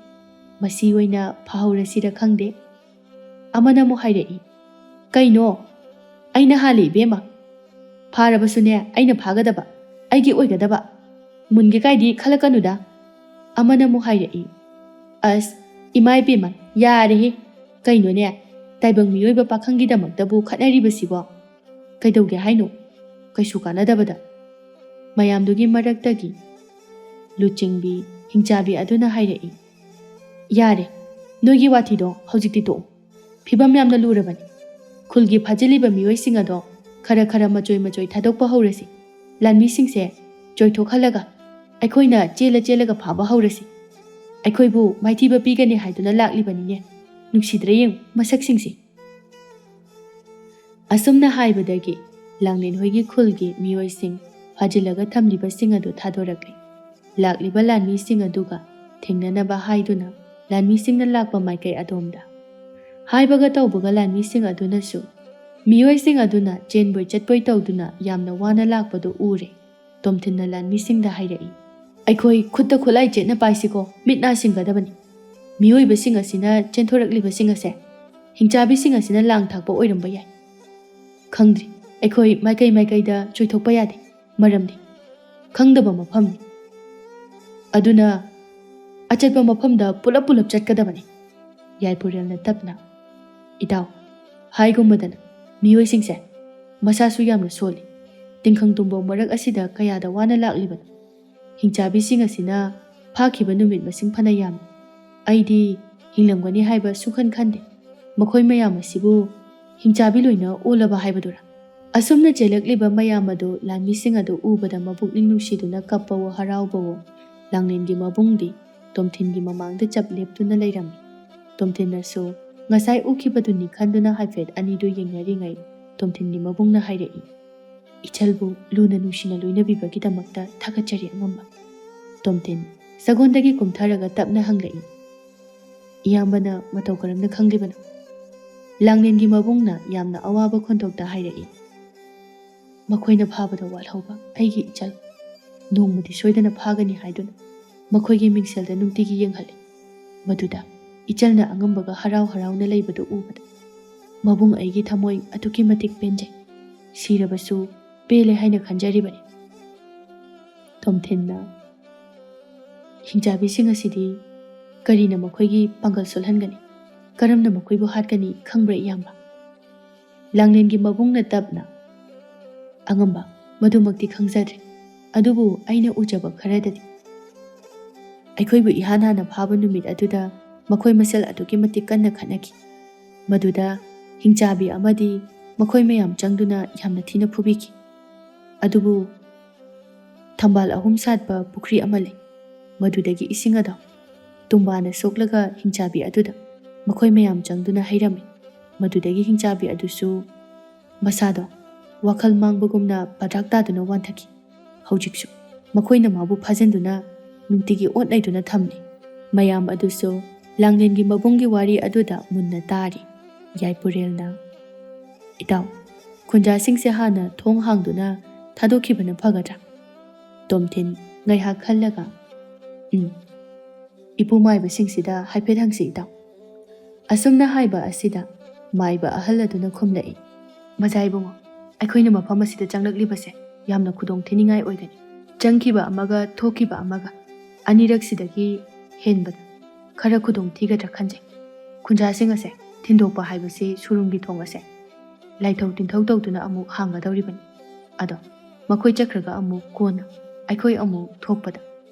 ꯃꯁꯤ ꯑꯣꯏꯅ ꯐꯥꯍꯧꯔꯁꯤꯔ ꯈꯪꯗꯦ꯫" ꯑꯃꯅ ꯑꯃꯨꯛ ꯍꯥꯏꯔꯛꯏ, "ꯀꯩꯅꯣ? ꯑꯩꯅ ꯍꯥꯜꯂꯦ ꯏꯕꯦꯝꯃ꯫ ꯐꯥꯔꯕꯁꯨꯅꯦ, ꯑꯩꯅ ꯐꯥꯒꯗꯕ, ꯑꯩꯒꯤ ꯑꯣꯏꯒꯗꯕ꯫ ꯃꯨꯟꯒꯦ ꯀꯥꯏꯗꯤ ꯈꯜꯂꯛꯀꯅꯨꯗ꯫" ꯑꯃꯅ ꯑꯃꯨꯛ ꯍꯥꯏꯔꯛꯏ, "ꯑꯁ, ꯏꯃꯥ ꯏꯕꯦꯝꯃ, ꯌꯥꯔꯦꯍꯦ꯫ ꯀꯩꯅꯣꯅꯦ, ꯇꯥꯏꯕꯪ ꯃꯤꯑꯣꯏꯕ ꯄꯥꯈꯪꯒꯤꯗꯃꯛꯇꯕꯨ ꯈꯠꯅꯔꯤꯕꯁꯤꯕꯣ? ꯀꯩꯗꯧꯒꯦ ꯍꯥꯏꯅꯣ? ꯀꯩꯁꯨ ꯀꯥꯟꯅꯗꯕꯗ꯫" ꯃꯌꯥꯝꯗꯨꯒꯤ ꯃꯔꯛꯇꯒꯤ ꯂꯨꯆꯤꯡꯕꯤ ꯍꯤꯡꯆꯥꯕꯤ ꯑꯗꯨꯅ ꯍꯥꯏꯔꯛꯏ, "ꯌꯥꯔꯦ, ꯅꯣꯏꯒꯤ ꯋꯥꯊꯤꯗꯣ ꯍꯧꯖꯤꯛꯇꯤ ꯇꯣꯛꯑꯣ꯫ ꯐꯤꯕꯝ ꯌꯥꯝꯅ ꯂꯨꯔꯕꯅꯤ꯫ ꯈꯨꯜꯒꯤ ꯐꯥꯖꯤꯜꯂꯤꯕ ꯃꯤꯑꯣꯏꯁꯤꯡ ꯑꯗꯣ ꯈꯔ ꯈꯔ ꯃꯆꯣꯏ ꯃꯆꯣꯏ ꯊꯥꯗꯣꯛꯄ ꯍꯧꯔꯁꯤ꯫ ꯂꯥꯟꯃꯤꯁꯤꯡꯁꯦ ꯆꯣꯏꯊꯣꯛꯍꯜꯂꯒ ꯑꯩꯈꯣꯏꯅ ꯆꯦꯜꯂ ꯆꯦꯜꯂꯒ ꯐꯥꯕ ꯍꯧꯔꯁꯤ꯫ ꯑꯩꯈꯣꯏꯕꯨ ꯃꯥꯏꯊꯤꯕ ꯄꯤꯒꯅꯤ ꯍꯥꯏꯗꯨꯅ ꯂꯥꯛꯂꯤꯕꯅꯤꯅꯦ꯫ ꯅꯨꯡꯁꯤꯗ꯭ꯔꯦ ꯌꯦꯡꯉꯨ ꯃꯁꯛꯁꯤꯡꯁꯦ꯫" ꯑꯁꯨꯝꯅ ꯍꯥꯏꯕꯗꯒꯤ ꯂꯥꯡꯂꯦꯟ ꯍꯣꯏꯒꯤ ꯈꯨꯜꯒꯤ ꯃꯤꯑꯣꯏꯁꯤꯡ ꯐꯥꯖꯤꯜꯂꯒ ꯊꯝꯂꯤꯕꯁꯤꯡ ꯑꯗꯨ ꯊꯥꯗꯣꯔꯛꯂꯤ꯫ ꯂꯥꯛꯂꯤꯕ ꯂꯥꯟꯃꯤꯁꯤꯡ ꯑꯗꯨꯒ ꯊꯦꯡꯅꯅꯕ ꯍꯥꯏꯗꯨꯅ ꯂꯥꯟꯃꯤꯁꯤꯡꯅ ꯂꯥꯛꯄ ꯃꯥꯏꯀꯩ ꯑꯗꯣꯝꯗ ꯍꯥꯏꯕꯒ ꯇꯧꯕꯒ ꯂꯥꯟꯃꯤꯁꯤꯡ ꯑꯗꯨꯅꯁꯨ ꯃꯤꯑꯣꯏꯁꯤꯡ ꯑꯗꯨꯅ ꯆꯦꯟꯕꯣꯏ ꯆꯠꯄꯣꯏ ꯇꯧꯗꯨꯅ ꯌꯥꯝꯅ ꯋꯥꯅ ꯂꯥꯛꯄꯗꯨ ꯎꯔꯦ꯫ ꯇꯣꯝꯊꯤꯟꯅ ꯂꯥꯟꯃꯤꯁꯤꯡꯗ ꯍꯥꯏꯔꯛꯏ, "ꯑꯩꯈꯣꯏ ꯈꯨꯠꯇ ꯈꯨꯠꯂꯥꯏ ꯆꯦꯠꯅ ꯄꯥꯏꯁꯤꯀꯣ, ꯃꯤꯠ ꯅꯥ ꯁꯤꯡꯒꯗꯕꯅꯤ꯫ ꯃꯤꯑꯣꯏꯕꯁꯤꯡ ꯑꯁꯤꯅ ꯆꯦꯟꯊꯣꯔꯛꯂꯤꯕꯁꯤꯡ ꯑꯁꯦ ꯍꯤꯡꯆꯥꯕꯤꯁꯤꯡ ꯑꯁꯤꯅ ꯂꯥꯡ ꯊꯥꯛꯄ ꯑꯣꯏꯔꯝꯕ ꯌꯥꯏ꯫ ꯈꯪꯗ꯭ꯔꯤ, ꯑꯩꯈꯣꯏ ꯃꯥꯏꯀꯩ ꯃꯥꯏꯀꯩꯗ ꯆꯣꯏꯊꯣꯛꯄ ꯌꯥꯗꯦ, ꯃꯔꯝꯗꯤ ꯈꯪꯗꯕ ꯃꯐꯝꯅꯤ꯫ ꯑꯗꯨꯅ ꯑꯆꯠꯄ ꯃꯐꯝꯗ ꯄꯨꯂꯞ ꯄꯨꯂꯞ ꯆꯠꯀꯗꯕꯅꯤ꯫" ꯌꯥꯏꯄꯨꯔꯦꯜꯅ ꯇꯞꯅ, "ꯏꯇꯥꯎ, ꯍꯥꯏꯒꯨꯝꯕꯗꯅ ꯃꯤꯑꯣꯏꯁꯤꯡꯁꯦ ꯃꯁꯥꯁꯨ ꯌꯥꯝꯅ ꯁꯣꯜꯂꯤ꯫ ꯇꯤꯡꯈꯪ ꯇꯨꯝꯕꯧ ꯃꯔꯛ ꯑꯁꯤꯗ ꯀꯌꯥꯗ ꯋꯥꯅ ꯂꯥꯛꯂꯤꯕꯅꯣ꯫ ꯍꯤꯡꯆꯥꯕꯤꯁꯤꯡ ꯑꯁꯤꯅ ꯐꯥꯈꯤꯕ ꯅꯨꯃꯤꯠ ꯃꯁꯤꯡ ꯐꯅ ꯌꯥꯝꯃꯤ꯫ ꯑꯩꯗꯤ ꯍꯤꯡꯂꯝꯒꯅꯤ ꯍꯥꯏꯕ ꯁꯨꯡꯈꯟ ꯈꯟꯗꯦ꯫ ꯃꯈꯣꯏ ꯃꯌꯥꯝ ꯑꯁꯤꯕꯨ ꯍꯤꯡꯆꯥꯕꯤ ꯂꯣꯏꯅ ꯑꯣꯜꯂꯕ ꯍꯥꯏꯕꯗꯨꯔꯥ?" ꯑꯁꯨꯝꯅ ꯆꯦꯜꯂꯛꯂꯤꯕ ꯃꯌꯥꯝ ꯑꯗꯨ ꯂꯥꯟꯃꯤꯁꯤꯡ ꯑꯗꯨ ꯎꯕꯗ ꯃꯄꯨꯛꯅꯤꯡ ꯅꯨꯡꯁꯤꯗꯨꯅ ꯀꯞꯄꯋꯣ ꯍꯔꯥꯎꯕꯋꯣ, ꯂꯥꯡꯂꯦꯟꯒꯤ ꯃꯕꯨꯡꯗꯤ ꯇꯣꯝꯊꯤꯟꯒꯤ ꯃꯃꯥꯡꯗ ꯆꯞ ꯂꯦꯞꯇꯨꯅ ꯂꯩꯔꯝꯃꯤ꯫ ꯇꯣꯝꯊꯤꯟꯅꯁꯨ ꯉꯁꯥꯏ ꯎꯈꯤꯕꯗꯨꯅꯤ ꯈꯟꯗꯨꯅ ꯍꯥꯏꯐꯦꯠ ꯑꯅꯤꯗꯨ ꯌꯦꯡꯅꯔꯤꯉꯩ ꯇꯣꯝꯊꯤꯟꯒꯤ ꯃꯕꯨꯡꯅ ꯍꯥꯏꯔꯛꯏ, "ꯏꯆꯜꯕꯨ ꯂꯨꯅ ꯅꯨꯡꯁꯤꯅ ꯂꯣꯏꯅꯕꯤꯕꯒꯤꯗꯃꯛꯇ ꯊꯥꯒꯠꯆꯔꯤ ꯑꯉꯝꯕ꯫" ꯇꯣꯝꯊꯤꯟ ꯁꯒꯣꯜꯗꯒꯤ ꯀꯨꯝꯊꯔꯒ ꯇꯞꯅ ꯍꯪꯂꯛꯏ, "ꯏꯌꯥꯝꯕꯅ ꯃꯇꯧ ꯀꯔꯝꯅ ꯈꯪꯂꯤꯕꯅꯣ?" ꯂꯥꯡꯂꯦꯟꯒꯤ ꯃꯕꯨꯡꯅ ꯌꯥꯝꯅ ꯑꯋꯥꯕ ꯈꯣꯟꯊꯣꯛꯇ ꯍꯥꯏꯔꯛꯏ, "ꯃꯈꯣꯏꯅ ꯐꯥꯕꯗ ꯋꯥꯠꯍꯧꯕ ꯑꯩꯒꯤ ꯏꯆꯜ ꯅꯣꯡꯃꯗꯤ ꯁꯣꯏꯗꯅ ꯐꯥꯒꯅꯤ ꯍꯥꯏꯗꯨꯅ ꯃꯈꯣꯏꯒꯤ ꯃꯤꯡꯁꯦꯜꯗ ꯅꯨꯡꯇꯤꯒꯤ ꯌꯦꯡꯍꯜꯂꯤ꯫ ꯃꯗꯨꯗ ꯏꯆꯜꯅ ꯑꯉꯝꯕꯒ ꯍꯔꯥꯎ ꯍꯔꯥꯎꯅ ꯂꯩꯕꯗꯨ ꯎꯕꯗ ꯃꯕꯨꯡ ꯑꯩꯒꯤ ꯊꯃꯣꯏ ꯑꯗꯨꯛꯀꯤ ꯃꯇꯤꯛ ꯄꯦꯟꯖꯩ꯫ ꯁꯤꯔꯕꯁꯨ ꯄꯦꯜꯂꯦ ꯍꯥꯏꯅ ꯈꯟꯖꯔꯤꯕꯅꯤ꯫" ꯇꯣꯝꯊꯤꯟꯅ, "ꯍꯤꯡꯆꯥꯕꯤꯁꯤꯡ ꯑꯁꯤꯗꯤ ꯀꯔꯤꯅ ꯃꯈꯣꯏꯒꯤ ꯄꯥꯡꯒꯜ ꯁꯣꯜꯍꯟꯒꯅꯤ? ꯀꯔꯝꯅ ꯃꯈꯣꯏꯕꯨ ꯍꯥꯠꯀꯅꯤ ꯈꯪꯕ꯭ꯔꯥ, ꯏꯌꯥꯝꯕ?" ꯂꯥꯡꯂꯦꯟꯒꯤ ꯃꯕꯨꯡꯅ ꯇꯞꯅ, "ꯑꯉꯝꯕ, ꯃꯗꯨꯃꯛꯇꯤ ꯈꯪꯖꯗ꯭ꯔꯦ, ꯑꯗꯨꯕꯨ ꯑꯩꯅ ꯎꯖꯕ ꯈꯔꯗꯗꯤ ꯑꯩꯈꯣꯏꯕꯨ ꯏꯍꯥꯟ ꯍꯥꯟꯅ ꯐꯥꯕ ꯅꯨꯃꯤꯠ ꯑꯗꯨꯗ ꯃꯈꯣꯏ ꯃꯁꯦꯜ ꯑꯗꯨꯛꯀꯤ ꯃꯇꯤꯛ ꯀꯟꯅ ꯈꯠꯅꯈꯤ꯫ ꯃꯗꯨꯗ ꯍꯤꯡꯆꯥꯕꯤ ꯑꯃꯗꯤ ꯃꯈꯣꯏ ꯃꯌꯥꯝ ꯆꯪꯗꯨꯅ ꯌꯥꯝꯅ ꯊꯤꯅ ꯐꯨꯕꯤꯈꯤ꯫ ꯑꯗꯨꯕꯨ ꯊꯝꯕꯥꯜ ꯑꯍꯨꯝ ꯁꯥꯠꯄ ꯄꯨꯈ꯭ꯔꯤ ꯑꯃ ꯂꯩ꯫ ꯃꯗꯨꯗꯒꯤ ꯏꯁꯤꯡ ꯑꯗꯣ ꯇꯨꯝꯕꯥꯅ ꯁꯣꯛꯂꯒ ꯍꯤꯡꯆꯥꯕꯤ ꯑꯗꯨꯗ ꯃꯈꯣꯏ ꯃꯌꯥꯝ ꯆꯪꯗꯨꯅ ꯍꯩꯔꯝꯃꯤ꯫ ꯃꯗꯨꯗꯒꯤ ꯍꯤꯡꯆꯥꯕꯤ ꯑꯗꯨꯁꯨ ꯃꯁꯥꯗꯣ ꯋꯥꯈꯜ ꯃꯥꯡꯕꯒꯨꯝꯅ ꯄꯗ꯭ꯔꯥꯛ ꯇꯥꯗꯨꯅ ꯋꯥꯟꯊꯈꯤ꯫ ꯍꯧꯖꯤꯛꯁꯨ ꯃꯈꯣꯏꯅ ꯃꯥꯕꯨ ꯐꯥꯖꯤꯟꯗꯨꯅ ꯅꯨꯡꯇꯤꯒꯤ ꯑꯣꯠ ꯅꯩꯗꯨꯅ ꯊꯝꯂꯤ꯫" ꯃꯌꯥꯝ ꯑꯗꯨꯁꯨ ꯂꯥꯡꯂꯦꯟꯒꯤ ꯃꯕꯨꯡꯒꯤ ꯋꯥꯔꯤ ꯑꯗꯨꯗ ꯃꯨꯟꯅ ꯇꯥꯔꯤ꯫ ꯌꯥꯏꯄꯨꯔꯦꯜꯅ, "ꯏꯇꯥꯎ, ꯈꯨꯟꯖꯥꯁꯤꯡꯁꯦ ꯍꯥꯟꯅ ꯊꯣꯡ ꯍꯥꯡꯗꯨꯅ ꯊꯥꯗꯣꯛꯈꯤꯕꯅ ꯐꯒꯗ꯭ꯔꯥ?" ꯇꯣꯝꯊꯤꯟ ꯉꯥꯏꯍꯥꯛ ꯈꯜꯂꯒ, "ꯎꯝ, ꯏꯄꯨ ꯃꯥꯏꯕꯁꯤꯡꯁꯤꯗ ꯍꯥꯏꯐꯦꯠ ꯍꯪꯁꯤ, ꯏꯇꯥꯎ꯫" ꯑꯁꯨꯝꯅ ꯍꯥꯏꯕ ꯑꯁꯤꯗ ꯃꯥꯏꯕ ꯑꯍꯜ ꯑꯗꯨꯅ ꯈꯨꯝꯂꯛꯏ, "ꯃꯖꯥ ꯏꯕꯨꯡꯉꯣ, ꯑꯩꯈꯣꯏꯅ ꯃꯐꯝ ꯑꯁꯤꯗ ꯆꯪꯂꯛꯂꯤꯕꯁꯦ ꯌꯥꯝꯅ ꯈꯨꯗꯣꯡ ꯊꯤꯅꯤꯡꯉꯥꯏ ꯑꯣꯏꯒꯅꯤ꯫ ꯆꯪꯈꯤꯕ ꯑꯃꯒ ꯊꯣꯛꯈꯤꯕ ꯑꯃꯒ ꯑꯅꯤꯔꯛꯁꯤꯗꯒꯤ ꯍꯦꯟꯕꯗ ꯈꯔ ꯈꯨꯗꯣꯡ ꯊꯤꯒꯗ꯭ꯔꯥ ꯈꯟꯖꯩ꯫ ꯈꯨꯟꯖꯥꯁꯤꯡ ꯑꯁꯦ ꯊꯤꯟꯗꯣꯛꯄ ꯍꯥꯏꯕꯁꯤ ꯁꯨꯔꯨꯡꯒꯤ ꯊꯣꯡ ꯑꯁꯦ ꯂꯥꯏꯊꯧ ꯇꯤꯟꯊꯧ ꯇꯧꯗꯨꯅ ꯑꯃꯨꯛ ꯍꯥꯡꯒꯗꯧꯔꯤꯕꯅꯤ꯫ ꯑꯗꯣ ꯃꯈꯣꯏ ꯆꯠꯈ꯭ꯔꯒ ꯑꯃꯨꯛ ꯀꯣꯟꯅ ꯑꯩꯈꯣꯏ ꯑꯃꯨꯛ ꯊꯣꯛꯄꯗ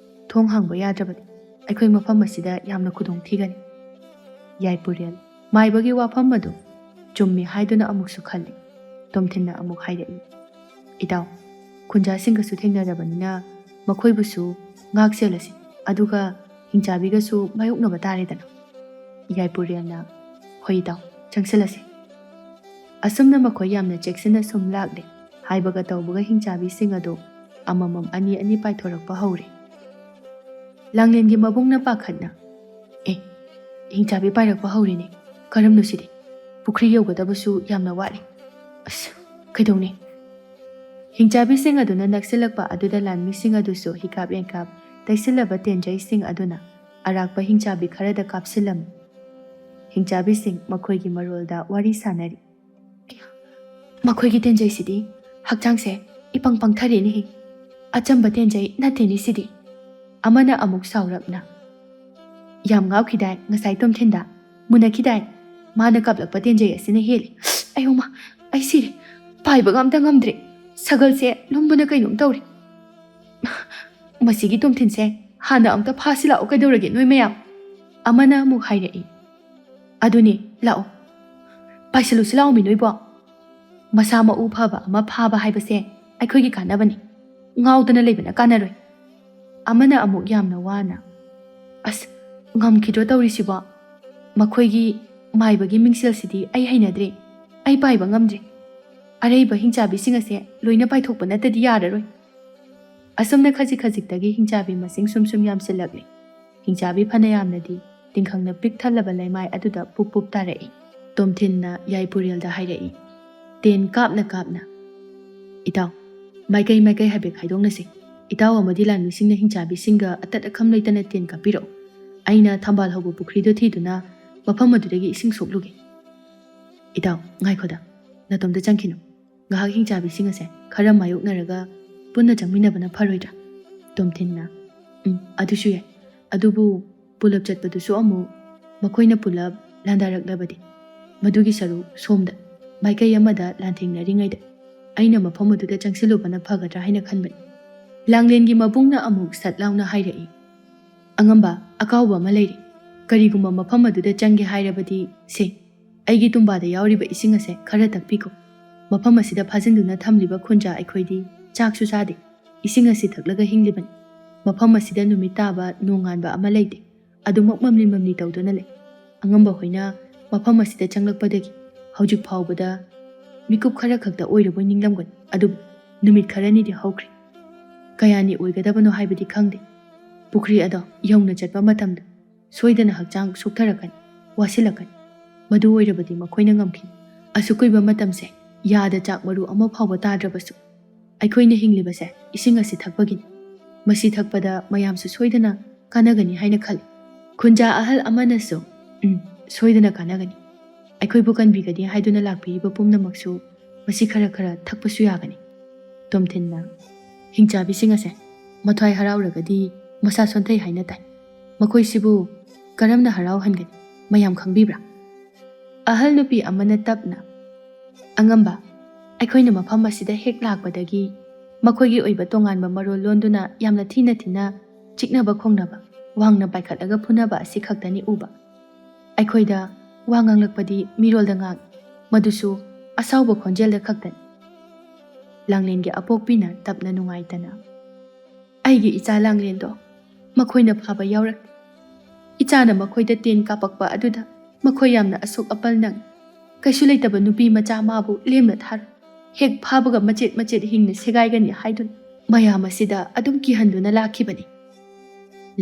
ꯊꯣꯡ ꯍꯥꯡꯕ ꯌꯥꯗ꯭ꯔꯕꯗꯤ ꯑꯩꯈꯣꯏ ꯃꯐꯝ ꯑꯁꯤꯗ ꯌꯥꯝꯅ ꯈꯨꯗꯣꯡ ꯊꯤꯒꯅꯤ꯫" ꯌꯥꯏꯄꯨꯔꯦꯜ ꯃꯥꯏꯕꯒꯤ ꯋꯥꯐꯝ ꯑꯗꯨ ꯆꯨꯝꯃꯤ ꯍꯥꯏꯗꯨꯅ ꯑꯃꯨꯛꯁꯨ ꯈꯜꯂꯤ꯫ ꯇꯣꯝꯊꯤꯟꯅ ꯑꯃꯨꯛ ꯍꯥꯏꯔꯛꯏ, "ꯏꯇꯥꯎ, ꯈꯨꯟꯖꯥꯁꯤꯡꯒꯁꯨ ꯊꯦꯡꯅꯔꯕꯅꯤꯅ ꯃꯈꯣꯏꯕꯨꯁꯨ ꯉꯥꯛ ꯁꯦꯜꯂꯁꯤ, ꯑꯗꯨꯒ ꯍꯤꯡꯆꯥꯕꯤꯒꯁꯨ ꯃꯥꯌꯣꯛꯅꯕ ꯇꯥꯔꯦꯗꯅ꯫" ꯌꯥꯏꯄꯨꯔꯦꯜꯅ, "ꯍꯣꯏ ꯏꯇꯥꯎ, ꯆꯪꯁꯤꯜꯂꯁꯤ"꯫ ꯑꯁꯨꯝꯅ ꯃꯈꯣꯏ ꯌꯥꯝꯅ ꯆꯦꯛꯁꯤꯟꯅ ꯁꯨꯝ ꯂꯥꯛꯂꯦ꯫ ꯍꯥꯏꯕꯒ ꯇꯧꯕꯒ ꯍꯤꯡꯆꯥꯕꯤꯁꯤꯡ ꯑꯗꯨ ꯑꯃꯃꯝ ꯑꯅꯤ ꯑꯅꯤ ꯄꯥꯏꯊꯣꯔꯛꯄ ꯍꯧꯔꯦ꯫ ꯂꯥꯡꯂꯦꯟꯒꯤ ꯃꯕꯨꯡꯅ ꯄꯥꯈꯠꯅ, "ꯑꯦ, ꯍꯤꯡꯆꯥꯕꯤ ꯄꯥꯏꯔꯛꯄ ꯍꯧꯔꯦꯅꯦ꯫ ꯀꯔꯝꯅꯣ ꯁꯤꯗꯤ? ꯄꯨꯈ꯭ꯔꯤ ꯌꯧꯒꯗꯕꯁꯨ ꯌꯥꯝꯅ ꯋꯥꯠꯂꯤ꯫ ꯑꯁ, ꯀꯩꯗꯧꯅꯤ?" ꯍꯤꯡꯆꯥꯕꯤꯁꯤꯡ ꯑꯗꯨꯅ ꯅꯛꯁꯤꯜꯂꯛꯄ ꯑꯗꯨꯗ ꯂꯥꯟꯃꯤꯁꯤꯡ ꯑꯗꯨꯁꯨ ꯍꯤꯀꯥꯞ ꯌꯦꯡꯀꯥꯞ ꯇꯩꯁꯤꯜꯂꯕ ꯇꯦꯟꯖꯩꯁꯤꯡ ꯑꯗꯨꯅ ꯑꯔꯥꯛꯄ ꯍꯤꯡꯆꯥꯕꯤ ꯈꯔꯗ ꯀꯥꯞꯁꯤꯜꯂꯝꯃꯤ꯫ ꯍꯤꯡꯆꯥꯕꯤꯁꯤꯡ ꯃꯈꯣꯏꯒꯤ ꯃꯔꯣꯜꯗ ꯋꯥꯔꯤ ꯁꯥꯅꯔꯤ꯫ "ꯃꯈꯣꯏꯒꯤ ꯇꯦꯟꯖꯩꯁꯤꯗꯤ ꯍꯛꯆꯥꯡꯁꯦ ꯏꯄꯪ ꯄꯪꯊꯔꯦꯅꯦꯍꯦ꯫ ꯑꯆꯝꯕ ꯇꯦꯟꯖꯩ ꯅꯠꯇꯦꯅꯦ ꯁꯤꯗꯤ"꯫ ꯑꯃꯅ ꯑꯃꯨꯛ ꯁꯥꯎꯔꯞꯅ, "ꯌꯥꯝ ꯉꯥꯎꯈꯤꯗꯥꯏ ꯉꯁꯥꯏ ꯇꯣꯝꯊꯤꯟꯗ? ꯃꯨꯟꯅꯈꯤꯗꯥꯏ? ꯃꯥꯅ ꯀꯥꯞꯂꯛꯄ ꯇꯦꯟꯖꯩ ꯑꯁꯤꯅ ꯍꯦꯜꯂꯤ꯫ ꯑꯌꯣꯃ, ꯑꯩ ꯁꯤꯔꯦ꯫ ꯄꯥꯏꯕꯒ ꯑꯝꯇ ꯉꯝꯗ꯭ꯔꯦ꯫ ꯁꯒꯜꯁꯦ ꯂꯨꯝꯕꯅ ꯀꯩꯅꯣꯝ ꯇꯧꯔꯦ꯫ ꯃꯁꯤꯒꯤ ꯇꯣꯝꯊꯤꯟꯁꯦ ꯍꯥꯟꯅ ꯑꯝꯇ ꯐꯥꯁꯤ ꯂꯥꯛꯑꯣ, ꯀꯩꯗꯧꯔꯒꯦ ꯅꯣꯏ ꯃꯌꯥꯝ?" ꯑꯃꯅ ꯑꯃꯨꯛ ꯍꯥꯏꯔꯛꯏ꯫ "ꯑꯗꯨꯅꯦ, ꯂꯥꯛꯑꯣ꯫ ꯄꯥꯏꯁꯤꯜꯂꯨꯁꯤ ꯂꯥꯛꯑꯣꯃꯤ ꯅꯣꯏꯕꯣ꯫ ꯃꯁꯥ ꯃꯎ ꯐꯕ ꯑꯃ ꯐꯥꯕ ꯍꯥꯏꯕꯁꯦ ꯑꯩꯈꯣꯏꯒꯤ ꯀꯥꯟꯅꯕꯅꯤ꯫ ꯉꯥꯎꯗꯅ ꯂꯩꯕꯅ ꯀꯥꯟꯅꯔꯣꯏ"꯫ ꯑꯃꯅ ꯑꯃꯨꯛ ꯌꯥꯝꯅ ꯋꯥꯅ, "ꯑꯁ, ꯉꯝꯈꯤꯗ꯭ꯔꯣ ꯇꯧꯔꯤꯁꯤꯕꯣ? ꯃꯈꯣꯏꯒꯤ ꯃꯥꯏꯕꯒꯤ ꯃꯤꯡꯁꯦꯜꯁꯤꯗꯤ ꯑꯩ ꯍꯩꯅꯗ꯭ꯔꯦ꯫ ꯑꯩ ꯄꯥꯏꯕ ꯉꯝꯗ꯭ꯔꯦ꯫ ꯑꯔꯩꯕ ꯍꯤꯡꯆꯥꯕꯤꯁꯤꯡ ꯑꯁꯦ ꯂꯣꯏꯅ ꯄꯥꯏꯊꯣꯛꯄ ꯅꯠꯇꯗꯤ ꯌꯥꯔꯔꯣꯏ"꯫ ꯑꯁꯨꯝꯅ ꯈꯖꯤꯛ ꯈꯖꯤꯛꯇꯒꯤ ꯍꯤꯡꯆꯥꯕꯤ ꯃꯁꯤꯡ ꯁꯨꯝ ꯁꯨꯝ ꯌꯥꯝꯁꯤꯜꯂꯛꯂꯦ꯫ ꯍꯤꯡꯆꯥꯕꯤ ꯐꯅ ꯌꯥꯝꯅꯗꯤ ꯇꯤꯡꯈꯪꯅ ꯄꯤꯛ ꯊꯜꯂꯕ ꯂꯩꯃꯥꯏ ꯑꯗꯨꯗ ꯄꯨꯞ ꯄꯨꯞ ꯇꯥꯔꯛꯏ꯫ ꯇꯣꯝꯊꯤꯟꯅ ꯌꯥꯏꯄꯨꯔꯦꯜꯗ ꯍꯥꯏꯔꯛꯏ, ꯇꯦꯟ ꯀꯥꯞꯅ ꯀꯥꯞꯅ, "ꯏꯇꯥꯎ, ꯃꯥꯏꯀꯩ ꯃꯥꯏꯀꯩ ꯍꯥꯏꯐꯦꯠ ꯈꯥꯏꯗꯣꯛꯅꯁꯤ꯫ ꯏꯇꯥꯎ ꯑꯃꯗꯤ ꯂꯥꯟꯃꯤꯁꯤꯡꯅ ꯍꯤꯡꯆꯥꯕꯤꯁꯤꯡꯒ ꯑꯇꯠ ꯑꯈꯝ ꯂꯩꯇꯅ ꯇꯦꯟ ꯀꯥꯞꯄꯤꯔꯛꯎ꯫ ꯑꯩꯅ ꯊꯝꯕꯥꯜ ꯍꯧꯕ ꯄꯨꯈ꯭ꯔꯤꯗꯣ ꯊꯤꯗꯨꯅ ꯃꯐꯝ ꯑꯗꯨꯗꯒꯤ ꯏꯁꯤꯡ ꯁꯣꯛꯂꯨꯒꯦ"꯫ "ꯏꯇꯥꯎ, ꯉꯥꯏꯈꯣꯗ, ꯅꯇꯣꯝꯇ ꯆꯪꯈꯤꯅꯨ꯫ ꯉꯥꯏꯍꯥꯛ ꯍꯤꯡꯆꯥꯕꯤꯁꯤꯡ ꯑꯁꯦ ꯈꯔ ꯃꯥꯌꯣꯛꯅꯔꯒ ꯄꯨꯟꯅ ꯆꯪꯃꯤꯟꯅꯕꯅ ꯐꯔꯣꯏꯗ꯭ꯔꯥ?" ꯇꯣꯝꯊꯤꯟꯅ, "ꯎꯝ, ꯑꯗꯨꯁꯨ ꯌꯥꯏ꯫ ꯑꯗꯨꯕꯨ ꯄꯨꯂꯞ ꯆꯠꯄꯗꯨꯁꯨ ꯑꯃꯨꯛ ꯃꯈꯣꯏꯅ ꯄꯨꯂꯞ ꯂꯥꯟꯗꯥꯔꯛꯂꯕꯗꯤ? ꯃꯗꯨꯒꯤ ꯁꯔꯨꯛ ꯁꯣꯝꯗ ꯃꯥꯏꯀꯩ ꯑꯃꯗ ꯂꯥꯟꯊꯦꯡꯅꯔꯤꯉꯩꯗ ꯑꯩꯅ ꯃꯐꯝ ꯑꯗꯨꯗ ꯆꯪꯁꯤꯜꯂꯨꯕꯅ ꯐꯒꯗ꯭ꯔꯥ ꯍꯥꯏꯅ ꯈꯟꯕꯅꯤ"꯫ ꯂꯥꯡꯂꯦꯟꯒꯤ ꯃꯕꯨꯡꯅ ꯑꯃꯨꯛ ꯁꯠ ꯂꯥꯎꯅ ꯍꯥꯏꯔꯛꯏ, "ꯑꯉꯝꯕ, ꯑꯀꯥꯎꯕ ꯑꯃ ꯂꯩꯔꯦ꯫ ꯀꯔꯤꯒꯨꯝꯕ ꯃꯐꯝ ꯑꯗꯨꯗ ꯆꯪꯒꯦ ꯍꯥꯏꯔꯕꯗꯤ, ꯁꯦ, ꯑꯩꯒꯤ ꯇꯨꯝꯕꯥꯗ ꯌꯥꯎꯔꯤꯕ ꯏꯁꯤꯡ ꯑꯁꯦ ꯈꯔ ꯊꯛꯄꯤꯈꯣ꯫ ꯃꯐꯝ ꯑꯁꯤꯗ ꯐꯥꯖꯤꯟꯗꯨꯅ ꯊꯝꯂꯤꯕ ꯈꯨꯟꯖꯥ ꯑꯩꯈꯣꯏꯗꯤ ꯆꯥꯛꯁꯨ ꯆꯥꯗꯦ, ꯏꯁꯤꯡ ꯑꯁꯤ ꯊꯛꯂꯒ ꯍꯤꯡꯂꯤꯕꯅꯤ꯫ ꯃꯐꯝ ꯑꯁꯤꯗ ꯅꯨꯃꯤꯠ ꯇꯥꯕ ꯅꯣꯡꯉꯥꯟꯕ ꯑꯃ ꯂꯩꯇꯦ, ꯑꯗꯨꯃꯛ ꯃꯝꯂꯤ ꯃꯝꯂꯤ ꯇꯧꯗꯨꯅ ꯂꯩ"꯫ ꯑꯉꯝꯕ ꯍꯣꯏꯅ ꯃꯐꯝ ꯑꯁꯤꯗ ꯆꯪꯂꯛꯄꯗꯒꯤ ꯍꯧꯖꯤꯛ ꯐꯥꯎꯕꯗ ꯃꯤꯀꯨꯞ ꯈꯔ ꯈꯛꯇ ꯑꯣꯏꯔꯕꯣꯏ ꯅꯤꯡꯂꯝꯒꯅꯤ, ꯑꯗꯨꯕꯨ ꯅꯨꯃꯤꯠ ꯈꯔꯅꯤꯗꯤ ꯍꯧꯈ꯭ꯔꯦ꯫ ꯀꯌꯥꯅꯤ ꯑꯣꯏꯒꯗꯕꯅꯣ ꯍꯥꯏꯕꯗꯤ ꯈꯪꯗꯦ꯫ ꯄꯨꯈ꯭ꯔꯤ ꯑꯗꯣ ꯌꯧꯅ ꯆꯠꯄ ꯃꯇꯝꯗ ꯁꯣꯏꯗꯅ ꯍꯛꯆꯥꯡ ꯁꯣꯛꯊꯔꯛꯀꯅꯤ, ꯋꯥꯁꯤꯜꯂꯛꯀꯅꯤ꯫ ꯃꯗꯨ ꯑꯣꯏꯔꯕꯗꯤ ꯃꯈꯣꯏꯅ ꯉꯝꯈꯤꯅꯤ꯫ ꯑꯁꯨꯛ ꯀꯨꯏꯕ ꯃꯇꯝꯁꯦ ꯌꯥꯗ ꯆꯥꯛ ꯃꯔꯨ ꯑꯃ ꯐꯥꯎꯕ ꯇꯥꯗ꯭ꯔꯕꯁꯨ ꯑꯩꯈꯣꯏꯅ ꯍꯤꯡꯂꯤꯕꯁꯦ ꯏꯁꯤꯡ ꯑꯁꯤ ꯊꯛꯄꯒꯤꯅꯤ꯫ ꯃꯁꯤ ꯊꯛꯄꯗ ꯃꯌꯥꯝꯁꯨ ꯁꯣꯏꯗꯅ ꯀꯥꯟꯅꯒꯅꯤ ꯍꯥꯏꯅ ꯈꯜꯂꯤ꯫ ꯈꯨꯟꯖꯥ ꯑꯍꯜ ꯑꯃꯅꯁꯨ, "ꯎꯝ, ꯁꯣꯏꯗꯅ ꯀꯥꯟꯅꯒꯅꯤ꯫ ꯑꯩꯈꯣꯏꯕꯨ ꯀꯟꯕꯤꯒꯅꯤ ꯍꯥꯏꯗꯨꯅ ꯂꯥꯛꯄꯤꯔꯤꯕ ꯄꯨꯝꯅꯃꯛꯁꯨ ꯃꯁꯤ ꯈꯔ ꯈꯔ ꯊꯛꯄꯁꯨ ꯌꯥꯒꯅꯤ"꯫ ꯇꯣꯝꯊꯤꯟꯅ, "ꯍꯤꯡꯆꯥꯕꯤꯁꯤꯡ ꯑꯁꯦ ꯃꯊ꯭ꯋꯥꯏ ꯍꯔꯥꯎꯔꯒꯗꯤ ꯃꯁꯥ ꯁꯣꯟꯊꯩ ꯍꯥꯏꯅ ꯇꯥꯏ꯫ ꯃꯈꯣꯏꯁꯤꯕꯨ ꯀꯔꯝꯅ ꯍꯔꯥꯎꯍꯟꯒꯅꯤ? ꯃꯌꯥꯝ ꯈꯪꯕꯤꯕ꯭ꯔꯥ?" ꯑꯍꯜ ꯅꯨꯄꯤ ꯑꯃꯅ ꯇꯞꯅ, "ꯑꯉꯝꯕ, ꯑꯩꯈꯣꯏꯅ ꯃꯐꯝ ꯑꯁꯤꯗ ꯍꯦꯛ ꯂꯥꯛꯄꯗꯒꯤ ꯃꯈꯣꯏꯒꯤ ꯑꯣꯏꯕ ꯇꯣꯉꯥꯟꯕ ꯃꯔꯣꯜ ꯂꯣꯟꯗꯨꯅ ꯌꯥꯝꯅ ꯊꯤꯅ ꯊꯤꯅ ꯆꯤꯛꯅꯕ ꯈꯣꯡꯅꯕ, ꯋꯥꯡꯅ ꯄꯥꯏꯈꯠꯂꯒ ꯐꯨꯅꯕ ꯑꯁꯤ ꯈꯛꯇꯅꯤ ꯎꯕ꯫ ꯑꯩꯈꯣꯏꯗ ꯋꯥ ꯉꯥꯡꯂꯛꯄꯗꯤ ꯃꯤꯔꯣꯜꯗ ꯉꯥꯡꯏ, ꯃꯗꯨꯁꯨ ꯑꯁꯥꯎꯕ ꯈꯣꯟꯖꯦꯜꯗ ꯈꯛꯇꯅꯤ"꯫ ꯂꯥꯡꯂꯦꯟꯒꯤ ꯑꯄꯣꯛꯄꯤꯅ ꯇꯞꯅ ꯅꯨꯡꯉꯥꯏꯇꯅ, "ꯑꯩꯒꯤ ꯏꯆꯥ ꯂꯥꯡꯂꯦꯟꯗꯣ ꯃꯈꯣꯏꯅ ꯐꯥꯕ ꯌꯥꯎꯔꯛꯇꯦ꯫ ꯏꯆꯥꯅ ꯃꯈꯣꯏꯗ ꯇꯦꯟ ꯀꯥꯞꯄꯛꯄ ꯑꯗꯨꯗ ꯃꯈꯣꯏ ꯌꯥꯝꯅ ꯑꯁꯣꯛ ꯑꯄꯜ ꯅꯪ꯫ ꯀꯩꯁꯨ ꯂꯩꯇꯕ ꯅꯨꯄꯤ ꯃꯆꯥ ꯃꯥꯕꯨ ꯂꯦꯝꯅ ꯊꯥꯔꯣꯏ꯫ ꯍꯦꯛ ꯐꯥꯕꯒ ꯃꯆꯦꯠ ꯃꯆꯦꯠ ꯍꯤꯡꯅ ꯁꯦꯒꯥꯏꯒꯅꯤ ꯍꯥꯏꯗꯨꯅ ꯃꯌꯥꯝ ꯑꯁꯤꯗ ꯑꯗꯨꯝ ꯀꯤꯍꯟꯗꯨꯅ ꯂꯥꯛꯈꯤꯕꯅꯤ"꯫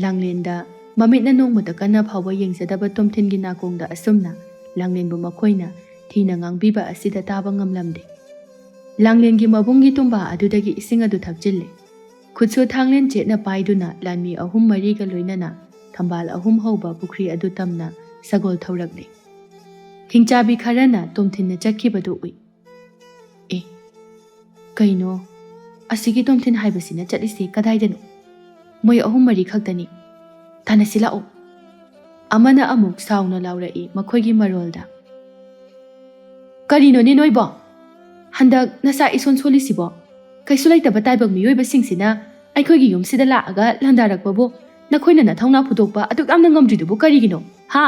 ꯂꯥꯡꯂꯦꯟꯗ ꯃꯃꯤꯠꯅ ꯅꯣꯡꯃꯇ ꯀꯟꯅ ꯐꯥꯎꯕ ꯌꯦꯡꯖꯗꯕ ꯇꯣꯝꯊꯤꯟꯒꯤ ꯅꯥꯀꯣꯡꯗ ꯑꯁꯨꯝꯅ ꯂꯥꯡꯂꯦꯟꯕꯨ ꯃꯈꯣꯏꯅ ꯊꯤꯅ ꯉꯥꯡꯕꯤꯕ ꯑꯁꯤꯗ ꯇꯥꯕ ꯉꯝꯂꯝꯗꯦ꯫ ꯂꯥꯡꯂꯦꯟꯒꯤ ꯃꯕꯨꯡꯒꯤ ꯇꯨꯝꯕꯥ ꯑꯗꯨꯗꯒꯤ ꯏꯁꯤꯡ ꯑꯗꯨ ꯊꯛꯆꯤꯜꯂꯦ꯫ ꯈꯨꯠꯁꯨ ꯊꯥꯡꯂꯦꯟ ꯆꯦꯠꯅ ꯄꯥꯏꯗꯨꯅ ꯂꯥꯟꯃꯤ ꯑꯍꯨꯝ ꯃꯔꯤꯒ ꯂꯣꯏꯅꯅ ꯊꯝꯕꯥꯜ ꯑꯍꯨꯝ ꯍꯧꯕ ꯄꯨꯈ꯭ꯔꯤ ꯑꯗꯨ ꯇꯝꯅ ꯁꯒꯣꯜ ꯊꯧꯔꯛꯂꯦ꯫ ꯍꯤꯡꯆꯥꯕꯤ ꯈꯔꯅ ꯇꯣꯝꯊꯤꯟꯅ ꯆꯠꯈꯤꯕꯗꯨ ꯎꯏ꯫ "ꯑꯦ, ꯀꯩꯅꯣ? ꯑꯁꯤꯒꯤ ꯇꯣꯝꯊꯤꯟ ꯍꯥꯏꯕꯁꯤꯅ ꯆꯠꯂꯤꯁꯦ ꯀꯗꯥꯏꯗꯅꯣ? ꯃꯣꯏ ꯑꯍꯨꯝ ꯃꯔꯤ ꯈꯛꯇꯅꯤ꯫ ꯇꯥꯟꯅꯁꯤ ꯂꯥꯛꯑꯣ"꯫ ꯑꯃꯅ ꯑꯃꯨꯛ ꯁꯥꯎꯅ ꯂꯥꯎꯔꯛꯏ ꯃꯈꯣꯏꯒꯤ ꯃꯔꯣꯜꯗ꯫ "ꯀꯔꯤꯅꯣꯅꯦ ꯅꯣꯏꯕꯣ? ꯍꯟꯗꯛ ꯅꯁꯥ ꯏꯁꯣꯟ ꯁꯣꯜꯂꯤꯁꯤꯕꯣ? ꯀꯩꯁꯨ ꯂꯩꯇꯕ ꯇꯥꯏꯕꯪ ꯃꯤꯑꯣꯏꯕꯁꯤꯡꯁꯤꯅ ꯑꯩꯈꯣꯏꯒꯤ ꯌꯨꯝꯁꯤꯗ ꯂꯥꯛꯑꯒ ꯂꯥꯟꯗꯥꯔꯛꯄꯕꯨ ꯅꯈꯣꯏꯅ ꯅꯊꯧꯅꯥ ꯐꯨꯗꯣꯛꯄ ꯑꯗꯨꯛ ꯌꯥꯝꯅ ꯉꯝꯗ꯭ꯔꯤꯗꯨꯕꯨ ꯀꯔꯤꯒꯤꯅꯣ? ꯍꯥ?"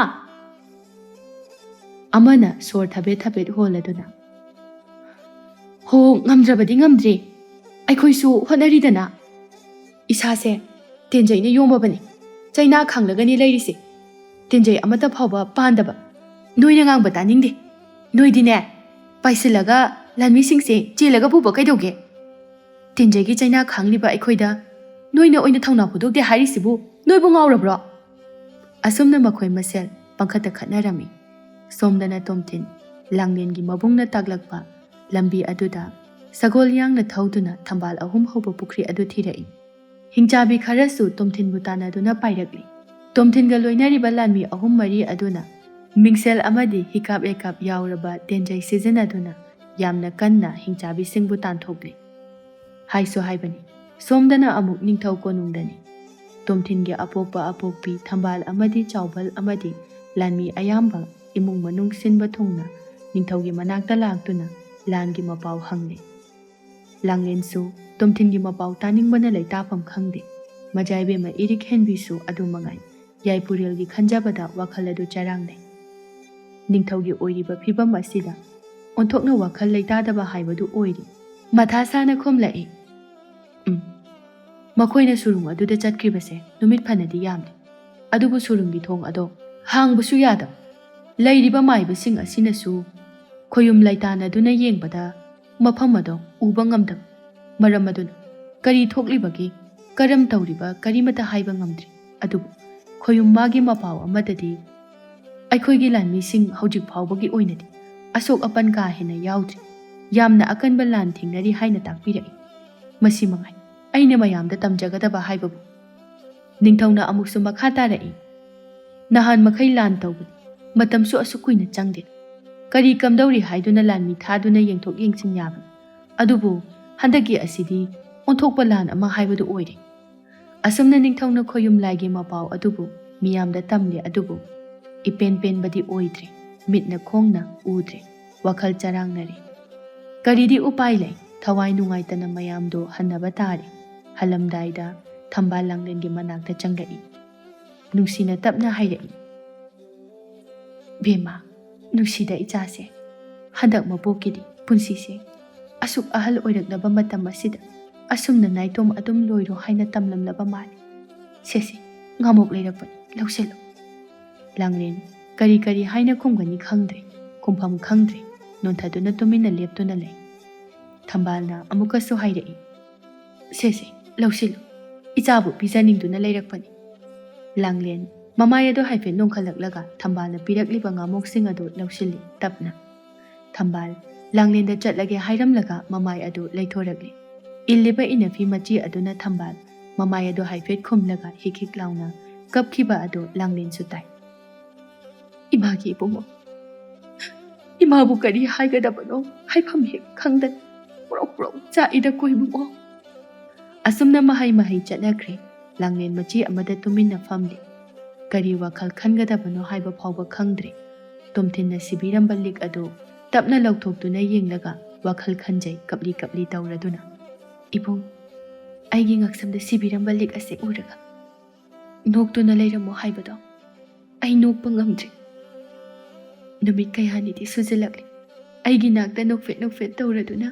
ꯑꯃꯅ ꯁꯣꯔ ꯊꯕꯦꯠ ꯊꯕꯦꯠ ꯍꯣꯜꯂꯗꯨꯅ, "ꯍꯣ, ꯉꯝꯗ꯭ꯔꯕꯗꯤ ꯉꯝꯗ꯭ꯔꯦ꯫ ꯑꯩꯈꯣꯏꯁꯨ ꯍꯣꯠꯅꯔꯤꯗꯅ꯫ ꯏꯁꯥꯁꯦ ꯇꯦꯟꯖꯩꯅ ꯌꯣꯝꯃꯕꯅꯤ꯫ ꯆꯩꯅꯥ ꯈꯥꯡꯂꯒꯅꯤ ꯂꯩꯔꯤꯁꯦ꯫ ꯇꯦꯟꯖꯩ ꯑꯃꯠꯇ ꯐꯥꯎꯕ ꯄꯥꯟꯗꯕ꯫ ꯅꯣꯏꯅ ꯉꯥꯡꯕ ꯇꯥꯅꯤꯡꯗꯦ꯫ ꯅꯣꯏꯗꯤꯅꯦ, ꯄꯥꯏꯁꯤꯜꯂꯒ ꯂꯥꯟꯃꯤꯁꯤꯡꯁꯦ ꯆꯦꯜꯂꯒ ꯄꯨꯕ ꯀꯩꯗꯧꯒꯦ? ꯇꯦꯟꯖꯩꯒꯤ ꯆꯩꯅꯥ ꯈꯥꯡꯂꯤꯕ ꯑꯩꯈꯣꯏꯗ ꯅꯣꯏꯅ ꯑꯣꯏꯅ ꯊꯧꯅꯥ ꯄꯨꯊꯣꯛꯇꯦ ꯍꯥꯏꯔꯤꯁꯤꯕꯨ ꯅꯣꯏꯕꯨ ꯉꯥꯎꯔꯕ꯭ꯔꯣ? ꯑꯁꯨꯝꯅ ꯃꯈꯣꯏ ꯃꯁꯦꯜ ꯄꯪꯈꯠꯇ ꯈꯠꯅꯔꯝꯃꯤ꯫ ꯁꯣꯝꯗꯅ ꯇꯣꯝꯊꯤꯟ, ꯂꯥꯡꯂꯦꯟꯒꯤ ꯃꯕꯨꯡꯅ ꯇꯥꯛꯂꯛꯄ ꯂꯝꯕꯤ ꯑꯗꯨꯗ ꯁꯒꯣꯜ ꯌꯥꯡꯅ ꯊꯧꯗꯨꯅ ꯊꯝꯕꯥꯜ ꯑꯍꯨꯝ ꯍꯧꯕ ꯄꯨꯈ꯭ꯔꯤ ꯑꯗꯨ ꯊꯤꯔꯛꯏ꯫ ꯍꯤꯡꯆꯥꯕꯤ ꯈꯔꯁꯨ ꯇꯣꯝꯊꯤꯟꯕꯨ ꯇꯥꯟꯅꯗꯨꯅ ꯄꯥꯏꯔꯛꯂꯤ꯫ ꯇꯣꯝꯊꯤꯟꯒ ꯂꯣꯏꯅꯔꯤꯕ ꯂꯥꯟꯃꯤ ꯑꯍꯨꯝ ꯃꯔꯤ ꯑꯗꯨꯅ ꯃꯤꯡꯁꯦꯜ ꯑꯃꯗꯤ ꯍꯤꯀꯥꯞ ꯂꯩꯀꯥꯞ ꯌꯥꯎꯔꯕ ꯇꯦꯟꯖꯩ ꯁꯤꯖꯤꯟꯅꯗꯨꯅ ꯌꯥꯝꯅ ꯀꯟꯅ ꯍꯤꯡꯆꯥꯕꯤꯁꯤꯡꯕꯨ ꯇꯥꯟꯊꯣꯛꯂꯤ꯫ ꯍꯥꯏꯁꯨ ꯍꯥꯏꯕꯅꯤ, ꯁꯣꯝꯗꯅ ꯑꯃꯨꯛ ꯅꯤꯡꯊꯧ ꯀꯣꯅꯨꯡꯗꯅꯤ꯫ ꯇꯣꯝꯊꯤꯟꯒꯤ ꯑꯄꯣꯛꯄ ꯑꯄꯣꯛꯄꯤ ꯊꯝꯕꯥꯜ ꯑꯃꯗꯤ ꯆꯥꯎꯕꯜ ꯑꯃꯗꯤ ꯂꯥꯟꯃꯤ ꯑꯌꯥꯝꯕ ꯏꯃꯨꯡ ꯃꯅꯨꯡ ꯁꯤꯟꯕ ꯊꯨꯡꯅ ꯅꯤꯡꯊꯧꯒꯤ ꯃꯅꯥꯛꯇ ꯂꯥꯛꯇꯨꯅ ꯂꯥꯟꯒꯤ ꯃꯄꯥꯎ ꯍꯪꯂꯤ꯫ ꯂꯥꯡꯂꯦꯟꯁꯨ ꯇꯣꯝꯊꯤꯟꯒꯤ ꯃꯄꯥꯎ ꯇꯥꯅꯤꯡꯕꯅ ꯂꯩꯇꯥꯐꯝ ꯈꯪꯗꯦ꯫ ꯃꯖꯥꯏꯕꯦꯝꯃ ꯏꯔꯤꯛ ꯍꯦꯟꯕꯤꯁꯨ ꯑꯗꯨ ꯃꯉꯥꯏ꯫ ꯌꯥꯏꯄꯨꯔꯦꯜꯒꯤ ꯈꯟꯖꯕꯗ ꯋꯥꯈꯜ ꯑꯗꯨ ꯆꯔꯥꯡꯅꯩ꯫ ꯅꯤꯡꯊꯧꯒꯤ ꯑꯣꯏꯔꯤꯕ ꯐꯤꯕꯝ ꯑꯁꯤꯗ ꯑꯣꯟꯊꯣꯛꯅ ꯋꯥꯈꯜ ꯂꯩꯇꯥꯗꯕ ꯍꯥꯏꯕꯗꯨ ꯑꯣꯏꯔꯦ꯫ ꯃꯊꯥ ꯁꯥꯅ ꯈꯨꯝꯂꯛꯏ, "ꯎꯝ, ꯃꯈꯣꯏꯅ ꯁꯨꯔꯨꯡ ꯑꯗꯨꯗ ꯆꯠꯈ꯭ꯔꯤꯕꯁꯦ ꯅꯨꯃꯤꯠ ꯐꯅꯗꯤ ꯌꯥꯝꯂꯦ꯫ ꯑꯗꯨꯕꯨ ꯁꯨꯔꯨꯡꯒꯤ ꯊꯣꯡ ꯑꯗꯣ ꯍꯥꯡꯕꯁꯨ ꯌꯥꯗꯕ꯫ ꯂꯩꯔꯤꯕ ꯃꯥꯏꯕꯁꯤꯡ ꯑꯁꯤꯅꯁꯨ ꯈꯣꯌꯨꯝ ꯂꯩꯇꯥꯅꯗꯨꯅ ꯌꯦꯡꯕꯗ ꯃꯐꯝ ꯑꯗꯣ ꯎꯕ ꯉꯝꯗꯕ꯫ ꯃꯔꯝ ꯑꯗꯨꯅ ꯀꯔꯤ ꯊꯣꯛꯂꯤꯕꯒꯦ, ꯀꯔꯝ ꯇꯧꯔꯤꯕ ꯀꯔꯤꯃꯇ ꯍꯥꯏꯕ ꯉꯝꯗ꯭ꯔꯤ꯫ ꯑꯗꯨꯕꯨ ꯈꯣꯌꯨꯝ ꯃꯥꯒꯤ ꯃꯄꯥꯎ ꯑꯃꯗꯗꯤ ꯑꯩꯈꯣꯏꯒꯤ ꯂꯥꯟꯃꯤꯁꯤꯡ ꯍꯧꯖꯤꯛ ꯐꯥꯎꯕꯒꯤ ꯑꯣꯏꯅꯗꯤ ꯑꯁꯣꯛ ꯑꯄꯟ ꯀꯥ ꯍꯦꯟꯅ ꯌꯥꯎꯗ꯭ꯔꯤ꯫ ꯌꯥꯝꯅ ꯑꯀꯟꯕ ꯂꯥꯟ ꯊꯦꯡꯅꯔꯤ ꯍꯥꯏꯅ ꯇꯥꯛꯄꯤꯔꯛꯏ꯫ ꯃꯁꯤ ꯃꯉꯥꯏ ꯑꯩꯅ ꯃꯌꯥꯝꯗ ꯇꯝꯖꯒꯗꯕ ꯍꯥꯏꯕꯕꯨ꯫" ꯅꯤꯡꯊꯧꯅ ꯑꯃꯨꯛꯁꯨ ꯃꯈꯥ ꯇꯥꯔꯛꯏ, "ꯅꯍꯥꯟ ꯃꯈꯩ ꯂꯥꯟ ꯇꯧꯕꯗꯤ ꯃꯇꯝꯁꯨ ꯑꯁꯨꯛ ꯀꯨꯏꯅ ꯆꯪꯗꯦ꯫ ꯀꯔꯤ ꯀꯝꯗꯧꯔꯤ ꯍꯥꯏꯗꯨꯅ ꯂꯥꯟꯃꯤ ꯊꯥꯗꯨꯅ ꯌꯦꯡꯊꯣꯛ ꯌꯦꯡꯁꯤꯟ ꯌꯥꯕꯅꯤ꯫ ꯑꯗꯨꯕꯨ ꯍꯟꯗꯛꯀꯤ ꯑꯁꯤꯗꯤ ꯑꯣꯟꯊꯣꯛꯄ ꯂꯥꯟ ꯑꯃ ꯍꯥꯏꯕꯗꯨ ꯑꯣꯏꯔꯦ꯫" ꯑꯁꯨꯝꯅ ꯅꯤꯡꯊꯧꯅ ꯈꯣꯌꯨꯝ ꯂꯥꯏꯒꯤ ꯃꯄꯥꯎ ꯑꯗꯨꯕꯨ ꯃꯤꯌꯥꯝꯗ ꯇꯝꯂꯦ, ꯑꯗꯨꯕꯨ ꯏꯄꯦꯟ ꯄꯦꯟꯕꯗꯤ ꯑꯣꯏꯗ꯭ꯔꯦ꯫ ꯃꯤꯠꯅ ꯈꯣꯡꯅ ꯎꯗ꯭ꯔꯦ꯫ ꯋꯥꯈꯜ ꯆꯔꯥꯡꯅꯔꯦ꯫ ꯀꯔꯤꯗꯤ ꯎꯄꯥꯏ ꯂꯩ? ꯊꯋꯥꯏ ꯅꯨꯡꯉꯥꯏꯇꯅ ꯃꯌꯥꯝꯗꯣ ꯍꯟꯅꯕ ꯇꯥꯔꯦ꯫ ꯍꯜꯂꯝꯗꯥꯏꯗ ꯊꯝꯕꯥꯜ ꯂꯥꯡꯂꯦꯟꯒꯤ ꯃꯅꯥꯛꯇ ꯆꯪꯂꯛꯏ꯫ ꯅꯨꯡꯁꯤꯅ ꯇꯞꯅ ꯍꯥꯏꯔꯛꯏ, "ꯕꯦꯝꯃ, ꯅꯨꯡꯁꯤꯗ ꯏꯆꯥꯁꯦ, ꯍꯟꯗꯛ ꯃꯄꯣꯛꯀꯤꯗꯤ ꯄꯨꯟꯁꯤꯁꯦ ꯑꯁꯨꯛ ꯑꯍꯜ ꯑꯣꯏꯔꯛꯂꯕ ꯃꯇꯝ ꯑꯁꯤꯗ ꯑꯁꯨꯝꯅ ꯅꯥꯏꯇꯣꯝ ꯑꯗꯨꯝ ꯂꯣꯏꯔꯣ ꯍꯥꯏꯅ ꯇꯝꯂꯝꯂꯕ ꯃꯥꯜꯂꯤ꯫ ꯁꯦꯁꯦ, ꯉꯥꯃꯣꯛ ꯂꯩꯔꯛꯄꯅꯤ, ꯂꯧꯁꯤꯜꯂꯣ꯫" ꯂꯥꯡꯂꯦꯟ ꯀꯔꯤ ꯀꯔꯤ ꯍꯥꯏꯅ ꯈꯨꯝꯒꯅꯤ ꯈꯪꯗ꯭ꯔꯦ, ꯈꯨꯝꯐꯝ ꯈꯪꯗ꯭ꯔꯦ, ꯅꯣꯟꯊꯗꯨꯅ ꯇꯨꯃꯤꯟꯅ ꯂꯦꯞꯇꯨꯅ ꯂꯩ꯫ ꯊꯝꯕꯥꯜꯅ ꯑꯃꯨꯛꯀꯁꯨ ꯍꯥꯏꯔꯛꯏ, "ꯁꯦ ꯁꯦ, ꯂꯧꯁꯤꯜꯂꯨ, ꯏꯆꯥꯕꯨ ꯄꯤꯖꯅꯤꯡꯗꯨꯅ ꯂꯩꯔꯛꯄꯅꯤ"꯫ ꯂꯥꯡꯂꯦꯟ ꯃꯃꯥꯏ ꯑꯗꯨ ꯍꯥꯏꯐꯦꯠ ꯅꯣꯡꯈꯠꯂꯛꯂꯒ ꯊꯝꯕꯥꯜꯅ ꯄꯤꯔꯛꯂꯤꯕ ꯉꯥꯃꯣꯛꯁꯤꯡ ꯑꯗꯨ ꯂꯧꯁꯤꯜꯂꯤ ꯇꯞꯅ꯫ ꯊꯝꯕꯥꯜ ꯂꯥꯡꯂꯦꯟꯗ ꯆꯠꯂꯒꯦ ꯍꯥꯏꯔꯝꯂꯒ ꯃꯃꯥꯏ ꯑꯗꯨ ꯂꯩꯊꯣꯔꯛꯂꯤ꯫ ꯏꯜꯂꯤꯕ ꯏꯅꯐꯤ ꯃꯆꯤ ꯑꯗꯨꯅ ꯊꯝꯕꯥꯜ ꯃꯃꯥꯏ ꯑꯗꯨ ꯍꯥꯏꯐꯦꯠ ꯈꯨꯝꯂꯒ ꯍꯤꯛ ꯍꯤꯛ ꯂꯥꯎꯅ ꯀꯞꯈꯤꯕ ꯑꯗꯨ ꯂꯥꯡꯂꯦꯟꯁꯨ ꯇꯥꯏ꯫ "ꯏꯃꯥꯒꯤ ꯏꯕꯨꯡꯉꯣ, ꯏꯃꯥꯕꯨ ꯀꯔꯤ ꯍꯥꯏꯒꯗꯕꯅꯣ ꯍꯥꯏꯐꯝ ꯍꯦꯛ ꯈꯪꯗꯅ ꯄ꯭ꯔꯣꯛ ꯄ꯭ꯔꯣꯛ ꯆꯥꯛꯏꯗꯀꯣ ꯏꯕꯨꯡꯉꯣ"꯫ ꯑꯁꯨꯝꯅ ꯃꯍꯩ ꯃꯍꯩ ꯆꯠꯅꯈ꯭ꯔꯦ꯫ ꯂꯥꯡꯂꯦꯟ ꯃꯆꯤ ꯑꯃꯗ ꯇꯨꯃꯤꯟꯅ ꯐꯝꯂꯤ꯫ ꯀꯔꯤ ꯋꯥꯈꯜ ꯈꯟꯒꯗꯕꯅꯣ ꯍꯥꯏꯕ ꯐꯥꯎꯕ ꯈꯪꯗ꯭ꯔꯦ꯫ ꯇꯣꯝꯊꯤꯟꯅ ꯁꯤꯕꯤꯔꯝꯕ ꯂꯤꯛ ꯑꯗꯨ ꯇꯞꯅ ꯂꯧꯊꯣꯛꯇꯨꯅ ꯌꯦꯡꯂꯒ ꯋꯥꯈꯜ ꯈꯟꯖꯩ ꯀꯞꯂꯤ ꯀꯞꯂꯤ ꯇꯧꯔꯗꯨꯅ꯫ "ꯏꯕꯨꯡ, ꯑꯩꯒꯤ ꯉꯛꯁꯝꯗ ꯁꯤꯕꯤꯔꯝꯕ ꯂꯤꯛ ꯑꯁꯤ ꯎꯔꯒ ꯅꯣꯛꯇꯨꯅ ꯂꯩꯔꯝꯃꯣ ꯍꯥꯏꯕꯗꯣ ꯑꯩ ꯅꯣꯛꯄ ꯉꯝꯗ꯭ꯔꯦ꯫ ꯅꯨꯃꯤꯠ ꯀꯌꯥꯅꯤꯗꯤ ꯁꯨꯖꯤꯜꯂꯛꯂꯦ ꯑꯩꯒꯤ ꯅꯥꯛꯇ ꯅꯣꯛꯐꯦꯠ ꯅꯣꯛꯐꯦꯠ ꯇꯧꯔꯗꯨꯅ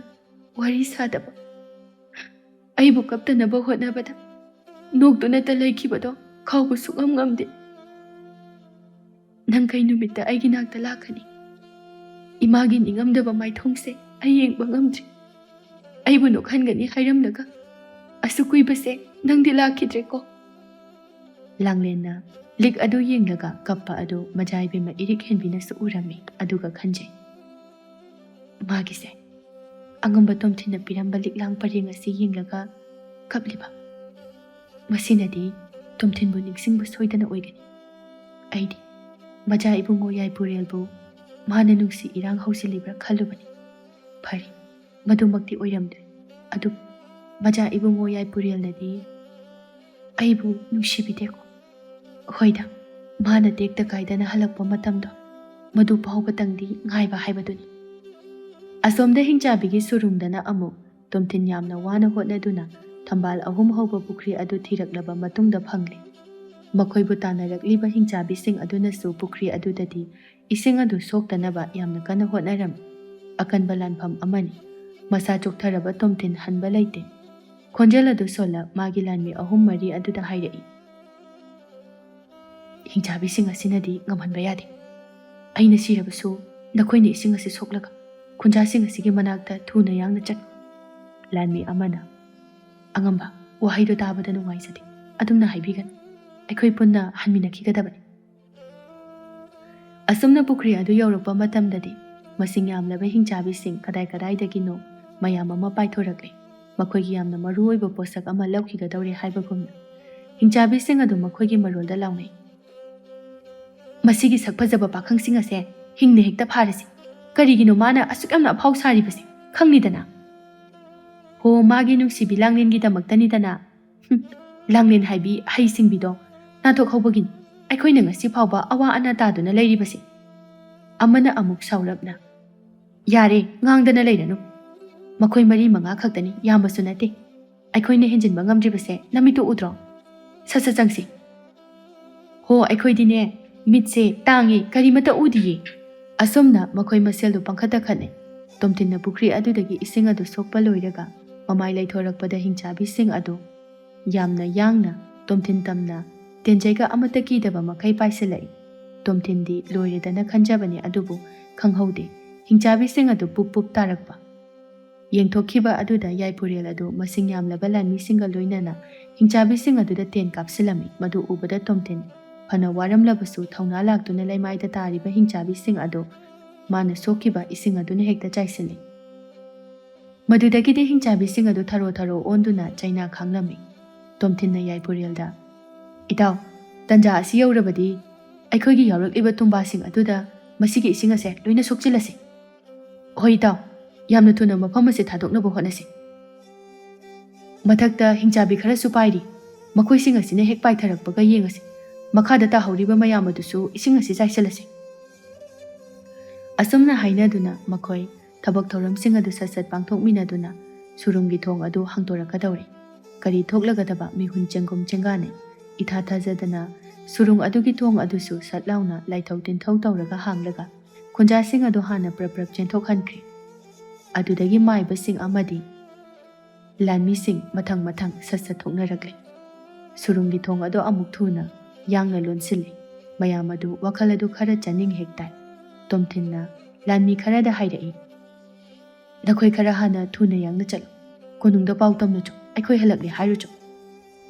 ꯋꯥꯔꯤ ꯁꯥꯗꯕ꯫ ꯑꯩꯕꯨ ꯀꯞꯇꯅꯕ ꯍꯣꯠꯅꯕꯗ ꯅꯣꯛꯇꯨꯅꯇ ꯂꯩꯈꯤꯕꯗꯣ ꯀꯥꯎꯕ ꯁꯨꯛꯉꯝ ꯉꯝꯗꯦ꯫ ꯅꯪ ꯀꯩ ꯅꯨꯃꯤꯠꯇ ꯑꯩꯒꯤ ꯅꯥꯛꯇ ꯂꯥꯛꯀꯅꯤ? ꯏꯃꯥꯒꯤ ꯅꯤꯡꯉꯝꯗꯕ ꯃꯥꯏꯊꯣꯡꯁꯦ ꯑꯩ ꯌꯦꯡꯕ ꯉꯝꯗ꯭ꯔꯦ꯫ ꯑꯩꯕꯨ ꯅꯣꯛꯍꯟꯒꯅꯤ ꯍꯥꯏꯔꯝꯂꯒ ꯑꯁꯨꯛ ꯀꯨꯏꯕꯁꯦ ꯅꯪꯗꯤ ꯂꯥꯛꯈꯤꯗ꯭ꯔꯦꯀꯣ"꯫ ꯂꯥꯡꯂꯦꯟꯅ ꯂꯤꯛ ꯑꯗꯨ ꯌꯦꯡꯂꯒ ꯀꯞꯄ ꯑꯗꯨ ꯃꯖꯥ ꯏꯕꯦꯝꯃ ꯏꯔꯤꯛ ꯍꯦꯟꯕꯤꯅꯁꯨ ꯎꯔꯝꯃꯤ, ꯑꯗꯨꯒ ꯈꯟꯖꯩ, "ꯃꯥꯒꯤꯁꯦ ꯑꯉꯝꯕ ꯇꯣꯝꯊꯤꯟꯅ ꯄꯤꯔꯝꯕ ꯂꯤꯛꯂꯥꯡ ꯄꯔꯦꯡ ꯑꯁꯤ ꯌꯦꯡꯂꯒ ꯀꯞꯂꯤꯕ꯫ ꯃꯁꯤꯅꯗꯤ ꯇꯣꯝꯊꯤꯟꯕꯨ ꯅꯤꯡꯁꯤꯡꯕ ꯁꯣꯏꯗꯅ ꯑꯣꯏꯒꯅꯤ꯫ ꯑꯩꯗꯤ ꯃꯖꯥ ꯏꯕꯨꯡꯉꯣ ꯌꯥꯏꯄꯨꯔꯦꯜꯕꯨ ꯃꯥꯅ ꯅꯨꯡꯁꯤ ꯏꯔꯥꯡ ꯍꯧꯖꯤꯜꯂꯤꯕ꯭ꯔꯥ ꯈꯜꯂꯨꯕꯅꯤ꯫ ꯐꯔꯦ, ꯃꯗꯨꯃꯛꯇꯤ ꯑꯣꯏꯔꯝꯗ꯭ꯔꯦ꯫ ꯑꯗꯨꯕꯨ ꯃꯖꯥ ꯏꯕꯨꯡꯉꯣ ꯌꯥꯏꯄꯨꯔꯦꯜꯅꯗꯤ ꯑꯩꯕꯨ ꯅꯨꯡꯁꯤꯕꯤꯗꯦꯀꯣ? ꯍꯣꯏꯗ, ꯃꯥꯅ ꯇꯦꯛꯇ ꯀꯥꯏꯗꯅ ꯍꯜꯂꯛꯄ ꯃꯇꯝꯗꯣ, ꯃꯗꯨ ꯐꯥꯎꯕꯇꯪꯗꯤ ꯉꯥꯏꯕ ꯍꯥꯏꯕꯗꯨꯅꯤ"꯫ ꯑꯁꯣꯝꯗ ꯍꯤꯡꯆꯥꯕꯤꯒꯤ ꯁꯨꯔꯨꯡꯗꯅ ꯑꯃꯨꯛ ꯇꯣꯝꯊꯤꯟ ꯌꯥꯝꯅ ꯋꯥꯅ ꯍꯣꯠꯅꯗꯨꯅ ꯊꯝꯕꯥꯜ ꯑꯍꯨꯝ ꯍꯧꯕ ꯄꯨꯈ꯭ꯔꯤ ꯑꯗꯨ ꯊꯤꯔꯛꯂꯕ ꯃꯇꯨꯡꯗ ꯐꯪꯂꯦ꯫ ꯃꯈꯣꯏꯕꯨ ꯇꯥꯟꯅꯔꯛꯂꯤꯕ ꯍꯤꯡꯆꯥꯕꯤꯁꯤꯡ ꯑꯗꯨꯅꯁꯨ ꯄꯨꯈ꯭ꯔꯤ ꯑꯗꯨꯗꯗꯤ ꯏꯁꯤꯡ ꯑꯗꯨ ꯁꯣꯛꯇꯅꯕ ꯌꯥꯝꯅ ꯀꯟꯅ ꯍꯣꯠꯅꯔꯝꯃꯤ꯫ ꯑꯀꯟꯕ ꯂꯥꯟꯐꯝ ꯑꯃꯅꯤ꯫ ꯃꯁꯥ ꯆꯣꯛꯊꯔꯕ ꯇꯣꯝꯊꯤꯟ ꯍꯟꯕ ꯂꯩꯇꯦ꯫ ꯈꯣꯟꯖꯦꯜ ꯑꯗꯨ ꯁꯣꯜꯂ ꯃꯥꯒꯤ ꯂꯥꯟꯃꯤ ꯑꯍꯨꯝ ꯃꯔꯤ ꯑꯗꯨꯗ ꯍꯥꯏꯔꯛꯏ, "ꯍꯤꯡꯆꯥꯕꯤꯁꯤꯡ ꯑꯁꯤꯅꯗꯤ ꯉꯝꯍꯟꯕ ꯌꯥꯗꯦ꯫ ꯑꯩꯅ ꯁꯤꯔꯕꯁꯨ ꯅꯈꯣꯏꯅ ꯏꯁꯤꯡ ꯑꯁꯤ ꯁꯣꯛꯂꯒ ꯈꯨꯟꯖꯥꯁꯤꯡ ꯑꯁꯤꯒꯤ ꯃꯅꯥꯛꯇ ꯊꯨꯅ ꯌꯥꯡꯅ ꯆꯠꯈꯣ꯫" ꯂꯥꯟꯃꯤ ꯑꯃꯅ, "ꯑꯉꯝꯕ, ꯋꯥꯍꯩꯗꯣ ꯇꯥꯕꯗ ꯅꯨꯡꯉꯥꯏꯖꯗꯦ꯫ ꯑꯗꯨꯝꯅ ꯍꯥꯏꯕꯤꯒꯅꯨ꯫ ꯑꯩꯈꯣꯏ ꯄꯨꯟꯅ ꯍꯟꯃꯤꯟꯅꯈꯤꯒꯗꯕꯅꯤ꯫" ꯑꯁꯨꯝꯅ ꯄꯨꯈ꯭ꯔꯤ ꯑꯗꯨ ꯌꯧꯔꯛꯄ ꯃꯇꯝꯗꯗꯤ ꯃꯁꯤꯡ ꯌꯥꯝꯂꯕ ꯍꯤꯡꯆꯥꯕꯤꯁꯤꯡ ꯀꯗꯥꯏ ꯀꯗꯥꯏꯗꯒꯤꯅꯣ ꯃꯌꯥꯝ ꯑꯃ ꯄꯥꯏꯊꯣꯔꯛꯂꯦ꯫ ꯃꯈꯣꯏꯒꯤ ꯌꯥꯝꯅ ꯃꯔꯨ ꯑꯣꯏꯕ ꯄꯣꯠꯁꯛ ꯑꯃ ꯂꯧꯈꯤꯒꯗꯧꯔꯦ ꯍꯥꯏꯕꯒꯨꯝꯅ ꯍꯤꯡꯆꯥꯕꯤꯁꯤꯡ ꯑꯗꯨ ꯃꯈꯣꯏꯒꯤ ꯃꯔꯣꯜꯗ ꯂꯥꯎꯅꯩ꯫ "ꯃꯁꯤꯒꯤ ꯁꯛ ꯐꯖꯕ ꯄꯥꯈꯪꯁꯤꯡ ꯑꯁꯦ ꯍꯤꯡꯅ ꯍꯦꯛꯇ ꯐꯥꯔꯁꯤ꯫ ꯀꯔꯤꯒꯤꯅꯣ ꯃꯥꯅ ꯑꯁꯨꯛ ꯌꯥꯝꯅ ꯑꯐꯥꯎ ꯁꯥꯔꯤꯕꯁꯦ? ꯈꯪꯂꯤꯗꯅ꯫ ꯍꯣ, ꯃꯥꯒꯤ ꯅꯨꯡꯁꯤꯕꯤ ꯂꯥꯡꯂꯦꯟꯒꯤꯗꯃꯛꯇꯅꯤꯗꯅ꯫ ꯍꯨꯝ, ꯂꯥꯡꯂꯦꯟ ꯍꯥꯏꯕꯤ ꯍꯩ ꯁꯤꯡꯕꯤꯗꯣ ꯅꯥꯟꯊꯣꯛꯍꯧꯕꯒꯤꯅꯤ ꯑꯩꯈꯣꯏꯅ ꯉꯁꯤ ꯐꯥꯎꯕ ꯑꯋꯥ ꯑꯅꯥ ꯇꯥꯗꯨꯅ ꯂꯩꯔꯤꯕꯁꯦ꯫" ꯑꯃꯅ ꯑꯃꯨꯛ ꯁꯥꯎꯔꯞꯅ, "ꯌꯥꯔꯦ, ꯉꯥꯡꯗꯅ ꯂꯩꯔꯅꯨ꯫ ꯃꯈꯣꯏ ꯃꯔꯤ ꯃꯉꯥ ꯈꯛꯇꯅꯤ, ꯌꯥꯝꯕꯁꯨ ꯅꯠꯇꯦ꯫ ꯑꯩꯈꯣꯏꯅ ꯍꯦꯟꯖꯤꯟꯕ ꯉꯝꯗ꯭ꯔꯤꯕꯁꯦ ꯅꯃꯤꯠꯇꯨ ꯎꯗ꯭ꯔꯣ? ꯁꯠ ꯁꯠ ꯆꯪꯁꯤ꯫" "ꯍꯣ, ꯑꯩꯈꯣꯏꯗꯤꯅꯦ, ꯃꯤꯠꯁꯦ ꯇꯥꯡꯉꯤ, ꯀꯔꯤꯃꯠꯇ ꯎꯗꯤꯌꯦ꯫" ꯑꯁꯨꯝꯅ ꯃꯈꯣꯏ ꯃꯁꯦꯜꯗꯨ ꯄꯪꯈꯠꯇ ꯈꯠꯅꯩ꯫ ꯇꯣꯝꯊꯤꯟꯅ ꯄꯨꯈ꯭ꯔꯤ ꯑꯗꯨꯗꯒꯤ ꯏꯁꯤꯡ ꯑꯗꯨ ꯁꯣꯛꯄ ꯂꯣꯏꯔꯒ ꯃꯃꯥꯏ ꯂꯩꯊꯣꯔꯛꯄꯗ ꯍꯤꯡꯆꯥꯕꯤꯁꯤꯡ ꯑꯗꯨ ꯌꯥꯝꯅ ꯌꯥꯡꯅ ꯇꯣꯝꯊꯤꯟ ꯇꯝꯅ ꯇꯦꯟꯖꯩꯒ ꯑꯃꯠꯇ ꯀꯤꯗꯕ ꯃꯈꯩ ꯄꯥꯏꯁꯤꯜꯂꯛꯏ꯫ ꯇꯣꯝꯊꯤꯟꯗꯤ ꯂꯣꯏꯔꯦꯗꯅ ꯈꯟꯖꯕꯅꯤ, ꯑꯗꯨꯕꯨ ꯈꯪꯍꯧꯗꯦ ꯍꯤꯡꯆꯥꯕꯤꯁꯤꯡ ꯑꯗꯨ ꯄꯨꯞ ꯄꯨꯞ ꯇꯥꯔꯛꯄ꯫ ꯌꯦꯡꯊꯣꯛꯈꯤꯕ ꯑꯗꯨꯗ ꯌꯥꯏꯐꯨꯔꯦꯜ ꯑꯗꯨ ꯃꯁꯤꯡ ꯌꯥꯝꯂꯕ ꯂꯥꯟꯃꯤꯁꯤꯡꯒ ꯂꯣꯏꯅꯅ ꯍꯤꯡꯆꯥꯕꯤꯁꯤꯡ ꯑꯗꯨꯗ ꯇꯦꯟ ꯀꯥꯞꯁꯤꯜꯂꯝꯃꯤ꯫ ꯃꯗꯨ ꯎꯕꯗ ꯇꯣꯝꯊꯤꯟ ꯐꯅ ꯋꯥꯔꯝꯂꯕꯁꯨ ꯊꯧꯅꯥ ꯂꯥꯛꯇꯨꯅ ꯂꯩꯃꯥꯏꯗ ꯇꯥꯔꯤꯕ ꯍꯤꯡꯆꯥꯕꯤꯁꯤꯡ ꯑꯗꯨ ꯃꯥꯅ ꯁꯣꯛꯈꯤꯕ ꯏꯁꯤꯡ ꯑꯗꯨꯅ ꯍꯦꯛꯇ ꯆꯥꯏꯁꯤꯜꯂꯤ꯫ ꯃꯗꯨꯗꯒꯤꯗꯤ ꯍꯤꯡꯆꯥꯕꯤꯁꯤꯡ ꯑꯗꯨ ꯊꯔꯣ ꯊꯔꯣ ꯑꯣꯟꯗꯨꯅ ꯆꯩꯅꯥ ꯈꯥꯡꯂꯝꯃꯤ꯫ ꯇꯣꯝꯊꯤꯟꯅ ꯌꯥꯏꯐꯨꯔꯦꯜꯗ, "ꯏꯇꯥꯎ, ꯇꯟꯖꯥ ꯑꯁꯤ ꯌꯧꯔꯕꯗꯤ ꯑꯩꯈꯣꯏꯒꯤ ꯌꯥꯎꯔꯛꯂꯤꯕ ꯇꯨꯝꯕꯥꯁꯤꯡ ꯑꯗꯨꯗ ꯃꯁꯤꯒꯤ ꯏꯁꯤꯡ ꯑꯁꯦ ꯂꯣꯏꯅ ꯁꯣꯛꯆꯤꯜꯂꯁꯤ꯫" "ꯍꯣꯏ ꯏꯇꯥꯎ, ꯌꯥꯝꯅ ꯊꯨꯅ ꯃꯐꯝ ꯑꯁꯤ ꯊꯥꯗꯣꯛꯅꯕ ꯍꯣꯠꯅꯁꯤ꯫ ꯃꯊꯛꯇ ꯍꯤꯡꯆꯥꯕꯤ ꯈꯔꯁꯨ ꯄꯥꯏꯔꯤ, ꯃꯈꯣꯏꯁꯤꯡ ꯑꯁꯤꯅ ꯍꯦꯛ ꯄꯥꯏꯊꯔꯛꯄꯒ ꯌꯦꯡꯉꯁꯤ, ꯃꯈꯥꯗ ꯇꯥꯍꯧꯔꯤꯕ ꯃꯌꯥꯝ ꯑꯗꯨꯁꯨ ꯏꯁꯤꯡ ꯑꯁꯤ ꯆꯥꯏꯁꯤꯜꯂꯁꯤ꯫" ꯑꯁꯨꯝꯅ ꯍꯥꯏꯅꯗꯨꯅ ꯃꯈꯣꯏ ꯊꯕꯛ ꯊꯧꯔꯝꯁꯤꯡ ꯑꯗꯨ ꯁꯠ ꯁꯠ ꯄꯥꯡꯊꯣꯛꯃꯤꯟꯅꯗꯨꯅ ꯁꯨꯔꯨꯡꯒꯤ ꯊꯣꯡ ꯑꯗꯨ ꯍꯥꯡꯗꯣꯔꯛꯀꯗꯧꯔꯦ꯫ ꯀꯔꯤ ꯊꯣꯛꯂꯒꯗꯕ ꯃꯤꯍꯨꯟ ꯆꯦꯡꯒꯨꯝ ꯆꯦꯡꯒꯥꯅꯩ꯫ ꯏꯊꯥ ꯊꯥꯖꯗꯅ ꯁꯨꯔꯨꯡ ꯑꯗꯨꯒꯤ ꯊꯣꯡ ꯑꯗꯨꯁꯨ ꯁꯠ ꯂꯥꯎꯅ ꯂꯥꯏꯊꯧ ꯇꯤꯟꯊꯧ ꯇꯧꯔꯒ ꯍꯥꯡꯂꯒ ꯈꯨꯟꯖꯥꯁꯤꯡ ꯑꯗꯨ ꯍꯥꯟꯅ ꯄ꯭ꯔꯞ ꯄ꯭ꯔꯞ ꯆꯦꯟꯊꯣꯛꯍꯟꯈ꯭ꯔꯦ꯫ ꯑꯗꯨꯗꯒꯤ ꯃꯥꯏꯕꯁꯤꯡ ꯑꯃꯗꯤ ꯂꯥꯟꯃꯤꯁꯤꯡ ꯃꯊꯪ ꯃꯊꯪ ꯁꯠ ꯁꯠ ꯊꯣꯛꯅꯔꯛꯂꯦ꯫ ꯁꯨꯔꯨꯡꯒꯤ ꯊꯣꯡ ꯑꯗꯨ ꯑꯃꯨꯛ ꯊꯨꯅ ꯌꯥꯡꯅ ꯂꯣꯟꯁꯤꯜꯂꯤ꯫ ꯃꯌꯥꯝ ꯑꯗꯨ ꯋꯥꯈꯜ ꯑꯗꯨ ꯈꯔ ꯆꯥꯅꯤꯡ ꯍꯦꯛ ꯇꯥꯏ꯫ ꯇꯣꯝꯊꯤꯟꯅ ꯂꯥꯟꯃꯤ ꯈꯔꯗ ꯍꯥꯏꯔꯛꯏ, "ꯅꯈꯣꯏ ꯈꯔ ꯍꯥꯟꯅ ꯊꯨꯅ ꯌꯥꯡꯅ ꯆꯠꯂꯨ꯫ ꯀꯣꯅꯨꯡꯗ ꯄꯥꯎ ꯇꯝꯂꯨꯆꯣ, ꯑꯩꯈꯣꯏ ꯍꯜꯂꯛꯂꯦ ꯍꯥꯏꯔꯨꯆꯣ꯫"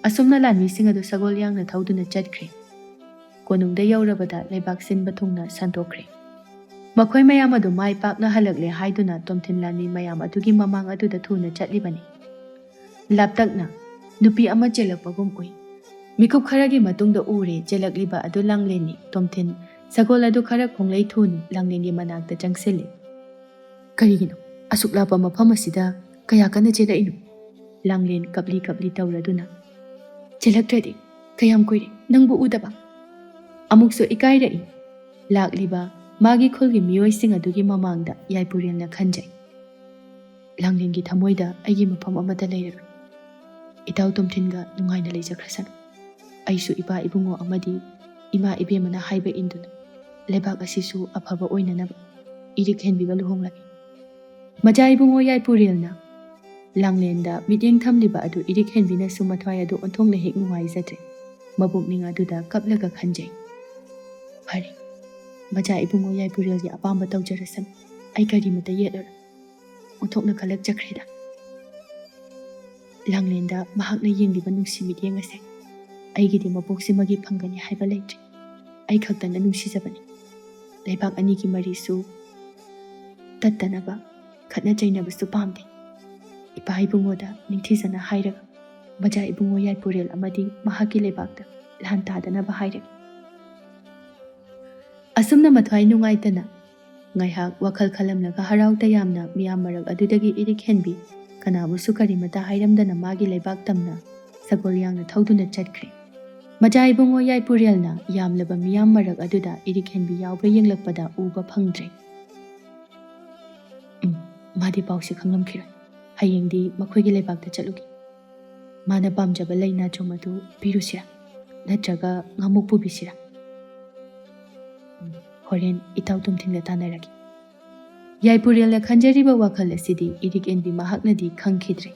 ꯑꯁꯨꯝꯅ ꯂꯥꯟꯃꯤꯁꯤꯡ ꯑꯗꯨ ꯁꯒꯣꯜ ꯌꯥꯡꯅ ꯊꯧꯗꯨꯅ ꯆꯠꯈ꯭ꯔꯦ꯫ ꯀꯣꯅꯨꯡꯗ ꯌꯧꯔꯕꯗ ꯂꯩꯕꯥꯛ ꯁꯤꯟꯕ ꯊꯨꯡꯅ ꯁꯟꯗꯣꯛꯈ꯭ꯔꯦ꯫ ꯃꯈꯣꯏ ꯃꯌꯥꯝ ꯑꯗꯨ ꯃꯥꯏ ꯄꯥꯛꯅ ꯍꯜꯂꯛꯂꯦ ꯍꯥꯏꯗꯨꯅ ꯇꯣꯝꯊꯤꯟ ꯂꯥꯟꯃꯤ ꯃꯌꯥꯝ ꯑꯗꯨꯒꯤ ꯃꯃꯥꯡ ꯑꯗꯨꯗ ꯊꯨꯅ ꯆꯠꯂꯤꯕꯅꯤ꯫ ꯂꯥꯞꯇꯛꯅ ꯅꯨꯄꯤ ꯑꯃ ꯆꯦꯜꯂꯛꯄꯒꯨꯝ ꯎꯏ꯫ ꯃꯤꯀꯨꯞ ꯈꯔꯒꯤ ꯃꯇꯨꯡꯗ ꯎꯔꯦ, ꯆꯦꯜꯂꯛꯂꯤꯕ ꯑꯗꯨ ꯂꯥꯡꯂꯦꯟꯅꯤ꯫ ꯇꯣꯝꯊꯤꯟ ꯁꯒꯣꯜ ꯑꯗꯨ ꯈꯔ ꯈꯣꯡꯂꯩ ꯊꯨꯅ ꯂꯥꯡꯂꯦꯟꯒꯤ ꯃꯅꯥꯛꯇ ꯆꯪꯁꯤꯜꯂꯤ꯫ "ꯀꯔꯤꯒꯤꯅꯣ ꯑꯁꯨꯛ ꯂꯥꯞꯄ ꯃꯐꯝ ꯑꯁꯤꯗ ꯀꯌꯥ ꯀꯟꯅ ꯆꯦꯜꯂꯛꯏꯅꯣ?" ꯂꯥꯡꯂꯦꯟ ꯀꯞꯂꯤ ꯀꯞꯂꯤ ꯇꯧꯔꯗꯨꯅ, "ꯆꯦꯜꯂꯛꯇ꯭ꯔꯗꯤ ꯀꯌꯥꯝ ꯀꯨꯏꯔꯦ ꯅꯪꯕꯨ ꯎꯗꯕ?" ꯑꯃꯨꯛꯁꯨ ꯏꯀꯥꯏꯔꯛꯏ꯫ ꯂꯥꯛꯂꯤꯕ ꯃꯥꯒꯤ ꯈꯨꯜꯒꯤ ꯃꯤꯑꯣꯏꯁꯤꯡ ꯑꯗꯨꯒꯤ ꯃꯃꯥꯡꯗ ꯌꯥꯏꯄꯨꯔꯦꯜꯅ ꯈꯟꯖꯩ, "ꯂꯥꯡꯂꯦꯟꯒꯤ ꯊꯃꯣꯏꯗ ꯑꯩꯒꯤ ꯃꯐꯝ ꯑꯃꯠꯇ ꯂꯩꯔꯔꯣꯏ꯫ ꯏꯇꯥꯎ ꯇꯣꯝꯊꯤꯟꯒ ꯅꯨꯡꯉꯥꯏꯅ ꯂꯩꯖꯈ꯭ꯔꯁꯅꯨ꯫ ꯑꯩꯁꯨ ꯏꯄꯥ ꯏꯕꯨꯡꯉꯣ ꯑꯃꯗꯤ ꯏꯃꯥ ꯏꯕꯦꯝꯃꯅ ꯍꯥꯏꯕ ꯏꯟꯗꯨꯅ ꯂꯩꯕꯥꯛ ꯑꯁꯤꯁꯨ ꯑꯐꯕ ꯑꯣꯏꯅꯅꯕ ꯏꯔꯤꯛ ꯍꯦꯟꯕꯤꯒ ꯂꯨꯍꯣꯡꯂꯒꯦ꯫" ꯃꯆꯥ ꯏꯕꯨꯡꯉꯣ ꯌꯥꯏꯄꯨꯔꯦꯜꯅ ꯂꯥꯡꯂꯦꯟꯗ ꯃꯤꯠꯌꯦꯡ ꯊꯝꯂꯤꯕ ꯑꯗꯨ ꯏꯔꯤꯛ ꯍꯦꯟꯕꯤꯅꯁꯨ ꯃꯊ꯭ꯋꯥꯏ ꯑꯗꯨ ꯑꯣꯟꯊꯣꯛꯅ ꯍꯦꯛ ꯅꯨꯡꯉꯥꯏꯖꯗ꯭ꯔꯦ꯫ ꯃꯄꯨꯛꯅꯤꯡ ꯑꯗꯨꯗ ꯀꯞꯂꯒ ꯈꯟꯖꯩ, "ꯐꯔꯦ, ꯃꯆꯥ ꯏꯕꯨꯡꯉꯣ ꯌꯥꯏꯄꯨꯔꯦꯜꯒꯤ ꯑꯄꯥꯝꯕ ꯇꯧꯖꯔꯁꯅꯨ, ꯑꯩ ꯀꯔꯤꯃꯇ ꯌꯦꯠꯂꯔꯣꯏ꯫" ꯑꯣꯟꯊꯣꯛꯅ ꯀꯜꯂꯛꯆꯈ꯭ꯔꯦꯗ꯫ ꯂꯥꯡꯂꯦꯟꯗ ꯃꯍꯥꯛꯅ ꯌꯦꯡꯂꯤꯕ ꯅꯨꯡꯁꯤ ꯃꯤꯠꯌꯦꯡ ꯑꯁꯦ ꯑꯩꯒꯤꯗꯤ ꯃꯄꯣꯛꯁꯤꯃꯒꯤ ꯐꯪꯒꯅꯤ ꯍꯥꯏꯕ ꯂꯩꯇ꯭ꯔꯦ꯫ ꯑꯩ ꯈꯛꯇꯅ ꯅꯨꯡꯁꯤꯖꯕꯅꯤ꯫ ꯂꯩꯕꯥꯛ ꯑꯅꯤꯒꯤ ꯃꯔꯤꯁꯨ ꯇꯠꯇꯅꯕ, ꯈꯠꯅ ꯆꯩꯅꯕꯁꯨ ꯄꯥꯝꯗꯦ꯫ ꯏꯄꯥ ꯏꯕꯨꯡꯉꯣꯗ ꯅꯤꯡꯊꯤꯖꯅ ꯍꯥꯏꯔꯒ ꯃꯆꯥ ꯏꯕꯨꯡꯉꯣ ꯌꯥꯏꯄꯨꯔꯦꯜ ꯑꯃꯗꯤ ꯃꯍꯥꯛꯀꯤ ꯂꯩꯕꯥꯛꯇ ꯂꯥꯟ ꯇꯥꯗꯅꯕ ꯍꯥꯏꯔꯒꯦ꯫ ꯑꯁꯨꯝꯅ ꯃꯊ꯭ꯋꯥꯏ ꯅꯨꯡꯉꯥꯏꯇꯅ ꯉꯥꯏꯍꯥꯛ ꯋꯥꯈꯜ ꯈꯜꯂꯝꯂꯒ ꯍꯔꯥꯎ ꯇꯌꯥꯝꯅ ꯃꯤꯌꯥꯝ ꯃꯔꯛ ꯑꯗꯨꯗꯒꯤ ꯏꯔꯤꯛ ꯍꯦꯟꯕꯤ ꯀꯅꯥꯕꯨꯁꯨ ꯀꯔꯤꯃꯇ ꯍꯥꯏꯔꯝꯗꯅ ꯃꯥꯒꯤ ꯂꯩꯕꯥꯛ ꯇꯝꯅ ꯁꯒꯣꯜ ꯌꯥꯡꯅ ꯊꯧꯗꯨꯅ ꯆꯠꯈ꯭ꯔꯦ꯫ ꯃꯆꯥ ꯏꯕꯨꯡꯉꯣ ꯌꯥꯏꯄꯨꯔꯦꯜꯅ ꯌꯥꯝꯂꯕ ꯃꯤꯌꯥꯝ ꯃꯔꯛ ꯑꯗꯨꯗ ꯏꯔꯤꯛ ꯍꯦꯟꯕꯤ ꯌꯥꯎꯕ꯭ꯔꯥ ꯌꯦꯡꯂꯛꯄꯗ ꯎꯕ ꯐꯪꯗ꯭ꯔꯦ꯫ "ꯎꯝ, ꯃꯥꯗꯤ ꯄꯥꯎꯁꯦ ꯈꯪꯂꯝꯈꯤꯔꯣꯏ꯫ ꯍꯌꯦꯡꯗꯤ ꯃꯈꯣꯏꯒꯤ ꯂꯩꯕꯥꯛꯇ ꯆꯠꯂꯨꯒꯦ꯫ ꯃꯥꯅ ꯄꯥꯝꯖꯕ ꯂꯩ ꯅꯥꯆꯣꯝ ꯑꯗꯨ ꯄꯤꯔꯨꯁꯤꯔꯥ? ꯅꯠꯇ꯭ꯔꯒ ꯉꯥꯃꯨꯛ ꯄꯨꯕꯤꯁꯤꯔꯥ? ꯎꯝ, ꯍꯣꯔꯦꯟ ꯏꯇꯥꯎ ꯇꯣꯝꯊꯤꯟꯒ ꯇꯥꯟꯅꯔꯒꯦ꯫" ꯌꯥꯏꯄꯨꯔꯦꯜꯅ ꯈꯟꯖꯔꯤꯕ ꯋꯥꯈꯜ ꯑꯁꯤꯗꯤ ꯏꯔꯤꯛ ꯍꯦꯟꯕꯤ ꯃꯍꯥꯛꯅꯗꯤ ꯈꯪꯈꯤꯗ꯭ꯔꯦ꯫